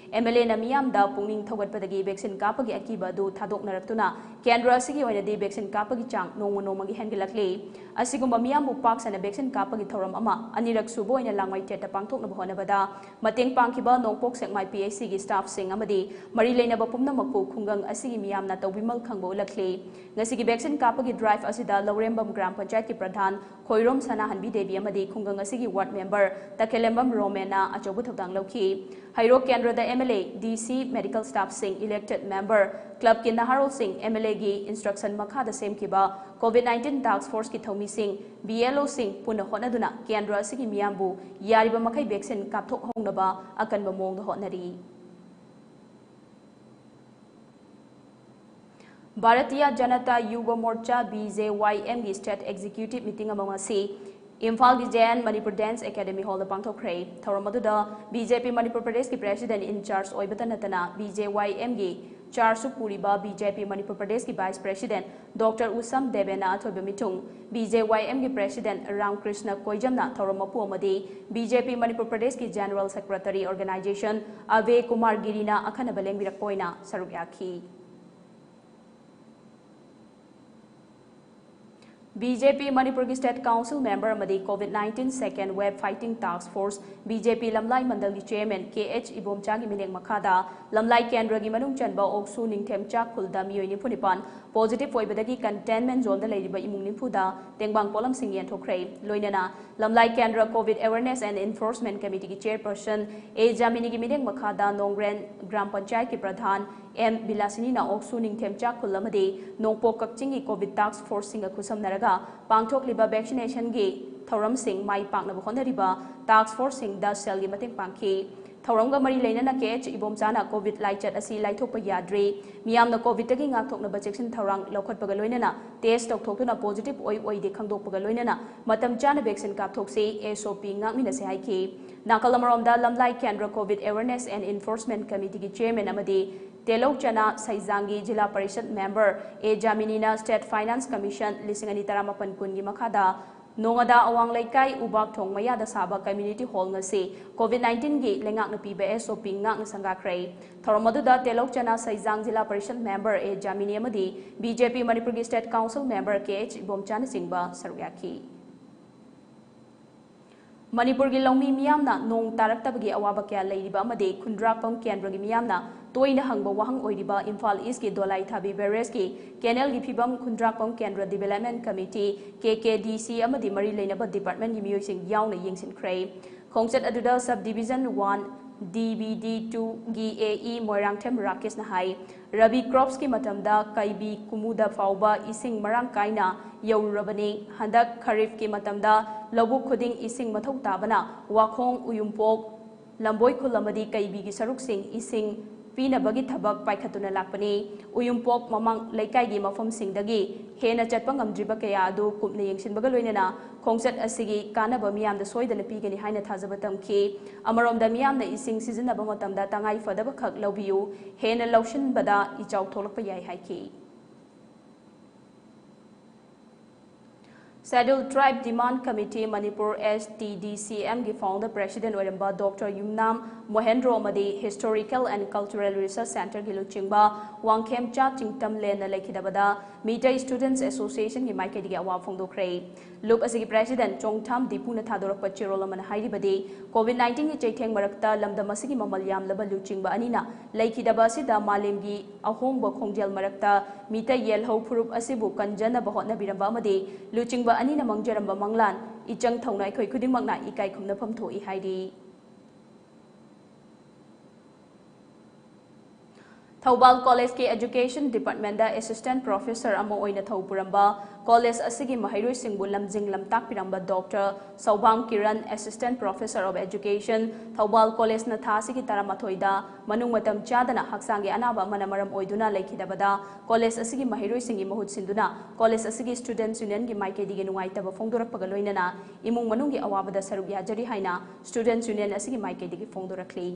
MLAꯅ ꯃꯤꯌꯥꯝꯗ ꯄꯨꯛꯅꯤꯡ ꯊꯧꯒꯠꯄꯗꯒꯤ vaccine ꯀꯥꯞꯄꯒꯤ ꯑꯀꯤꯕ ꯑꯗꯨ ꯊꯥꯗꯣꯛꯅꯔꯛꯇꯨꯅ ꯀꯦꯟꯗ꯭ꯔ ꯑꯁꯤꯒꯤ ꯑꯣꯏꯅꯗꯤ vaccine ꯀꯥꯞꯄꯒꯤ ꯆꯥꯡ ꯅꯣꯡꯃ ꯅꯣꯡꯃꯒꯤ ꯍꯦꯟꯒꯠꯂꯛꯂꯤ꯫ ꯑꯁꯤꯒꯨꯝꯕ ꯃꯤꯌꯥꯝꯕꯨ ꯄꯥꯛ ꯁꯟꯅ vaccine ꯀꯥꯞꯄꯒꯤ ꯊꯧꯔꯝ ꯑꯃ ꯑꯅꯤꯔꯛ ꯁꯨꯕ ꯑꯣꯏꯅ ꯂꯥꯡꯃꯩꯊꯦꯠꯇ ꯄꯥꯡꯊꯣꯛꯅꯕ ꯍꯣꯠꯅꯕꯗ ꯃꯇꯦꯡ ꯄꯥꯡꯈꯤꯕ ꯅꯣꯡꯄꯣꯛ ꯁꯦꯛꯃꯥꯏ PHCꯒꯤ staffꯁꯤꯡ ꯑꯃꯗꯤ ꯃꯔꯤ ꯂꯩꯅꯕ ꯄꯨꯝꯅꯃꯛꯄꯨ ꯈꯨꯡꯒꯪ ꯑꯁꯤꯒꯤ ꯃꯤꯌꯥꯝꯅ ꯇꯧꯕꯤꯃꯜ ꯈꯪꯕ ꯎꯠꯂꯛꯂꯤ꯫ ꯉꯁꯤꯒꯤ vaccine ꯀꯥꯞꯄꯒꯤ drive ꯑꯁꯤꯗ ꯂꯧꯔꯦꯝꯕꯝ ꯒ꯭ꯔꯥꯝ ꯄꯟꯆꯥꯌꯠꯀꯤ ꯄ꯭ꯔꯙꯥꯟ ꯈꯣꯏꯔꯣꯝ ꯁꯅꯥꯍꯟꯕꯤ ꯗꯦꯕꯤ ꯑꯃꯗꯤ ꯈꯨꯡꯒꯪ ꯑꯁꯤꯒꯤ ward member ꯇꯈꯦꯂꯦꯝꯕꯝ ꯔꯣꯃꯦꯟꯅ ꯑꯆꯧꯕ ꯊꯧꯗꯥꯡ ꯂꯧꯈꯤ꯫ ꯍꯩꯔꯣꯛ ꯀꯦꯟꯗ꯭ꯔꯗ MLA, DC, medical staffꯁꯤꯡ, elected member, clubꯀꯤ ꯅꯍꯥꯔꯣꯜꯁꯤꯡ, MLAꯒꯤ instruction ꯃꯈꯥꯗ ꯁꯦꯝꯈꯤꯕ COVID nineteen task forceꯀꯤ ꯊꯧꯃꯤꯁꯤꯡ, BLOꯁꯤꯡ ꯄꯨꯟꯅ ꯍꯣꯠꯅꯗꯨꯅ ꯀꯦꯟꯗ꯭ꯔ ꯑꯁꯤꯒꯤ ꯃꯤꯌꯥꯝꯕꯨ ꯌꯥꯔꯤꯕ ꯃꯈꯩ vaccine ꯀꯥꯞꯊꯣꯛꯍꯧꯅꯕ ꯑꯀꯟꯕ ꯃꯑꯣꯡꯗ ꯍꯣꯠꯅꯔꯤ꯫ ꯚꯥꯔꯇꯤꯌꯥ ꯖꯅꯇꯥ ꯌꯨꯚ ꯃꯣꯔꯆꯥ, ꯕꯤ ꯖꯦ ꯋꯥꯏ ꯑꯦꯝꯒꯤ ꯁ꯭ꯇꯦꯠ ꯑꯦꯛꯖꯤꯀ꯭ꯌꯨꯇꯤꯚ ꯃꯤꯇꯤꯡ ꯑꯃ ꯉꯁꯤ ꯏꯝꯐꯥꯜꯒꯤ J and Manipur dense academy ꯍꯣꯜꯗ ꯄꯥꯡꯊꯣꯛꯈ꯭ꯔꯦ꯫ ꯊꯧꯔꯝ ꯑꯗꯨꯗ ꯕꯤ ꯖꯦ ꯄꯤ ꯃꯅꯤꯄꯨꯔ ꯄ꯭ꯔꯗꯦꯁꯀꯤ ꯄ꯭ꯔꯦꯁꯤꯗꯦꯟꯠ ꯏꯟ ꯆꯥꯔꯖ ꯑꯣꯏꯕꯇ ꯅꯠꯇꯅ ꯕꯤ ꯖꯦ ꯋꯥꯏ ꯑꯦꯝꯒꯤ ꯆꯥꯔꯖꯁꯨ ꯄꯨꯔꯤꯕ ꯕꯤ ꯖꯦ ꯄꯤ ꯃꯅꯤꯄꯨꯔ ꯄ꯭ꯔꯗꯦꯁꯀꯤ ꯚꯥꯏꯁ ꯄ꯭ꯔꯦꯁꯤꯗꯦꯟꯠ ꯗꯣꯛꯇꯔ ꯎꯁꯝ ꯗꯦꯕꯦꯅ ꯑꯊꯣꯏꯕ ꯃꯤꯊꯨꯡ, ꯕꯤ ꯖꯦ ꯋꯥꯏ ꯑꯦꯝꯒꯤ ꯄ꯭ꯔꯦꯁꯤꯗꯦꯟꯠ ꯔꯥꯝꯀ꯭ꯔꯤꯁꯅ ꯀꯣꯏꯖꯝꯅ ꯊꯧꯔꯝ ꯃꯄꯨ ꯑꯃꯗꯤ ꯕꯤ ꯖꯦ ꯄꯤ ꯃꯅꯤꯄꯨꯔ ꯄ꯭ꯔꯗꯦꯁꯀꯤ general secretary organisation Abhay Kumar ꯒꯤꯔꯤꯅ ꯑꯈꯟꯅꯕ ꯂꯦꯡꯕꯤꯔꯛꯄ ꯑꯣꯏꯅ ꯁꯔꯨꯛ ꯌꯥꯈꯤ꯫ ꯕꯤ ꯖꯦ ꯄꯤ ꯃꯅꯤꯄꯨꯔꯒꯤ ꯁ꯭ꯇꯦꯠ ꯀꯥꯎꯟꯁꯤꯜ ꯃꯦꯝꯕꯔ ꯑꯃꯗꯤ COVID nineteen second wave fighting task force, B J P Lamlai ꯃꯟꯗꯜꯒꯤ ꯆꯦꯌꯔꯃꯦꯟ ꯀꯦ ꯑꯩꯆ ꯏꯕꯣꯝꯆꯥꯒꯤ ꯃꯤꯠꯌꯦꯡ ꯃꯈꯥꯗ ꯂꯝꯂꯥꯏ ꯀꯦꯟꯗ꯭ꯔꯒꯤ ꯃꯅꯨꯡ ꯆꯟꯕ ꯑꯣꯛꯁꯨ ꯅꯤꯡꯊꯦꯝꯆꯥ ꯈꯨꯜꯗ ꯃꯤꯑꯣꯏ ꯅꯤꯐꯨ ꯅꯤꯄꯥꯟ ꯄꯣꯖꯤꯇꯤꯚ ꯑꯣꯏꯕꯗꯒꯤ ꯀꯟꯇꯦꯟꯃꯦꯟꯠ ꯖꯣꯟꯗ ꯂꯩꯔꯤꯕ ꯏꯃꯨꯡ ꯅꯤꯐꯨꯗ ꯇꯦꯡꯕꯥꯡ ꯄꯣꯠꯂꯝꯁꯤꯡ ꯌꯦꯟꯊꯣꯛꯈ꯭ꯔꯦ꯫ ꯂꯣꯏꯅꯅ ꯂꯝꯂꯥꯏ ꯀꯦꯟꯗ꯭ꯔ ꯀꯣꯚꯤꯗ ꯑꯦꯋꯦꯔꯅꯦꯁ ꯑꯦꯟ ꯏꯟꯐꯣꯔꯁꯃꯦꯟꯠ ꯀꯃꯤꯇꯤꯒꯤ ꯆꯦꯌꯔꯄꯔꯁꯟ ꯑꯦ ꯖꯥꯃꯤꯅꯤꯒꯤ ꯃꯤꯠꯌꯦꯡ ꯃꯈꯥꯗ ꯅꯣꯡꯒ꯭ꯔꯦꯟ ꯒ꯭ꯔꯥꯝ ꯄꯟꯆꯥꯌꯠꯀꯤ ꯄ꯭ꯔꯙꯥꯟ ꯑꯦꯝ ꯕꯤꯂꯥꯁꯤꯅꯤꯅ ꯑꯣꯛꯁꯨ ꯅꯤꯡꯊꯦꯝꯆꯥ ꯈꯨꯜ ꯑꯃꯗꯤ ꯅꯣꯡꯄꯣꯛ ꯀꯛꯆꯤꯡꯒꯤ ꯀꯣꯚꯤꯗ ꯇꯥꯁꯛ ꯐꯣꯔꯁꯁꯤꯡꯒ ꯈꯨꯠꯁꯝꯅꯔꯒ ꯄꯥꯡꯊꯣꯛꯂꯤꯕ ꯚꯦꯛꯁꯤꯅꯦꯁꯟꯒꯤ ꯊꯧꯔꯝꯁꯤꯡ ꯃꯥꯏ ꯄꯥꯛꯅꯕ ꯍꯣꯠꯅꯔꯤꯕ ꯇꯥꯁꯛ ꯐꯣꯔꯁꯁꯤꯡꯗ ꯁꯦꯜꯒꯤ ꯃꯇꯦꯡ ꯄꯥꯡꯈꯤ꯫ ꯊꯧꯔꯝꯒ ꯃꯔꯤ ꯂꯩꯅꯅ ꯀꯦ ꯑꯩꯆ ꯏꯕꯣꯝꯆꯥꯅ ꯀꯣꯚꯤꯗ ꯂꯥꯏꯆꯠ ꯑꯁꯤ ꯂꯥꯏꯊꯣꯛꯄ ꯌꯥꯗ꯭ꯔꯤ, ꯃꯤꯌꯥꯝꯅ ꯀꯣꯚꯤꯗꯇꯒꯤ ꯉꯥꯛꯊꯣꯛꯅꯕ ꯆꯦꯛꯁꯤꯟ ꯊꯧꯔꯥꯡ ꯂꯧꯈꯠꯄꯒ ꯂꯣꯏꯅꯅ ꯇꯦꯁ ꯇꯧꯊꯣꯛꯇꯨꯅ ꯄꯣꯖꯤꯇꯤꯚ ꯑꯣꯏ ꯑꯣꯏꯗꯦ ꯈꯪꯗꯣꯛꯄꯒ ꯂꯣꯏꯅꯅ ꯃꯇꯝ ꯆꯥꯅ ꯚꯦꯛꯁꯤꯟ ꯀꯥꯞꯊꯣꯛꯁꯤ, ꯑꯦꯁ ꯑꯣ ꯄꯤ ꯉꯥꯛꯃꯤꯟꯅꯁꯤ ꯍꯥꯏꯈꯤ꯫ ꯅꯥꯀꯜ ꯑꯃꯔꯣꯝꯗ ꯂꯝꯂꯥꯏ ꯀꯦꯟꯗ꯭ꯔ ꯀꯣꯚꯤꯗ ꯑꯦꯋꯦꯔꯅꯦꯁ ꯑꯦꯟ ꯏꯟꯐꯣꯔꯁꯃꯦꯟꯠ ꯀꯃꯤꯇꯤꯒꯤ ꯆꯦꯌꯔꯃꯦꯟ ꯑꯃꯗꯤ ꯇꯦꯂꯧꯆꯅꯥ ꯁꯩꯖꯥꯡꯒꯤ ꯖꯤꯂꯥ ꯄꯔꯤꯁꯗ ꯃꯦꯝꯕꯔ ꯑꯦ ꯖꯥꯃꯤꯅꯤꯅ ꯁ꯭ꯇꯦꯠ ꯐꯥꯏꯅꯥꯟꯁ ꯀꯃꯤꯁꯟ ꯂꯤꯁꯤꯡ ꯑꯅꯤ ꯇꯔꯥꯃꯥꯄꯟ ꯀꯨꯟꯒꯤ ꯃꯈꯥꯗ ꯅꯣꯉꯥꯗꯥ ꯑꯋꯥꯡ ꯂꯩꯀꯥꯏ ꯎꯕꯥꯛ ꯊꯣꯡ ꯃꯌꯥꯗ ꯁꯥꯕ ꯀꯝꯃ꯭ꯌꯨꯅꯤꯇꯤ ꯍꯣꯜ ꯉꯁꯤ ꯀꯣꯚꯤꯗ ꯅꯥꯏꯟꯇꯤꯟꯒꯤ ꯂꯩꯉꯥꯛꯅ ꯄꯤꯕ ꯑꯦꯁ ꯑꯣ ꯄꯤ ꯉꯥꯛꯅ ꯁꯪꯒꯥꯈ꯭ꯔꯦ꯫ ꯊꯧꯔꯝ ꯑꯗꯨꯗ ꯇꯦꯂꯧꯆꯅꯥ ꯁꯩꯖꯥꯡ ꯖꯤꯂꯥ ꯄꯔꯤꯁꯗ ꯃꯦꯝꯕꯔ ꯑꯦ ꯖꯥꯃꯤꯅꯤ ꯑꯃꯗꯤ ꯕꯤ ꯖꯦ ꯄꯤ ꯃꯅꯤꯄꯨꯔꯒꯤ ꯁ꯭ꯇꯦꯠ ꯀꯥꯎꯟꯁꯤꯜ ꯃꯦꯝꯕꯔ ꯀꯦ ꯑꯩꯆ ꯏꯕꯣꯝꯆꯥꯅꯆꯤꯡꯕ ꯁꯔꯨꯛ ꯌꯥꯈꯤ꯫ ꯃꯅꯤꯄꯨꯔꯒꯤ ꯂꯧꯃꯤ ꯃꯤꯌꯥꯝꯅ ꯅꯣꯡ ꯇꯥꯔꯛꯇꯕꯒꯤ ꯑꯋꯥꯕ ꯀꯌꯥ ꯂꯩꯔꯤꯕ ꯑꯃꯗꯤ ꯈꯨꯟꯗ꯭ꯔꯥꯛꯄꯝ ꯀꯦꯟꯗ꯭ꯔꯒꯤ ꯃꯤꯌꯥꯝꯅ ꯇꯣꯏꯅ ꯍꯪꯕ ꯋꯥꯍꯪ ꯑꯣꯏꯔꯤꯕ ꯏꯝꯐꯥꯜ ꯏꯁꯀꯤ ꯗꯣꯂꯥꯏꯊꯥꯕꯤ ꯕꯦꯔꯦꯖꯀꯤ ꯀꯦꯅꯦꯜꯒꯤ ꯐꯤꯕꯝ ꯈꯨꯟꯗ꯭ꯔꯥꯛꯄꯝ ꯀꯦꯟꯗ꯭ꯔ ꯗꯤꯕꯦꯂꯞꯃꯦꯟ ꯀꯃꯤꯇꯤ, ꯀꯦ ꯀꯦ ꯗꯤ ꯁꯤ, ꯑꯃꯗꯤ ꯃꯔꯤ ꯂꯩꯅꯕ ꯗꯤꯄꯥꯔꯠꯃꯦꯟꯒꯤ ꯃꯤꯑꯣꯏꯁꯤꯡ ꯌꯥꯎꯅ ꯌꯦꯡꯁꯤꯟꯈ꯭ꯔꯦ꯫ ꯈꯣꯡꯆꯠ ꯑꯗꯨꯗ sub division one, D B ꯗꯤ ꯇꯨꯒꯤ ꯑꯦ ꯏ ꯃꯣꯏꯔꯥꯡꯊꯦꯝ ꯔꯥꯀꯦꯁꯅ ꯍꯥꯏ, ꯔꯕꯤ ꯀ꯭ꯔꯣꯞꯁꯀꯤ ꯃꯇꯝꯗ ꯀꯩꯕꯤ ꯀꯨꯃꯨꯗ ꯐꯥꯎꯕ ꯏꯁꯤꯡ ꯃꯔꯥꯡ ꯀꯥꯏꯅ ꯌꯧꯔꯨꯔꯕꯅꯤ꯫ ꯍꯟꯗꯛ ꯈꯔꯤꯐꯀꯤ ꯃꯇꯝꯗ ꯂꯧꯕꯨꯛ ꯈꯨꯗꯤꯡ ꯏꯁꯤꯡ ꯃꯊꯧ ꯇꯥꯕꯅ ꯋꯥꯈꯣꯡ, ꯎꯌꯨꯝꯄꯣꯛ, ꯂꯝꯕꯣꯏ ꯈꯨꯜ ꯑꯃꯗꯤ ꯀꯩꯕꯤꯒꯤ ꯁꯔꯨꯛꯁꯤꯡ ꯏꯁꯤꯡ ꯄꯤꯅꯕꯒꯤ ꯊꯕꯛ ꯄꯥꯏꯈꯠꯇꯨꯅ ꯂꯥꯛꯄꯅꯤ꯫ ꯎꯌꯨꯝꯄꯣꯛ ꯃꯃꯥꯡ ꯂꯩꯀꯥꯏꯒꯤ ꯃꯐꯝꯁꯤꯡꯗꯒꯤ ꯍꯦꯟꯅ ꯆꯠꯄ ꯉꯝꯗ꯭ꯔꯤꯕ ꯀꯌꯥ ꯑꯗꯨ ꯀꯨꯞꯅ ꯌꯦꯡꯁꯤꯟꯕꯒ ꯂꯣꯏꯅꯅ ꯈꯣꯡꯆꯠ ꯑꯁꯤꯒꯤ ꯀꯥꯟꯅꯕ ꯃꯤꯌꯥꯝꯗ ꯁꯣꯏꯗꯅ ꯄꯤꯒꯅꯤ ꯍꯥꯏꯅ ꯊꯥꯖꯕ ꯊꯝꯈꯤ꯫ ꯑꯃꯔꯣꯝꯗ ꯃꯤꯌꯥꯝꯅ ꯏꯁꯤꯡ ꯁꯤꯖꯤꯟꯅꯕ ꯃꯇꯝꯗ ꯇꯉꯥꯏ ꯐꯗꯕ ꯈꯛ ꯂꯧꯕꯤꯌꯨ, ꯍꯦꯟꯅ ꯂꯧꯁꯤꯟꯕꯗ ꯏꯆꯥꯎ ꯊꯣꯛꯂꯛꯄ ꯌꯥꯏ ꯍꯥꯏꯈꯤ꯫ Scheduled Tribe Demand Committee Manipur, S T D C M ꯒꯤ founder president ꯑꯣꯏꯔꯝꯕ Doctor ꯌꯨꯝꯅꯥꯝ ꯃꯣꯍꯦꯟꯗ꯭ꯔꯣ ꯑꯃꯗꯤ Historical and Cultural Research Centre ꯒꯤ ꯂꯨꯆꯤꯡꯕ ꯋꯥꯡꯈꯦꯝꯆꯥ ꯆꯤꯡꯇꯝꯂꯦꯟꯅ ꯂꯩꯈꯤꯗꯕꯗ ꯃꯤꯇꯩ Students Association ꯒꯤ ꯃꯥꯏꯀꯩꯗꯒꯤ ꯑꯋꯥꯕ ꯐꯣꯡꯗꯣꯛꯈ꯭ꯔꯦ꯫ ꯂꯨꯞ ꯑꯁꯤꯒꯤ president ꯆꯣꯡꯊꯥꯝ ꯗꯤꯄꯨꯅ ꯊꯥꯗꯣꯔꯛꯄ ꯆꯦꯔꯣꯜ ꯑꯃꯅ ꯍꯥꯏꯔꯤꯕꯗꯤ, COVID nineteen ꯒꯤ ꯆꯩꯊꯦꯡ ꯃꯔꯛꯇ ꯂꯝꯗꯝ ꯑꯁꯤꯒꯤ ꯃꯃꯜ ꯌꯥꯝꯂꯕ ꯂꯨꯆꯤꯡꯕ ꯑꯅꯤꯅ ꯂꯩꯈꯤꯗꯕ ꯑꯁꯤꯗ ꯃꯥꯂꯦꯝꯒꯤ ꯑꯍꯣꯡꯕ ꯈꯣꯡꯖꯦꯜ ꯃꯔꯛꯇ ꯃꯤꯇꯩ ꯌꯦꯜꯍꯧ ꯐꯨꯔꯨꯞ ꯑꯁꯤꯕꯨ ꯀꯟꯖꯅꯕ ꯍꯣꯠꯅꯕꯤꯔꯝꯕ ꯑꯃꯗꯤ ꯂꯨꯆꯤꯡꯕ ꯑꯅꯤꯅ ꯃꯥꯡꯖꯔꯝꯕ ꯃꯪꯂꯥꯟ ꯏꯆꯪ ꯊꯧꯅ ꯑꯩꯈꯣꯏ ꯈꯨꯗꯤꯡꯃꯛꯅ ꯏꯀꯥꯏ ꯈꯨꯝꯅꯐꯝ ꯊꯣꯛꯏ ꯍꯥꯏꯔꯤ꯫ ꯊꯧꯕꯥꯜ ꯀꯣꯂꯦꯖꯀꯤ Education Department ꯗ Assistant Professor ꯑꯃ ꯑꯣꯏꯅ ꯊꯧ ꯄꯨꯔꯝꯕ, ꯀꯣꯂꯦꯖ ꯑꯁꯤꯒꯤ ꯃꯍꯩꯔꯣꯏꯁꯤꯡꯕꯨ ꯂꯝꯖꯤꯡ ꯂꯝꯇꯥꯛꯄꯤꯔꯝꯕ Doctor ꯁꯧꯕꯥꯝ Kiran, Assistant Professor of Education, Thoubal ꯀꯣꯂꯦꯖꯅ ꯊꯥ ꯑꯁꯤꯒꯤ ꯇꯔꯥꯃꯥꯊꯣꯏꯗ ꯃꯅꯨꯡ ꯃꯇꯝ ꯆꯥꯗꯅ ꯍꯛꯆꯥꯡꯒꯤ ꯑꯅꯥꯕ ꯑꯃꯅ ꯃꯔꯝ ꯑꯣꯏꯗꯨꯅ ꯂꯩꯈꯤꯗꯕꯗ, ꯀꯣꯂꯦꯖ ꯑꯁꯤꯒꯤ ꯃꯍꯩꯔꯣꯏꯁꯤꯡꯒꯤ ꯃꯍꯨꯠ ꯁꯤꯟꯗꯨꯅ ꯀꯣꯂꯦꯖ ꯑꯁꯤꯒꯤ Students Union ꯒꯤ ꯃꯥꯏꯀꯩꯗꯒꯤ ꯅꯨꯡꯉꯥꯏꯇꯕ ꯐꯣꯡꯗꯣꯔꯛꯄꯒ ꯂꯣꯏꯅꯅ ꯏꯃꯨꯡ ꯃꯅꯨꯡꯒꯤ ꯑꯋꯥꯕꯗ ꯁꯔꯨꯛ ꯌꯥꯖꯔꯤ ꯍꯥꯏꯅ Students Union ꯑꯁꯤꯒꯤ ꯃꯥꯏꯀꯩꯗꯒꯤ ꯐꯣꯡꯗꯣꯔꯛꯂꯤ꯫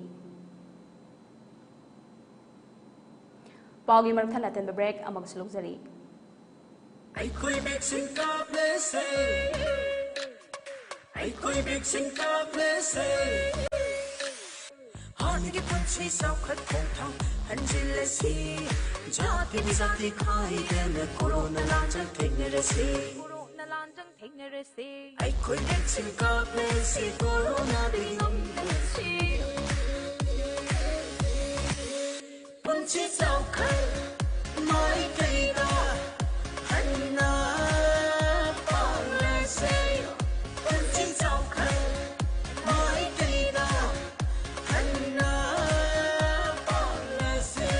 ꯄꯥꯎꯒꯤ ꯃꯔꯛ ꯊꯠꯅ ꯑꯇꯦꯟꯕ break ꯑꯃꯒꯁꯨ ꯂꯧꯖꯔꯤ꯫ ꯑꯩꯈꯣꯏ vaccine ꯀꯥꯞꯂꯁꯦ, ꯑꯩꯈꯣꯏ vaccine ꯀꯥꯞꯂꯁꯦ꯫ ꯍꯥꯟꯅꯒꯤ ꯄꯨꯟꯁꯤ ꯆꯥꯎꯈꯠ ꯈꯣꯡꯊꯥꯡ ꯍꯟꯖꯤꯜꯂꯁꯤ, ꯖꯥꯇꯤ ꯖꯥꯇꯤ ꯈꯥꯏꯗꯅ corona ꯂꯥꯟꯖꯪ ꯊꯦꯡꯅꯔꯁꯤ꯫ Corona ꯂꯥꯟꯖꯪ ꯊꯦꯡꯅꯔꯁꯤ꯫ ꯑꯩꯈꯣꯏ vaccine ꯀꯥꯞꯂꯁꯤ, corona ꯗꯒꯤ ꯉꯝꯂꯁꯤ꯫ ꯄꯨꯟꯁꯤ ꯆꯥꯎꯈꯠ ꯃꯥꯏꯀꯩꯗ ꯍꯟꯅ ꯄꯥꯡꯂꯁꯦ꯫ ꯄꯨꯟꯁꯤ ꯆꯥꯎꯈꯠ ꯃꯥꯏꯀꯩꯗ ꯍꯟꯅ ꯄꯥꯡꯂꯁꯦ꯫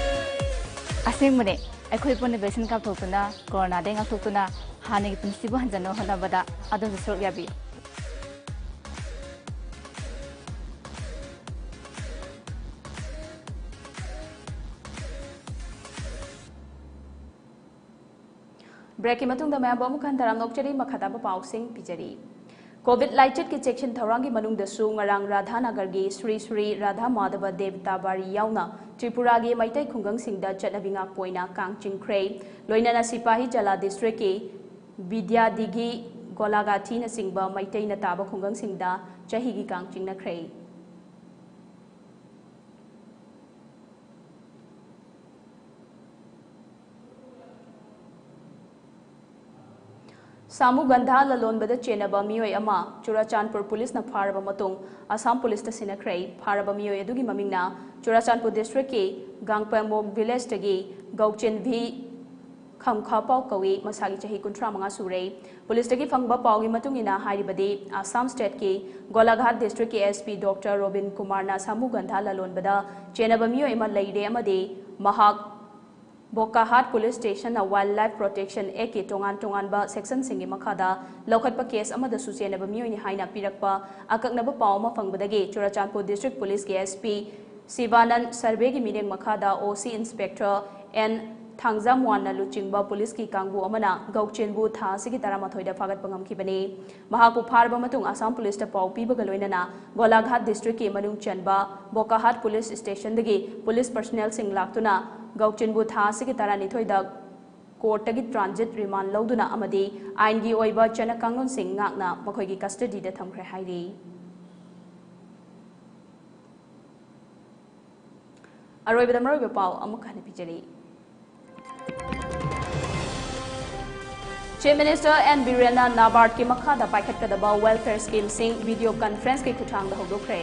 ꯑꯁꯦꯡꯕꯅꯦ, ꯑꯩꯈꯣꯏ ꯄꯨꯟꯅ vaccine ꯀꯥꯞꯊꯣꯛꯇꯨꯅ corona ꯗꯒꯤ ꯉꯥꯛꯊꯣꯛꯇꯨꯅ ꯍꯥꯟꯅꯒꯤ ꯄꯨꯟꯁꯤꯕꯨ ꯍꯟꯖꯟꯅꯕ ꯍꯣꯠꯅꯕꯗ ꯑꯗꯣꯝꯁꯨ ꯁꯔꯨꯛ ꯌꯥꯕꯤꯌꯨ꯫ ꯕ꯭ꯔꯦꯛꯀꯤ ꯃꯇꯨꯡꯗ ꯃꯌꯥꯝꯕꯨ ꯑꯃꯨꯛ ꯍꯟꯅ ꯇꯔꯥꯝꯅ ꯑꯣꯛꯆꯔꯤ꯫ ꯃꯈꯥ ꯇꯥꯕ ꯄꯥꯎꯁꯤꯡ ꯄꯤꯖꯔꯤ꯫ ꯀꯣꯚꯤꯗ ꯂꯥꯏꯆꯠꯀꯤ ꯆꯦꯛꯁꯤꯟ ꯊꯧꯔꯥꯡꯒꯤ ꯃꯅꯨꯡꯗꯁꯨ ꯉꯔꯥꯡ ꯔꯥꯙꯥꯅꯒꯔꯒꯤ ꯁ꯭ꯔꯤ ꯁ꯭ꯔꯤ ꯔꯥꯙꯥ ꯃꯥꯙꯕ ꯗꯦꯕꯇꯥ ꯕꯥꯔꯤ ꯌꯥꯎꯅ ꯇ꯭ꯔꯤꯄꯨꯔꯥꯒꯤ ꯃꯩꯇꯩ ꯈꯨꯡꯒꯪꯁꯤꯡꯗ ꯆꯠꯅꯕꯤ ꯉꯥꯛꯄ ꯑꯣꯏꯅ ꯀꯥꯡ ꯆꯤꯡꯈ꯭ꯔꯦ꯫ ꯂꯣꯏꯅꯅ ꯁꯤꯄꯥꯍꯤ ꯖꯂꯥ ꯗꯤꯁꯇ꯭ꯔꯤꯛꯀꯤ ꯕꯤꯗ꯭ꯌꯥꯗꯤꯘꯤ, ꯒꯣꯂꯥꯘꯥꯇꯤꯅꯆꯤꯡꯕ ꯃꯩꯇꯩꯅ ꯇꯥꯕ ꯈꯨꯡꯒꯪꯁꯤꯡꯗ ꯆꯍꯤꯒꯤ ꯀꯥꯡ ꯆꯤꯡꯅꯈ꯭ꯔꯦ꯫ ꯁꯥꯃꯨꯒꯟꯙꯥ ꯂꯂꯣꯟꯕꯗ ꯆꯦꯟꯅꯕ ꯃꯤꯑꯣꯏ ꯑꯃ ꯆꯨꯔꯥꯆꯥꯟꯄꯨꯔ ꯄꯨꯂꯤꯁꯅ ꯐꯥꯔꯕ ꯃꯇꯨꯡ ꯑꯁꯥꯝ ꯄꯨꯂꯤꯁꯇ ꯁꯤꯟꯅꯈ꯭ꯔꯦ꯫ ꯐꯥꯔꯕ ꯃꯤꯑꯣꯏ ꯑꯗꯨꯒꯤ ꯃꯃꯤꯡꯅ ꯆꯨꯔꯥꯆꯥꯟꯄꯨꯔ ꯗꯤꯁꯇ꯭ꯔꯤꯛꯀꯤ ꯒꯥꯡꯄꯦꯃꯣꯛ ꯚꯤꯂꯦꯖꯇꯒꯤ ꯒꯧꯆꯦꯟꯚꯤ ꯈꯝꯈꯥꯄꯥꯎ ꯀꯧꯏ꯫ ꯃꯁꯥꯒꯤ ꯆꯍꯤ ꯀꯨꯟꯊ꯭ꯔꯥ ꯃꯉꯥ ꯁꯨꯔꯦ꯫ ꯄꯨꯂꯤꯁꯇꯒꯤ ꯐꯪꯕ ꯄꯥꯎꯒꯤ ꯃꯇꯨꯡ ꯏꯟꯅ ꯍꯥꯏꯔꯤꯕꯗꯤ ꯑꯁꯥꯝ ꯁ꯭ꯇꯦꯠꯀꯤ ꯒꯣꯂꯥꯘꯥꯠ ꯗꯤꯁꯇ꯭ꯔꯤꯛꯀꯤ ꯑꯦꯁ ꯄꯤ ꯗꯣꯛꯇꯔ ꯔꯣꯕꯤꯟ ꯀꯨꯃꯥꯔꯅ ꯁꯥꯃꯨꯒꯟꯙꯥ ꯂꯂꯣꯟꯕꯗ ꯆꯦꯟꯅꯕ ꯃꯤꯑꯣꯏ ꯑꯃ ꯂꯩꯔꯦ ꯑꯃꯗꯤ ꯃꯍꯥꯛ ꯕꯣꯀꯥꯍꯥꯠ ꯄꯨꯂꯤꯁ ꯁ꯭ꯇꯦꯁꯟꯅ ꯋꯥꯏꯜꯗ ꯂꯥꯏꯐ ꯄ꯭ꯔꯣꯇꯦꯛꯁꯟ ꯑꯦꯛꯀꯤ ꯇꯣꯉꯥꯟ ꯇꯣꯉꯥꯟꯕ ꯁꯦꯛꯁꯟꯁꯤꯡꯒꯤ ꯃꯈꯥꯗ ꯂꯧꯈꯠꯄ ꯀꯦꯁ ꯑꯃꯗꯁꯨ ꯆꯦꯟꯅꯕ ꯃꯤꯑꯣꯏꯅꯤ ꯍꯥꯏꯅ ꯄꯤꯔꯛꯄ ꯑꯀꯛꯅꯕ ꯄꯥꯎ ꯑꯃ ꯐꯪꯕꯗꯒꯤ ꯆꯨꯔꯥꯆꯥꯟꯄꯨꯔ ꯗꯤꯁꯇ꯭ꯔꯤꯛ ꯄꯨꯂꯤꯁꯀꯤ ꯑꯦꯁ ꯄꯤ ꯁꯤꯕꯥꯅꯟ ꯁꯔꯚꯦꯒꯤ ꯃꯤꯠꯌꯦꯡ ꯃꯈꯥꯗ ꯑꯣ ꯁꯤ ꯏꯟꯁꯄꯦꯛꯇꯔ ꯑꯦꯟ ꯊꯥꯡꯖꯥꯝꯋꯥꯟꯅ ꯂꯨꯆꯤꯡꯕ ꯄꯨꯂꯤꯁꯀꯤ ꯀꯥꯡꯕꯨ ꯑꯃꯅ ꯒꯧꯆꯦꯟꯕꯨ ꯊꯥ ꯑꯁꯤꯒꯤ ꯇꯔꯥꯃꯥꯊꯣꯏꯗ ꯐꯥꯒꯠꯄ ꯉꯝꯈꯤꯕꯅꯤ꯫ ꯃꯍꯥꯛꯄꯨ ꯐꯥꯔꯕ ꯃꯇꯨꯡ ꯑꯁꯥꯝ ꯄꯨꯂꯤꯁꯇ ꯄꯥꯎ ꯄꯤꯕꯒ ꯂꯣꯏꯅꯅ ꯒꯣꯂꯥꯘꯥꯠ ꯗꯤꯁꯇ꯭ꯔꯤꯛꯀꯤ ꯃꯅꯨꯡ ꯆꯟꯕ ꯕꯣꯀꯥꯍꯥꯠ ꯄꯨꯂꯤꯁ ꯁ꯭ꯇꯦꯁꯟꯗꯒꯤ ꯄꯨꯂꯤꯁ ꯄꯔꯁꯅꯦꯜꯁꯤꯡ ꯂꯥꯛꯇꯨꯅ ꯒꯧꯆꯦꯟꯕꯨ ꯊꯥ ꯑꯁꯤꯒꯤ ꯇꯔꯥꯅꯤꯊꯣꯏꯗ ꯀꯣꯔꯠꯇꯒꯤ ꯇ꯭ꯔꯥꯟꯖꯤꯠ ꯔꯤꯃꯥꯟ ꯂꯧꯗꯨꯅ ꯑꯃꯗꯤ ꯑꯥꯏꯟꯒꯤ ꯑꯣꯏꯕ ꯆꯠꯅ ꯀꯥꯡꯂꯣꯟꯁꯤꯡ ꯉꯥꯛꯅ ꯃꯈꯣꯏꯒꯤ ꯀꯁꯇꯗꯤꯗ ꯊꯝꯈ꯭ꯔꯦ ꯍꯥꯏꯔꯤ꯫ ꯑꯔꯣꯏꯕꯗ ꯃꯔꯨꯑꯣꯏꯕ ꯄꯥꯎ ꯑꯃꯨꯛ ꯍꯟꯅ ꯄꯤꯖꯔꯤ꯫ ꯆꯤꯐ ꯃꯤꯅꯤꯁꯇꯔ ꯑꯦꯟ ꯕꯤꯔꯦꯟꯅ ꯅꯥꯕꯥꯔꯗꯀꯤ ꯃꯈꯥꯗ ꯄꯥꯏꯈꯠꯀꯗꯕ ꯋꯦꯜꯐꯦꯌꯔ ꯁ꯭ꯀꯤꯝꯁꯤꯡ ꯚꯤꯗꯤꯑꯣ ꯀꯟꯐ꯭ꯔꯦꯟꯁꯀꯤ ꯈꯨꯠꯊꯥꯡꯗ ꯍꯧꯗꯣꯛꯈ꯭ꯔꯦ꯫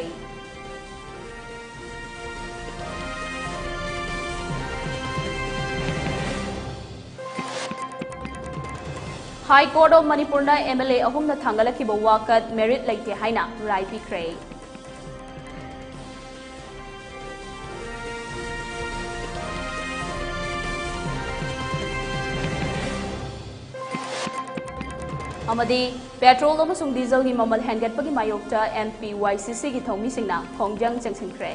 ꯍꯥꯏ ꯀꯣꯔꯠ ꯑꯣꯐ ꯃꯅꯤꯄꯨꯔꯅ ꯑꯦꯝ ꯑꯦꯜ ꯑꯦ ꯑꯍꯨꯝꯅ ꯊꯥꯡꯒꯠꯂꯛꯈꯤꯕ ꯋꯥꯀꯠ ꯃꯦꯔꯤꯠ ꯂꯩꯇꯦ ꯍꯥꯏꯅ ꯔꯥꯏ ꯄꯤꯈ꯭ꯔꯦ꯫ ꯑꯃꯗꯤ ꯄꯦꯇ꯭ꯔꯣꯜ ꯑꯃꯁꯨꯡ ꯗꯤꯖꯜꯒꯤ ꯃꯃꯜ ꯍꯦꯟꯒꯠꯄꯒꯤ ꯃꯥꯌꯣꯛꯇ ꯑꯦꯝ ꯄꯤ ꯋꯥꯏ ꯁꯤ ꯁꯤꯒꯤ ꯊꯧꯃꯤꯁꯤꯡꯅ ꯈꯣꯡꯖꯪ ꯆꯪꯁꯤꯟꯈ꯭ꯔꯦ꯫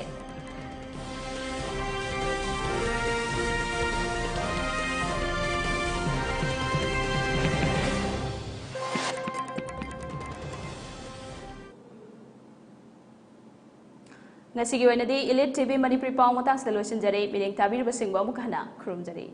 ꯉꯁꯤꯒꯤ ꯑꯣꯏꯅꯗꯤ Elite TV ꯃꯅꯤꯄꯨꯔꯤ ꯄꯥꯎ ꯃꯇꯥꯡꯁꯤꯗ ꯂꯣꯏꯁꯤꯟꯖꯔꯦ꯫ ꯃꯤꯠꯌꯦꯡ ꯇꯥꯕꯤꯔꯤꯕꯁꯤꯡꯕꯨ ꯑꯃꯨꯛ ꯍꯟꯅ ꯈꯨꯔꯨꯝꯖꯔꯤ꯫